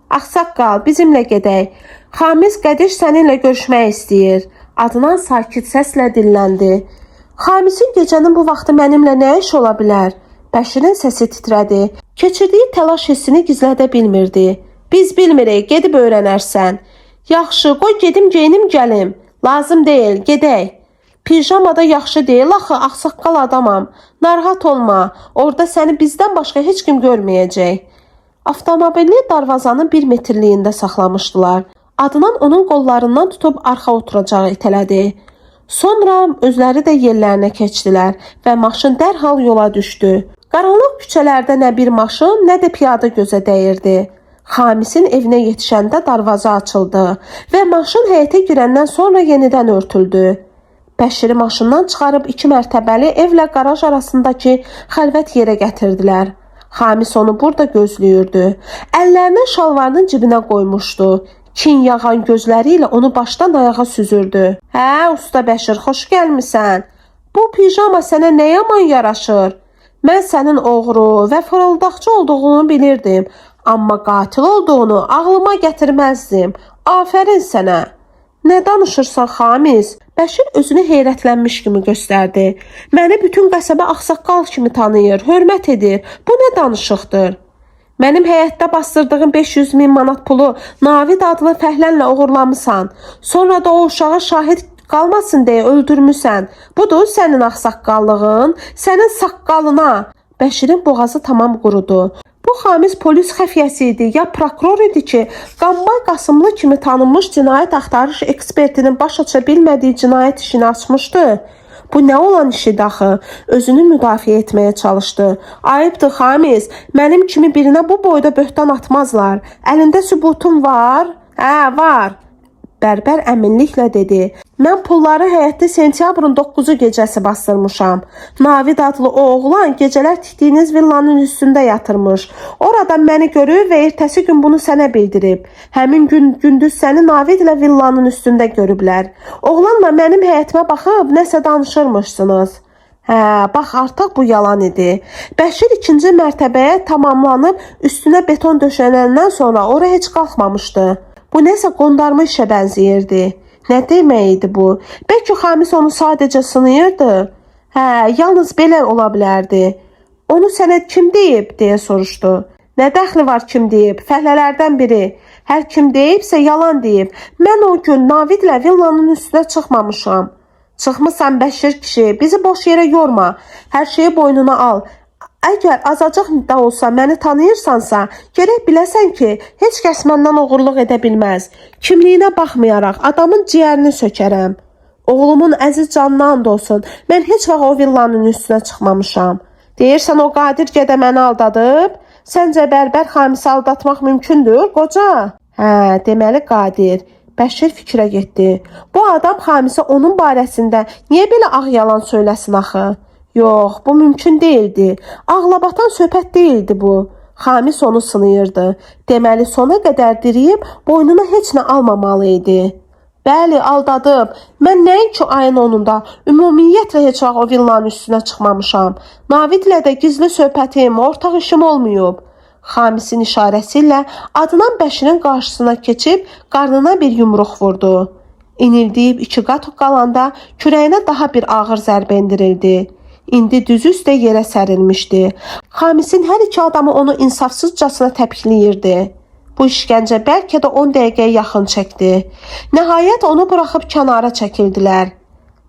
Ağsaqqal, bizimlə gedək. Xamis Qədir səninlə görüşmək istəyir. Adnan sakit səslə dilləndi. Xamisin gecənin bu vaxtı mənimlə nə iş ola bilər? Bəşirin səsi titrədi. Keçirdiyi təlaş hissini gizlədə bilmirdi. Biz bilmirik, gedib öyrənərsən. Yaxşı, qoy gedim geyinim gəlim. Lazım deyil, gedək. Pijamada yaxşı deyil axı, ağsaqqal adamam. Narahat olma, orada səni bizdən başqa heç kim görməyəcək. Avtomobili darvazanın 1 metrliyində saxlamışdılar. Adnan onun qollarından tutub arxa oturacağı itələdi. Sonra özləri də yerlərinə keçdilər və maşın dərhal yola düşdü. Qaranlıq küçələrdə nə bir maşın, nə də piyada gözə dəyirdi. Xamisin evinə yetişəndə darvaza açıldı və maşın həyətə girəndən sonra yenidən örtüldü. Bəşiri maşından çıxarıb 2 mərtəbəli evlə qaraj arasındakı xəlvət yerə gətirdilər. Xamis onu burada gözləyirdi. Əllərini şalvarının cibinə qoymuşdu. Kin yağan gözləri ilə onu başdan ayağa süzürdü. Hə, usta Bəşir, xoş gəlmisən. Bu pijama sənə nə yaman yaraşır? Mən sənin oğru və fırıldaqçı olduğunu bilirdim, amma qatil olduğunu ağlıma gətirməzdim. Afərin sənə. Nə danışırsan, Xamis? Bəşir özünü heyrətlənmiş kimi göstərdi. Məni bütün qəsəbə ağsaqqal kimi tanıyır, hörmət edir. Bu nə danışıqdır? Mənim həyətdə bastırdığım 500 min manat pulu Navid adlı fəhlənlə oğurlamısan. Sonra da o uşağı şahid qalmasın deyə öldürmüsən. Budur sənin ağsaqqallığın, sənin saqqalına. Bəşirin boğazı tamam qurudu. Bu Xamis polis xəfiyyəsi idi ya prokuror idi ki, Qambay Qasımlı kimi tanınmış cinayət axtarış ekspertinin baş aça bilmədiyi cinayət işini açmışdı. Bu nə olan iş idi axı? Özünü müdafiə etməyə çalışdı. Ayıbdır Xamis, mənim kimi birinə bu boyda böhtan atmazlar. Əlində sübutum var? Hə, var. Bərbər əminliklə dedi. Mən pulları həyətdə sentyabrın 9-u gecəsi bastırmışam. Navid adlı o oğlan gecələr tikdiyiniz villanın üstündə yatırmış. Oradan məni görüb və ertəsi gün bunu sənə bildirib. Həmin gün gündüz səni Navid ilə villanın üstündə görüblər. Oğlanla mənim həyətimə baxıb nəsə danışırmışsınız. Hə, bax artıq bu yalan idi. Bəşir ikinci mərtəbəyə tamamlanıb üstünə beton döşənəndən sonra ora heç qalxmamışdı. Bu nəsə qondarma işə bənzəyirdi. Nə demək idi bu? Bəlkə Xamis onu sadəcə sınayırdı? Hə, yalnız belə ola bilərdi. Onu sənə kim deyib, deyə soruşdu. Nə dəxli var kim deyib? Fəhlələrdən biri. Hər kim deyibsə yalan deyib. Mən o gün Navidlə villanın üstünə çıxmamışam. Çıxmısan Bəşir kişi, bizi boş yerə yorma. Hər şeyi boynuna al. Əgər azacıq da olsa məni tanıyırsansa, gərək biləsən ki, heç kəs məndən oğurluq edə bilməz. Kimliyinə baxmayaraq adamın ciyərini sökərəm. Oğlumun əziz canına and olsun, mən heç vaxt o villanın üstünə çıxmamışam. Deyirsən o Qadir gədə məni aldadıb? Səncə bərbər Xamisi aldatmaq mümkündür, qoca? Hə, deməli Qadir. Bəşir fikrə getdi. Bu adam Xamisə onun barəsində niyə belə ağ yalan söyləsin axı? Yox, bu mümkün deyildi. Ağlabatan söhbət deyildi bu. Xamis onu sınayırdı. Deməli sona qədər diriyib boynuna heç nə almamalı idi. Bəli, aldadıb. Mən nəinki ayın 10-unda ümumiyyətlə heç vaxt o villanın üstünə çıxmamışam. Navidlə də gizli söhbətim, ortaq işim olmayıb. Xamisin işarəsi ilə Adnan Bəşirin qarşısına keçib qarnına bir yumruq vurdu. İnildiyib 2 qat qalanda kürəyinə daha bir ağır zərbə endirildi. İndi düzü üstə yerə sərilmişdi. Xamisin hər iki adamı onu insafsızcasına təpikləyirdi. Bu işgəncə bəlkə də 10 dəqiqəyə yaxın çəkdi. Nəhayət onu buraxıb kənara çəkildilər.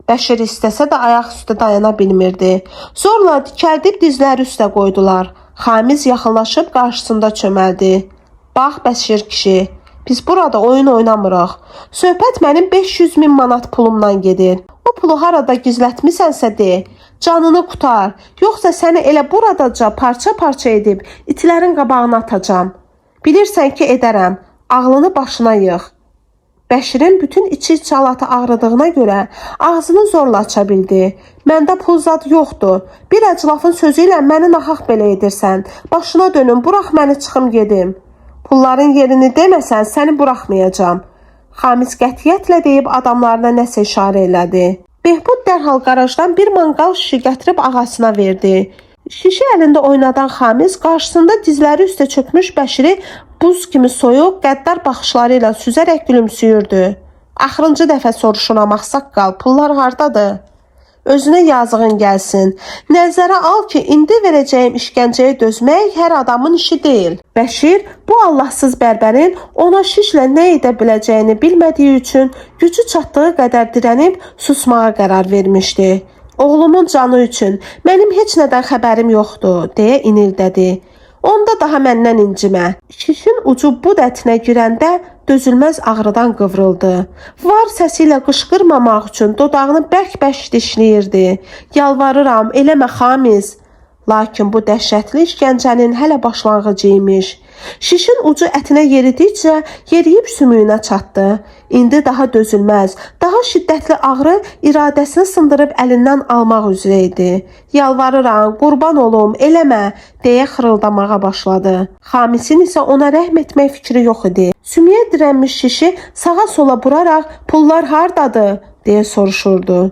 Bəşir istəsə də ayaq üstə dayana bilmirdi. Zorla dikəldib dizləri üstə qoydular. Xamiz yaxınlaşıb qarşısında çöməldi. Bax Bəşir kişi, biz burada oyun oynamırıq. Söhbət mənim 500 min manat pulumdan gedir. O pulu harada gizlətmisənsə de, canını qurtar, yoxsa səni elə buradaca parça-parça edib itilərin qabağına atacam. Bilirsən ki, edərəm. Ağlını başına yığ. Bəşirin bütün içi çalatı ağrıdığına görə ağzını zorla aça bildi. Məndə pul zad yoxdur. Bir əclafın sözü ilə məni nahaq belə edirsən. Başına dönüm, burax məni çıxım gedim. Pulların yerini deməsən səni buraxmayacam. Xamis qətiyyətlə deyib adamlarına nəsə işarə elədi. Behbud dərhal qarajdan bir manqal şişi gətirib ağasına verdi. Şişi əlində oynadan Xamis qarşısında dizləri üstə çökmüş Bəşiri buz kimi soyuq, qəddar baxışları ilə süzərək gülümsüyürdü. Axırıncı dəfə soruşuram ağsaqqal, pullar hardadır? Özünə yazığın gəlsin. Nəzərə al ki, indi verəcəyim işgəncəyə dözmək hər adamın işi deyil. Bəşir bu Allahsız bərbərin ona şişlə nə edə biləcəyini bilmədiyi üçün gücü çatdığı qədər dirənib susmağa qərar vermişdi. Oğlumun canı üçün mənim heç nədən xəbərim yoxdur, deyə inildədi. Onda daha məndən incimə. Şişin ucu bud ətinə girəndə dözülməz ağrıdan qıvrıldı. Var səsi ilə qışqırmamaq üçün dodağını bərk-bərk dişləyirdi. Yalvarıram, eləmə Xamiz. Lakin bu dəhşətli işgəncənin hələ başlanğıcı imiş. Şişin ucu ətinə yeridikcə yeriyib sümüyünə çatdı. İndi daha dözülməz, daha şiddətli ağrı iradəsini sındırıb əlindən almaq üzrə idi. Yalvarıram, qurban olum, eləmə, deyə xırıldamağa başladı. Xamisin isə ona rəhm etmək fikri yox idi. Sümüyə dirənmiş şişi sağa-sola buraraq pullar hardadır, deyə soruşurdu.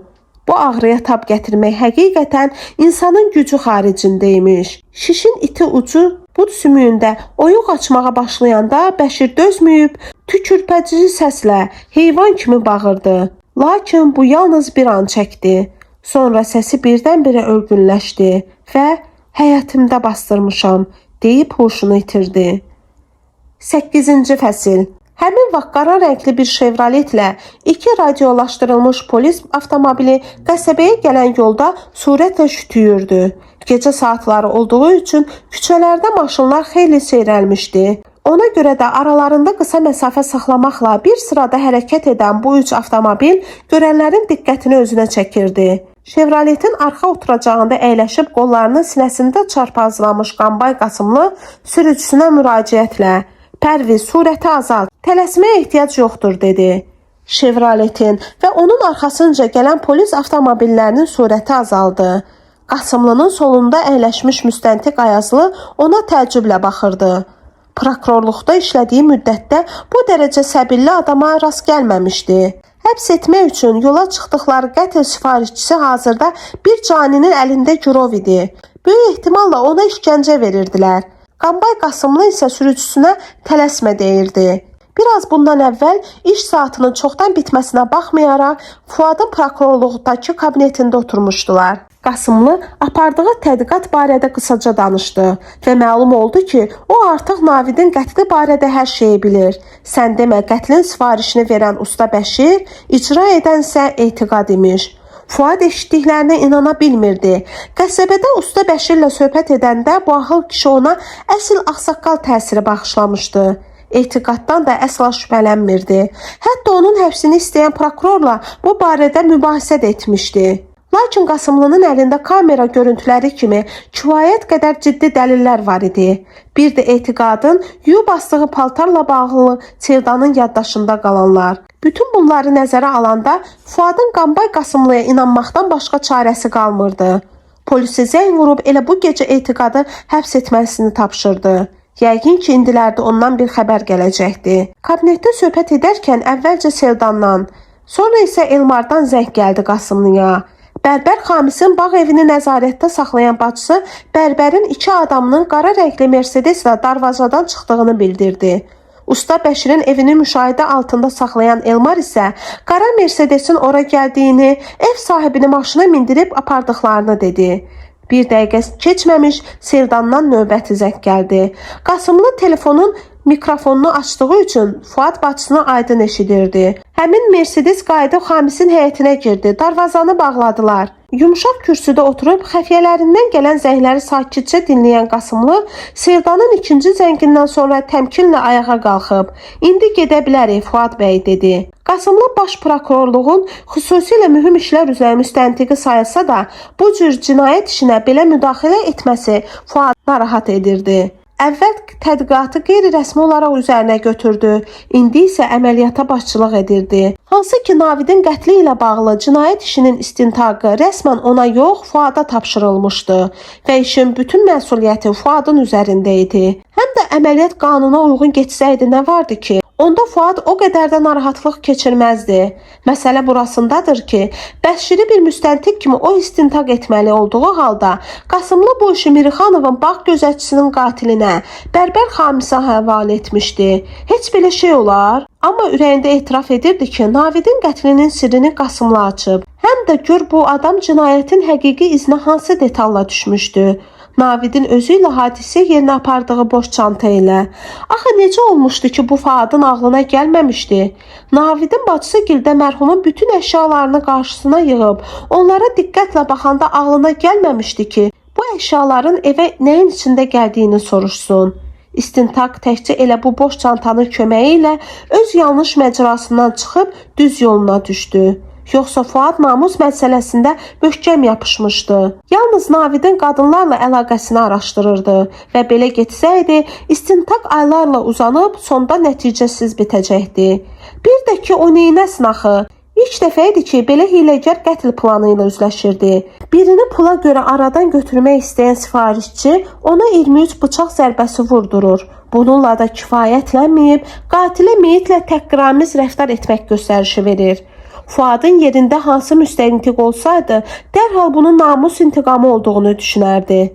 Bu ağrıya tab gətirmək həqiqətən insanın gücü xaricində imiş. Şişin iti ucu bud sümüyündə oyuq açmağa başlayanda Bəşir dözməyib tükürpədici səslə heyvan kimi bağırdı. Lakin bu yalnız bir an çəkdi. Sonra səsi birdən-birə ölgünləşdi və həyətimdə bastırmışam deyib huşunu itirdi. 8-ci fəsil. Həmin vaxt qara rəngli bir Chevroletlə iki radiolaşdırılmış polis avtomobili qəsəbəyə gələn yolda sürətlə şütüyürdü. Gecə saatları olduğu üçün küçələrdə maşınlar xeyli seyrəlmişdi. Ona görə də aralarında qısa məsafə saxlamaqla bir sırada hərəkət edən bu üç avtomobil görənlərin diqqətini özünə çəkirdi. Chevroletin arxa oturacağında əyləşib qollarını sinəsində çarpazlamış Qambay Qasımlı sürücüsünə müraciətlə "Pərviz, sürəti azalt, tələsməyə ehtiyac yoxdur" dedi. Chevroletin və onun arxasınca gələn polis avtomobillərinin sürəti azaldı. Qasımlının solunda əyləşmiş müstəntiq Ayazlı ona təəccüblə baxırdı. Prokurorluqda işlədiyi müddətdə bu dərəcə səbirli adama rast gəlməmişdi. Həbs etmək üçün yola çıxdıqları qətl sifarişçisi hazırda bir caninin əlində girov idi. Böyük ehtimalla ona işgəncə verirdilər. Qambay Qasımlı isə sürücüsünə tələsmə deyirdi. Biraz bundan əvvəl iş saatının çoxdan bitməsinə baxmayaraq Fuadın prokurorluqdakı kabinetində oturmuşdular. Qasımlı apardığı tədqiqat barədə qısaca danışdı və məlum oldu ki, o artıq Navidin qətli barədə hər şeyi bilir. Sən demə qətlin sifarişini verən Usta Bəşir, icra edən isə Etiqad imiş. Fuad eşitdiklərinə inana bilmirdi. Qəsəbədə Usta Bəşirlə söhbət edəndə bu ahıl kişi ona əsl ağsaqqal təsiri bağışlamışdı. Etiqaddan da əsla şübhələnmirdi. Hətta onun həbsini istəyən prokurorla bu barədə mübahisə də etmişdi. Lakin Qasımlının əlində kamera görüntüləri kimi kifayət qədər ciddi dəlillər var idi. Bir də etiqadın yuyub asdığı paltarla bağlı Sevdanın yaddaşında qalanlar. Bütün bunları nəzərə alanda Fuadın Qambay Qasımlıya inanmaqdan başqa çarəsi qalmırdı. Polisə zəng vurub elə bu gecə etiqadı həbs etməsini tapşırdı. Yəqin ki, indilərdə ondan bir xəbər gələcəkdi. Kabinetdə söhbət edərkən əvvəlcə Sevdandan, sonra isə Elmardan zəng gəldi Qasımlıya. Bərbər Xamisin bağ evini nəzarətdə saxlayan bacısı bərbərin iki adamının qara rəngli Mercedeslə darvazadan çıxdığını bildirdi. Usta Bəşirin evini müşahidə altında saxlayan Elmar isə qara Mercedesin ora gəldiyini, ev sahibini maşına mindirib apardıqlarını dedi. Bir dəqiqə keçməmiş Sevdandan növbəti zəng gəldi. Qasımlı telefonun mikrofonunu açdığı üçün Fuad bacısını aydın eşidirdi. Həmin Mercedes qayıdıb Xamisin həyətinə girdi. Darvazanı bağladılar. Yumşaq kürsüdə oturub xəfiyyələrindən gələn zəngləri sakitcə dinləyən Qasımlı Sevdanın ikinci zəngindən sonra təmkinlə ayağa qalxıb: "İndi gedə bilərik Fuad bəy" dedi. Qasımlı baş prokurorluğun xüsusilə mühüm işlər üzrə müstəntiqi sayılsa da, bu cür cinayət işinə belə müdaxilə etməsi Fuadı narahat edirdi. Əvvəl tədqiqatı qeyri-rəsmi olaraq üzərinə götürdü. İndi isə əməliyyata başçılıq edirdi. Hansı ki Navidin qətli ilə bağlı cinayət işinin istintaqı rəsmən ona yox, Fuada tapşırılmışdı və işin bütün məsuliyyəti Fuadın üzərində idi. Həm də əməliyyat qanuna uyğun getsəydi nə vardı ki? Onda Fuad o qədər də narahatlıq keçirməzdi. Məsələ burasındadır ki, Bəşiri bir müstəntiq kimi o istintaq etməli olduğu halda Qasımlı bu işi Mirixanovun bağ gözətçisinin qatilinə, Bərbər Xamisə həvalə etmişdi. Heç belə şey olar? Amma ürəyində etiraf edirdi ki, Navidin qətlinin sirrini Qasımlı açıb. Həm də gör bu adam cinayətin həqiqi izinə hansı detalla düşmüşdü. Navidin özü ilə hadisə yerinə apardığı boş çanta ilə. Axı necə olmuşdu ki, bu Fuadın ağlına gəlməmişdi? Navidin bacısı gildə mərhumun bütün əşyalarını qarşısına yığıb, onlara diqqətlə baxanda ağlına gəlməmişdi ki, bu əşyaların evə nəyin içində gəldiyini soruşsun. İstintaq təkcə elə bu boş çantanın köməyi ilə öz yanlış məcrasından çıxıb düz yoluna düşdü. Yoxsa Fuad namus məsələsində möhkəm yapışmışdı. Yalnız Navidin qadınlarla əlaqəsini araşdırırdı və belə getsəydi, istintaq aylarla uzanıb sonda nəticəsiz bitəcəkdi. Bir də ki, o neynəsin axı? İlk dəfə idi ki, belə hiyləgər qətl planı ilə üzləşirdi. Birini pula görə aradan götürmək istəyən sifarişçi ona 23 bıçaq zərbəsi vurdurur. Bununla da kifayətlənməyib, qatilə meyitlə təhqiramiz rəftar etmək göstərişi verir. Fuadın yerində hansı müstəntiq olsaydı, dərhal bunun namus intiqamı olduğunu düşünərdi.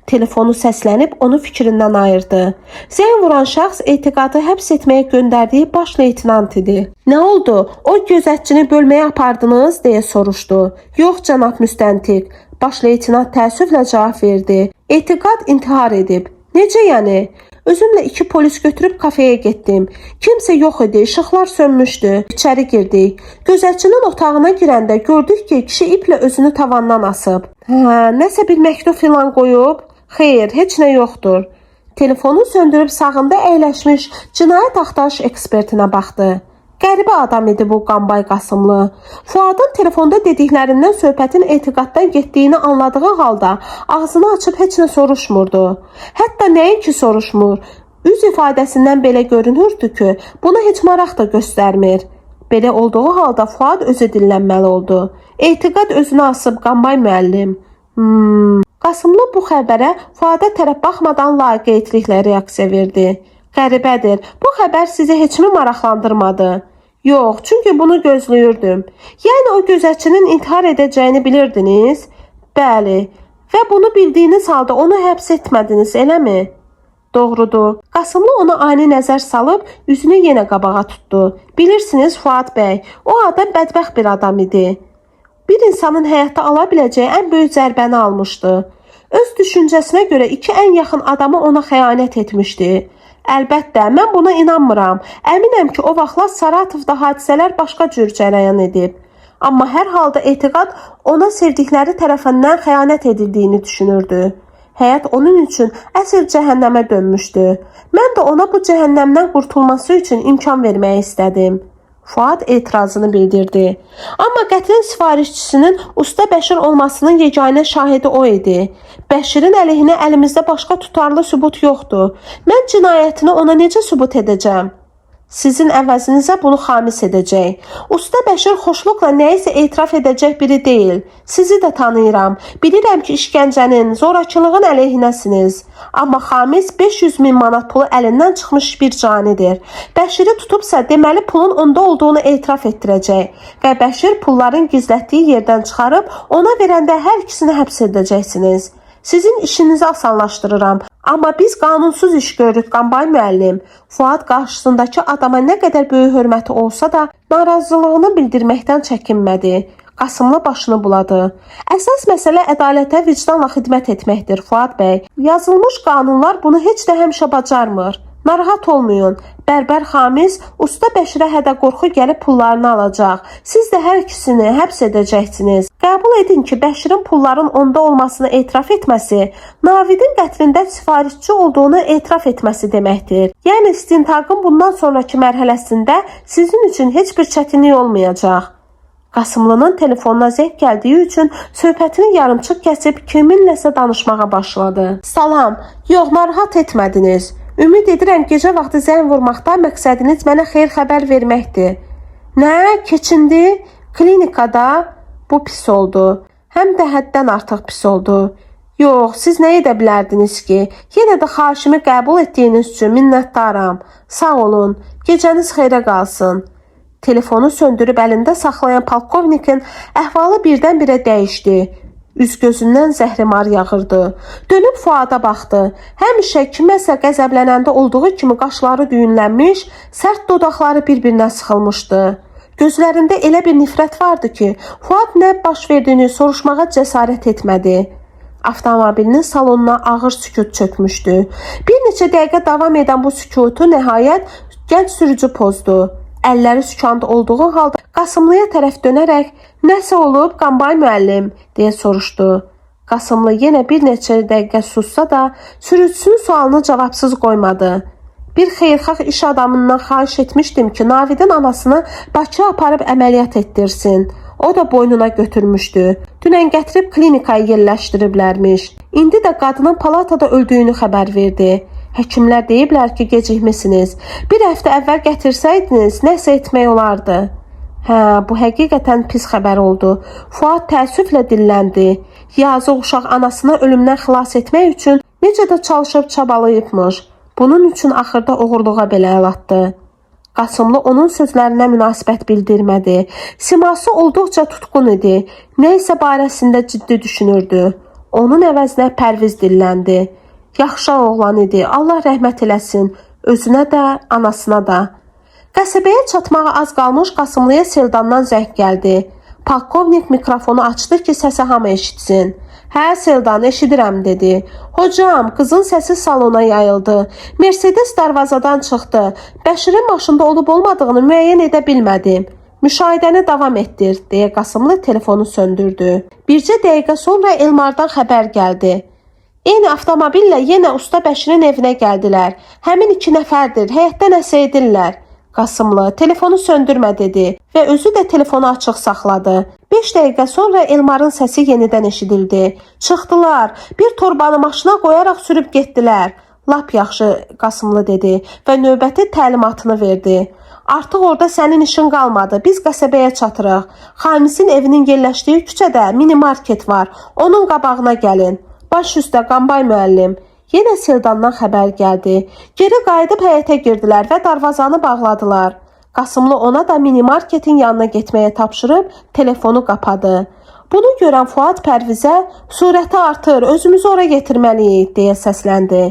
Telefonu səslənib onu fikrindən ayırdı. Zəng vuran şəxs etiqadı həbs etməyə göndərdiyi baş leytenant idi. "Nə oldu? O gözətçini bölməyə apardınız?" deyə soruşdu. "Yox, cənab müstəntiq." Baş leytenant təəssüflə cavab verdi. "Etiqad intihar edib." "Necə yəni?" "Özümlə iki polis götürüb kafeyə getdim. Kimsə yox idi, işıqlar sönmüşdü. İçəri girdik. Gözətçinin otağına girəndə gördük ki, kişi iplə özünü tavandan asıb." "Hə, nəsə bir məktub filan qoyub?" "Xeyr, heç nə yoxdur." Telefonu söndürüb sağında əyləşmiş cinayət axtarış ekspertinə baxdı. Qəribə adam idi bu Qambay Qasımlı. Fuadın telefonda dediklərindən söhbətin etiqaddan getdiyini anladığı halda ağzını açıb heç nə soruşmurdu. Hətta nəinki soruşmur, üz ifadəsindən belə görünürdü ki, buna heç maraq da göstərmir. Belə olduğu halda Fuad özü dillənməli oldu. "Etiqad özünü asıb Qambay müəllim." Qasımlı bu xəbərə Fuada tərəf baxmadan laqeydliklə reaksiya verdi. "Qəribədir. Bu xəbər sizi heç mi maraqlandırmadı?" "Yox, çünki bunu gözləyirdim." "Yəni o gözətçinin intihar edəcəyini bilirdiniz?" "Bəli." "Və bunu bildiyiniz halda onu həbs etmədiniz, eləmi?" "Doğrudur." Qasımlı ona ani nəzər salıb üzünü yenə qabağa tutdu. "Bilirsiniz Fuad bəy, o adam bədbəxt bir adam idi. Bir insanın həyatda ala biləcəyi ən böyük zərbəni almışdı. Öz düşüncəsinə görə iki ən yaxın adamı ona xəyanət etmişdi. Əlbəttə, mən buna inanmıram. Əminəm ki, o vaxtlar Saratovda hadisələr başqa cür cərəyan edib. Amma hər halda etiqad ona sevdikləri tərəfindən xəyanət edildiyini düşünürdü. Həyat onun üçün əsl cəhənnəmə dönmüşdü. Mən də ona bu cəhənnəmdən qurtulması üçün imkan verməyi istədim. Fuad etirazını bildirdi. Amma qətlin sifarişçisinin Usta Bəşir olmasının yeganə şahidi o idi. Bəşirin əleyhinə əlimizdə başqa tutarlı sübut yoxdur. Mən cinayətini ona necə sübut edəcəm? Sizin əvəzinizə bunu xamis edəcək. Usta Bəşir xoşluqla nəyisə etiraf edəcək biri deyil. Sizi də tanıyıram. Bilirəm ki, işgəncənin, zorakılığın əleyhinəsiniz. Amma Xamis 500 min manat pulu əlindən çıxmış bir canidir. Bəşiri tutubsa, deməli pulun onda olduğunu etiraf etdirəcək və Bəşir pulların gizlətdiyi yerdən çıxarıb ona verəndə hər ikisini həbs edəcəksiniz. Sizin işinizi asanlaşdırıram. Amma biz qanunsuz iş görürük Qambay müəllim. Fuad qarşısındakı adama nə qədər böyük hörməti olsa da narazılığını bildirməkdən çəkinmədi. Qasımlı başını buladı. Əsas məsələ ədalətə vicdanla xidmət etməkdir Fuad bəy. Yazılmış qanunlar bunu heç də həmişə bacarmır. Narahat olmayın. Bərbər Xamis Usta Bəşirə hədə-qorxu gəlib pullarını alacaq. Siz də hər ikisini həbs edəcəksiniz. Qəbul edin ki, Bəşirin pulların onda olmasını etiraf etməsi, Navidin qətlində sifarişçi olduğunu etiraf etməsi deməkdir. Yəni istintaqın bundan sonrakı mərhələsində sizin üçün heç bir çətinlik olmayacaq. Qasımlının telefonuna zəng gəldiyi üçün söhbətini yarımçıq kəsib kiminləsə danışmağa başladı. Salam. Yox, narahat etmədiniz. Ümid edirəm gecə vaxtı zəng vurmaqda məqsədiniz mənə xeyir xəbər verməkdir. Nə? Keçindi? Klinikada? Bu pis oldu. Həm də həddən artıq pis oldu. Yox, siz nə edə bilərdiniz ki? Yenə də xahişimi qəbul etdiyiniz üçün minnətdaram. Sağ olun. Gecəniz xeyrə qalsın. Telefonu söndürüb əlində saxlayan polkovnikin əhvalı birdən-birə dəyişdi. Üz gözündən zəhrimar yağırdı. Dönüb Fuada baxdı. Həmişə kiməsə qəzəblənəndə olduğu kimi qaşları düyünlənmiş, sərt dodaqları bir-birinə sıxılmışdı. Gözlərində elə bir nifrət vardı ki, Fuad nə baş verdiyini soruşmağa cəsarət etmədi. Avtomobilinin salonuna ağır sükut çökmüşdü. Bir neçə dəqiqə davam edən bu sükutu nəhayət gənc sürücü pozdu. Əlləri sükanda olduğu halda Qasımlıya tərəf dönərək "Nəsə olub, Qambay müəllim?" deyə soruşdu. Qasımlı yenə bir neçə dəqiqə sussa da sürücüsünün sualını cavabsız qoymadı. Bir xeyirxah iş adamından xahiş etmişdim ki, Navidin anasını Bakıya aparıb əməliyyat etdirsin. O da boynuna götürmüşdü. Dünən gətirib klinikaya yerləşdiriblərmiş. İndi də qadının palatada öldüyünü xəbər verdi. Həkimlər deyiblər ki, gecikmisiniz. Bir həftə əvvəl gətirsəydiniz, nəsə etmək olardı. Hə, bu həqiqətən pis xəbər oldu. Fuad təəssüflə dilləndi. Yazıq uşaq anasını ölümdən xilas etmək üçün necə də çalışıb çabalayıbmış. Bunun üçün axırda oğurluğa belə əl atdı. Qasımlı onun sözlərinə münasibət bildirmədi. Siması olduqca tutqun idi. Nə isə barəsində ciddi düşünürdü. Onun əvəzinə Pərviz dilləndi. Yaxşı oğlan idi. Allah rəhmət eləsin. Özünə də, anasına da. Qəsəbəyə çatmağa az qalmış Qasımlıya Seldandan zəng gəldi. Polkovnik mikrofonu açdı ki, səsi hamı eşitsin. Hə, Seldan, eşidirəm, dedi. Hocam, qızın səsi salona yayıldı. Mercedes darvazadan çıxdı. Bəşirin maşında olub olmadığını müəyyən edə bilmədim. Müşahidəni davam etdir, deyə Qasımlı telefonu söndürdü. Bircə dəqiqə sonra Elmardan xəbər gəldi. Eyni avtomobillə yenə Usta Bəşirin evinə gəldilər. Həmin iki nəfərdir, həyətdə nəsə edirlər. Qasımlı telefonu söndürmə dedi və özü də telefonu açıq saxladı. 5 dəqiqə sonra Elmarın səsi yenidən eşidildi. Çıxdılar, bir torbanı maşına qoyaraq sürüb getdilər. Lap yaxşı, Qasımlı dedi və növbəti təlimatını verdi. Artıq orada sənin işin qalmadı. Biz qəsəbəyə çatırıq. Xamisin evinin yerləşdiyi küçədə mini market var. Onun qabağına gəlin. Baş üstə Qambay müəllim. Yenə Seldandan xəbər gəldi. Geri qayıdıb həyətə girdilər və darvazanı bağladılar. Qasımlı ona da mini marketin yanına getməyə tapşırıb telefonu qapadı. Bunu görən Fuad Pərvizə "Sürəti artır, özümüzü ora yetirməliyik" deyə səsləndi.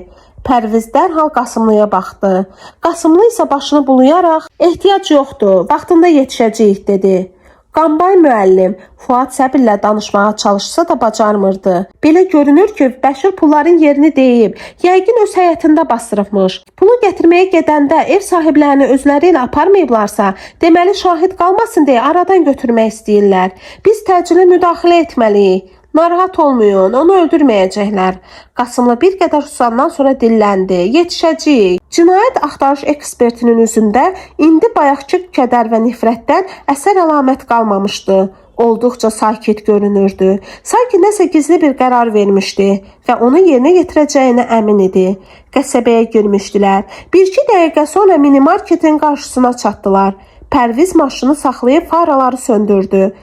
Pərviz dərhal Qasımlıya baxdı. Qasımlı isə başını bulayaraq "Ehtiyac yoxdur, vaxtında yetişəcəyik" dedi. Qambay müəllim, Fuad səbirlə danışmağa çalışsa da bacarmırdı. Belə görünür ki, Bəşir pulların yerini deyib, yəqin öz həyətində bastırıbmış. Pulu gətirməyə gedəndə ev sahiblərini özləri ilə aparmayıblarsa, deməli şahid qalmasın deyə aradan götürmək istəyirlər. Biz təcili müdaxilə etməliyik. Narahat olmayın, onu öldürməyəcəklər. Qasımlı bir qədər susandan sonra dilləndi. Yetişəcəyik. Cinayət axtarış ekspertinin üzündə indi bayaqkı kədər və nifrətdən əsər əlamət qalmamışdı. Olduqca sakit görünürdü. Sanki nəsə gizli bir qərar vermişdi və onu yerinə yetirəcəyinə əmin idi. Qəsəbəyə girmişdilər. Bir-iki dəqiqə sonra minimarketin qarşısına çatdılar. Pərviz maşını saxlayıb faraları söndürdü.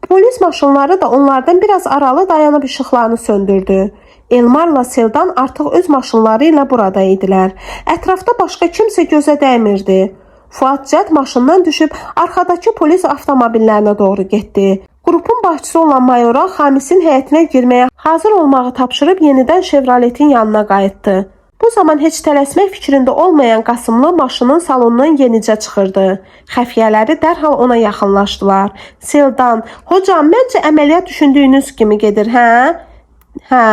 Polis maşınları da onlardan biraz aralı dayanıb işıqlarını söndürdü. Elmarla Seldan artıq öz maşınları ilə burada idilər. Ətrafda başqa kimsə gözə dəymirdi. Fuad cəld maşından düşüb arxadakı polis avtomobillərinə doğru getdi. Qrupun başçısı olan mayora Xamisin həyətinə girməyə hazır olmağı tapşırıb yenidən Chevroletin yanına qayıtdı. Bu zaman heç tələsmək fikrində olmayan Qasımlı maşının salonundan yenicə çıxırdı. Xəfiyyələri dərhal ona yaxınlaşdılar. Seldan, hocam, məncə əməliyyat düşündüyünüz kimi gedir, hə? Hə,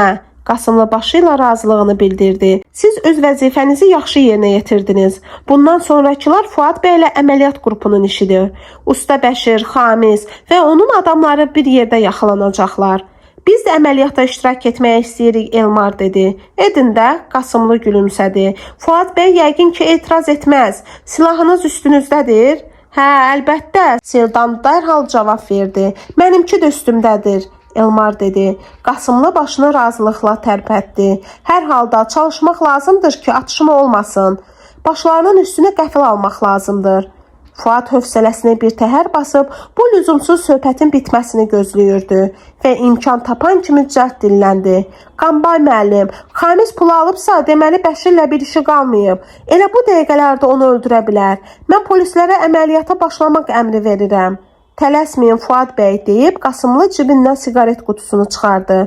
Qasımlı başı ilə razılığını bildirdi. Siz öz vəzifənizi yaxşı yerinə yetirdiniz. Bundan sonrakılar Fuad bəylə əməliyyat qrupunun işidir. Usta Bəşir, Xamis və onun adamları bir yerdə yaxalanacaqlar. Biz də əməliyyatda iştirak etməyə istəyirik, Elmar dedi. Edin də, Qasımlı gülümsədi. Fuad bəy yəqin ki etiraz etməz. Silahınız üstünüzdədir? Hə, əlbəttə, Seldan dərhal cavab verdi. Mənimki də üstümdədir. Elmar dedi. Qasımlı başını razılıqla tərpətdi. Hər halda çalışmaq lazımdır ki, atışma olmasın. Başlarının üstünə qəfil almaq lazımdır. Fuad hövsələsini bir təhər basıb bu lüzumsuz söhbətin bitməsini gözləyirdi və imkan tapan kimi cəld dilləndi. Qambay müəllim, Xamis pulu alıbsa, deməli Bəşirlə bir işi qalmayıb. Elə bu dəqiqələrdə onu öldürə bilər. Mən polislərə əməliyyata başlamaq əmri verirəm. Tələsməyin Fuad bəy deyib Qasımlı cibindən siqaret qutusunu çıxardı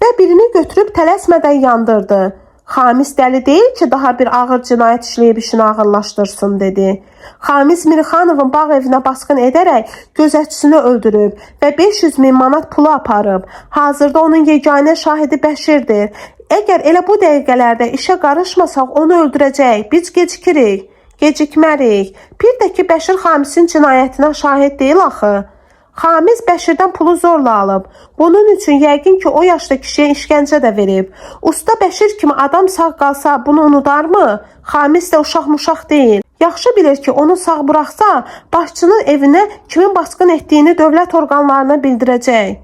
və birini götürüb tələsmədən yandırdı. Xamis dəli deyil ki, daha bir ağır cinayət işləyib işini ağırlaşdırsın dedi. Xamis Mirxanovun bağ evinə basqın edərək gözətçisini öldürüb və 500 min manat pulu aparıb. Hazırda onun yeganə şahidi Bəşirdir. Əgər elə bu dəqiqələrdə işə qarışmasaq onu öldürəcək. Biz gecikirik. Gecikmərik. Bir də ki, Bəşir Xamisin cinayətinə şahid deyil axı. Xamis Bəşirdən pulu zorla alıb. Bunun üçün yəqin ki, o yaşda kişiyə işgəncə də verib. Usta Bəşir kimi adam sağ qalsa bunu unudarmı? Xamis də uşaq-muşaq deyil. Yaxşı bilir ki, onu sağ buraxsa, başçının evinə kimin basqın etdiyini dövlət orqanlarına bildirəcək.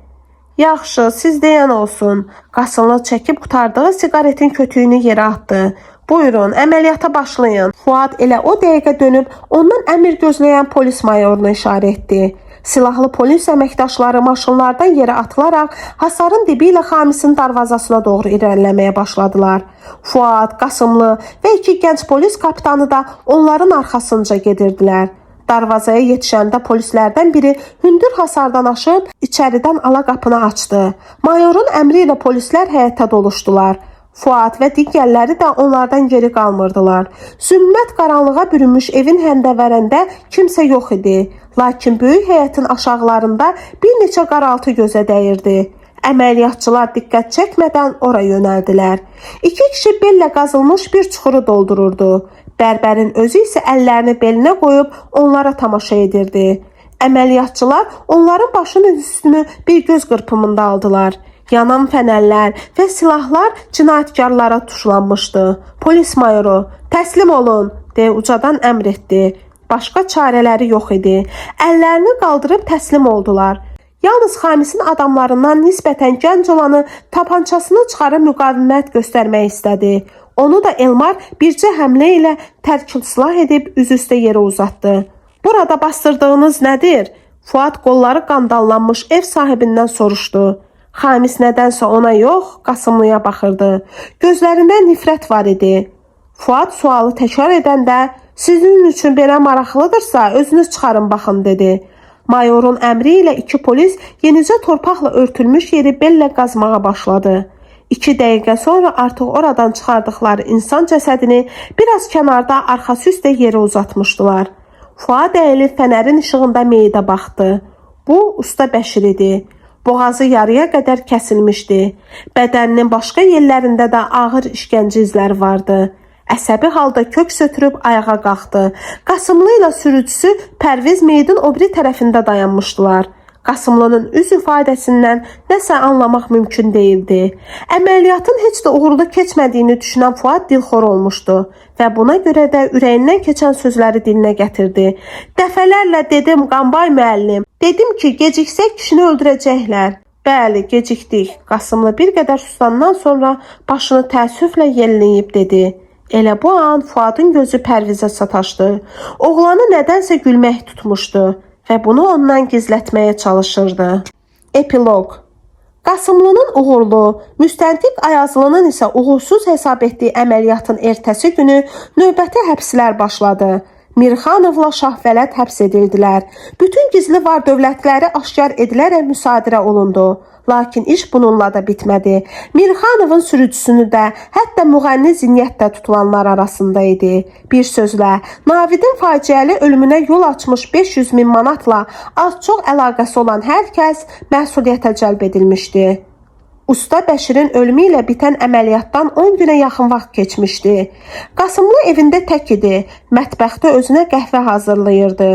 Yaxşı, siz deyən olsun. Qasımlı çəkib qurtardığı siqaretin kötüyünü yerə atdı. Buyurun, əməliyyata başlayın. Fuad elə o dəqiqə dönüb ondan əmr gözləyən polis mayoruna işarə etdi. Silahlı polis əməkdaşları maşınlardan yerə atılaraq hasarın dibi ilə Xamisin darvazasına doğru irəliləməyə başladılar. Fuad, Qasımlı və iki gənc polis kapitanı da onların arxasınca gedirdilər. Darvazaya yetişəndə polislərdən biri hündür hasardan aşıb içəridən ala qapını açdı. Mayorun əmri ilə polislər həyətə doluşdular. Fuad və digərləri də onlardan geri qalmırdılar. Zülmət qaranlığa bürünmüş evin həndəvərində kimsə yox idi. Lakin böyük həyətin aşağılarında bir neçə qaraltı gözə dəyirdi. Əməliyyatçılar diqqət çəkmədən ora yönəldilər. İki kişi bellə qazılmış bir çuxuru doldururdu. Bərbərin özü isə əllərini belinə qoyub onlara tamaşa edirdi. Əməliyyatçılar onların başının üstünü bir göz qırpımında aldılar. Yanan fənərlər və silahlar cinayətkarlara tuşlanmışdı. Polis mayoru, təslim olun, deyə ucadan əmr etdi. Başqa çarələri yox idi. Əllərini qaldırıb təslim oldular. Yalnız Xamisin adamlarından nisbətən gənc olanı tapançasını çıxarıb müqavimət göstərmək istədi. Onu da Elmar bircə həmlə ilə tərkil silah edib üzü üstə yerə uzatdı. Burada bastırdığınız nədir? Fuad qolları qandallanmış ev sahibindən soruşdu. Xamis nədənsə ona yox, Qasımlıya baxırdı. Gözlərində nifrət var idi. Fuad sualı təkrar edəndə sizin üçün belə maraqlıdırsa, özünüz çıxarın baxın dedi. Mayorun əmri ilə iki polis yenicə torpaqla örtülmüş yeri bellə qazmağa başladı. 2 dəqiqə sonra artıq oradan çıxardıqları insan cəsədini biraz kənarda arxası üstə yerə uzatmışdılar. Fuad əyilib fənərin işığında meyidə baxdı. Bu Usta Bəşir idi. Boğazı yarıya qədər kəsilmişdi. Bədəninin başqa yerlərində də ağır işgəncə izləri vardı. Əsəbi halda kök sötürüb ayağa qalxdı. Qasımlı ilə sürücüsü Pərviz meyidin o biri tərəfində dayanmışdılar. Qasımlının üz ifadəsindən nəsə anlamaq mümkün deyildi. Əməliyyatın heç də uğurlu keçmədiyini düşünən Fuad dilxor olmuşdu və buna görə də ürəyindən keçən sözləri dilinə gətirdi. Dəfələrlə dedim Qambay müəllim, dedim ki, geciksək kişini öldürəcəklər. Bəli, gecikdik. Qasımlı bir qədər susandan sonra başını təəssüflə yelləyib dedi. Elə bu an Fuadın gözü Pərvizə sataşdı. Oğlanı nədənsə gülmək tutmuşdu və bunu ondan gizlətməyə çalışırdı. Epilog. Qasımlının uğurlu, müstəntiq Ayazlının isə uğursuz hesab etdiyi əməliyyatın ertəsi günü növbəti həbslər başladı. Mirxanovla Şahvələd həbs edildilər. Bütün gizli var dövlətləri aşkar edilərək müsadirə olundu. Lakin iş bununla da bitmədi. Mirxanovun sürücüsünü də, hətta müğənni Zinət də tutulanlar arasında idi. Bir sözlə, Navidin faciəli ölümünə yol açmış 500 min manatla az-çox əlaqəsi olan hər kəs məsuliyyətə cəlb edilmişdi. Usta Bəşirin ölümü ilə bitən əməliyyatdan 10 günə yaxın vaxt keçmişdi. Qasımlı evində tək idi. Mətbəxdə özünə qəhvə hazırlayırdı.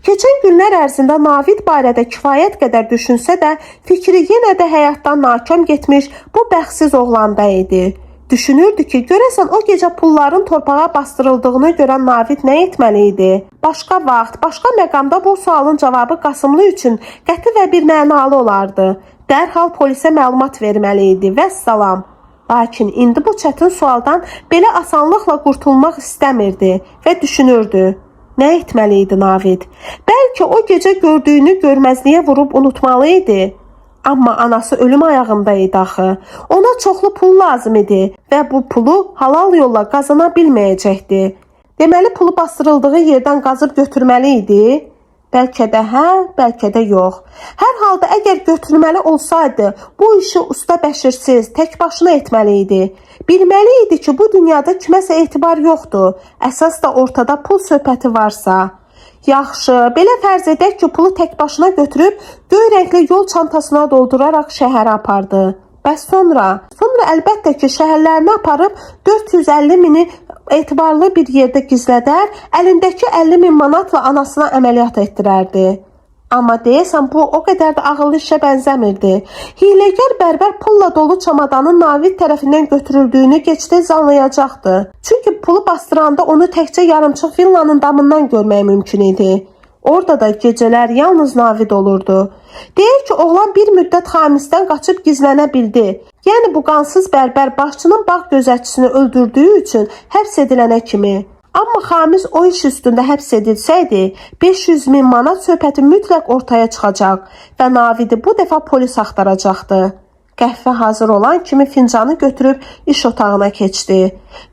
Keçən günlər ərzində Navid barədə kifayət qədər düşünsə də, fikri yenə də həyatdan nakam getmiş bu bəxtsiz oğlanda idi. Düşünürdü ki, görəsən o gecə pulların torpağa bastırıldığını görən Navid nə etməli idi? Başqa vaxt, başqa məqamda bu sualın cavabı Qasımlı üçün qəti və bir mənalı olardı. Dərhal polisə məlumat verməli idi. Vəssalam. Lakin indi bu çətin sualdan belə asanlıqla qurtulmaq istəmirdi və düşünürdü. Nə etməli idi Navid? Bəlkə o gecə gördüyünü görməzliyə vurub unutmalı idi. Amma anası ölüm ayağında idi axı. Ona çoxlu pul lazım idi və bu pulu halal yolla qazana bilməyəcəkdi. Deməli pulu bastırıldığı yerdən qazıb götürməli idi? Bəlkə də hə, bəlkə də yox. Hər halda əgər götürməli olsaydı, bu işi Usta Bəşirsiz tək başına etməli idi. Bilməli idi ki, bu dünyada kiməsə etibar yoxdur. Əsas da ortada pul söhbəti varsa. Yaxşı, belə fərz edək ki, pulu tək başına götürüb göy rəngli yol çantasına dolduraraq şəhərə apardı. Bəs sonra? Sonra əlbəttə ki, şəhərlərinə aparıb 450 mini etibarlı bir yerdə gizlədər, əlindəki 50 min manatla anasına əməliyyat etdirərdi. Amma deyəsən bu o qədər də ağıllı işə bənzəmirdi. Hiyləgər bərbər pulla dolu çamadanın Navid tərəfindən götürüldüyünü gec-tez anlayacaqdı. Çünki pulu bastıranda onu təkcə yarımçıq villanın damından görmək mümkün idi. Orada da gecələr yalnız Navid olurdu. Deyək ki, oğlan bir müddət Xamisdən qaçıb gizlənə bildi. Yəni bu qansız bərbər başçının bağ gözətçisini öldürdüyü üçün həbs edilənə kimi. Amma Xamis o iş üstündə həbs edilsəydi, 500 min manat söhbəti mütləq ortaya çıxacaq və Navidi bu dəfə polis axtaracaqdı. Qəhvə hazır olan kimi fincanı götürüb iş otağına keçdi.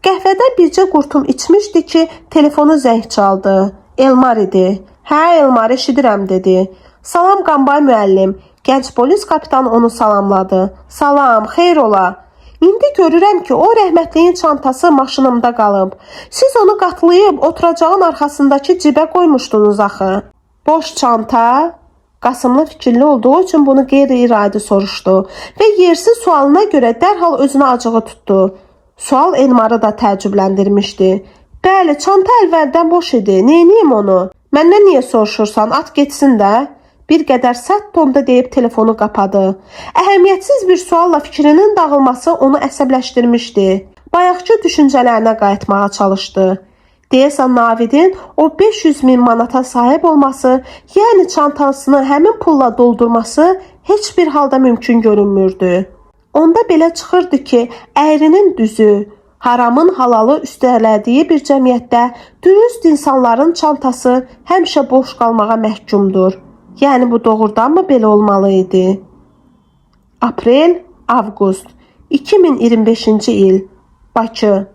Qəhvədən bircə qurtum içmişdi ki, telefonu zəng çaldı. Elmar idi. Hə, Elmar, eşidirəm, dedi. Salam Qambay müəllim. Gənc polis kapitanı onu salamladı. Salam, xeyir ola. İndi görürəm ki, o rəhmətliyin çantası maşınımda qalıb. Siz onu qatlayıb oturacağın arxasındakı cibə qoymuşdunuz axı. Boş çanta? Qasımlı fikirli olduğu üçün bunu qeyri-iradi soruşdu və yersiz sualına görə dərhal özünə acığı tutdu. Sual Elmarı da təəccübləndirmişdi. Bəli, çanta əvvəldən boş idi. Neyniyim onu? Məndən niyə soruşursan? At getsin də. Bir qədər sərt tonda deyib telefonu qapadı. Əhəmiyyətsiz bir sualla fikrinin dağılması onu əsəbləşdirmişdi. Bayaqkı düşüncələrinə qayıtmağa çalışdı. Deyəsən Navidin o 500 min manata sahib olması, yəni çantasını həmin pulla doldurması heç bir halda mümkün görünmürdü. Onda belə çıxırdı ki, əyrinin düzü, haramın halalı üstələdiyi bir cəmiyyətdə dürüst insanların çantası həmişə boş qalmağa məhkumdur. Yəni bu doğrudanmı belə olmalı idi? Aprel, avqust 2025-ci il, Bakı.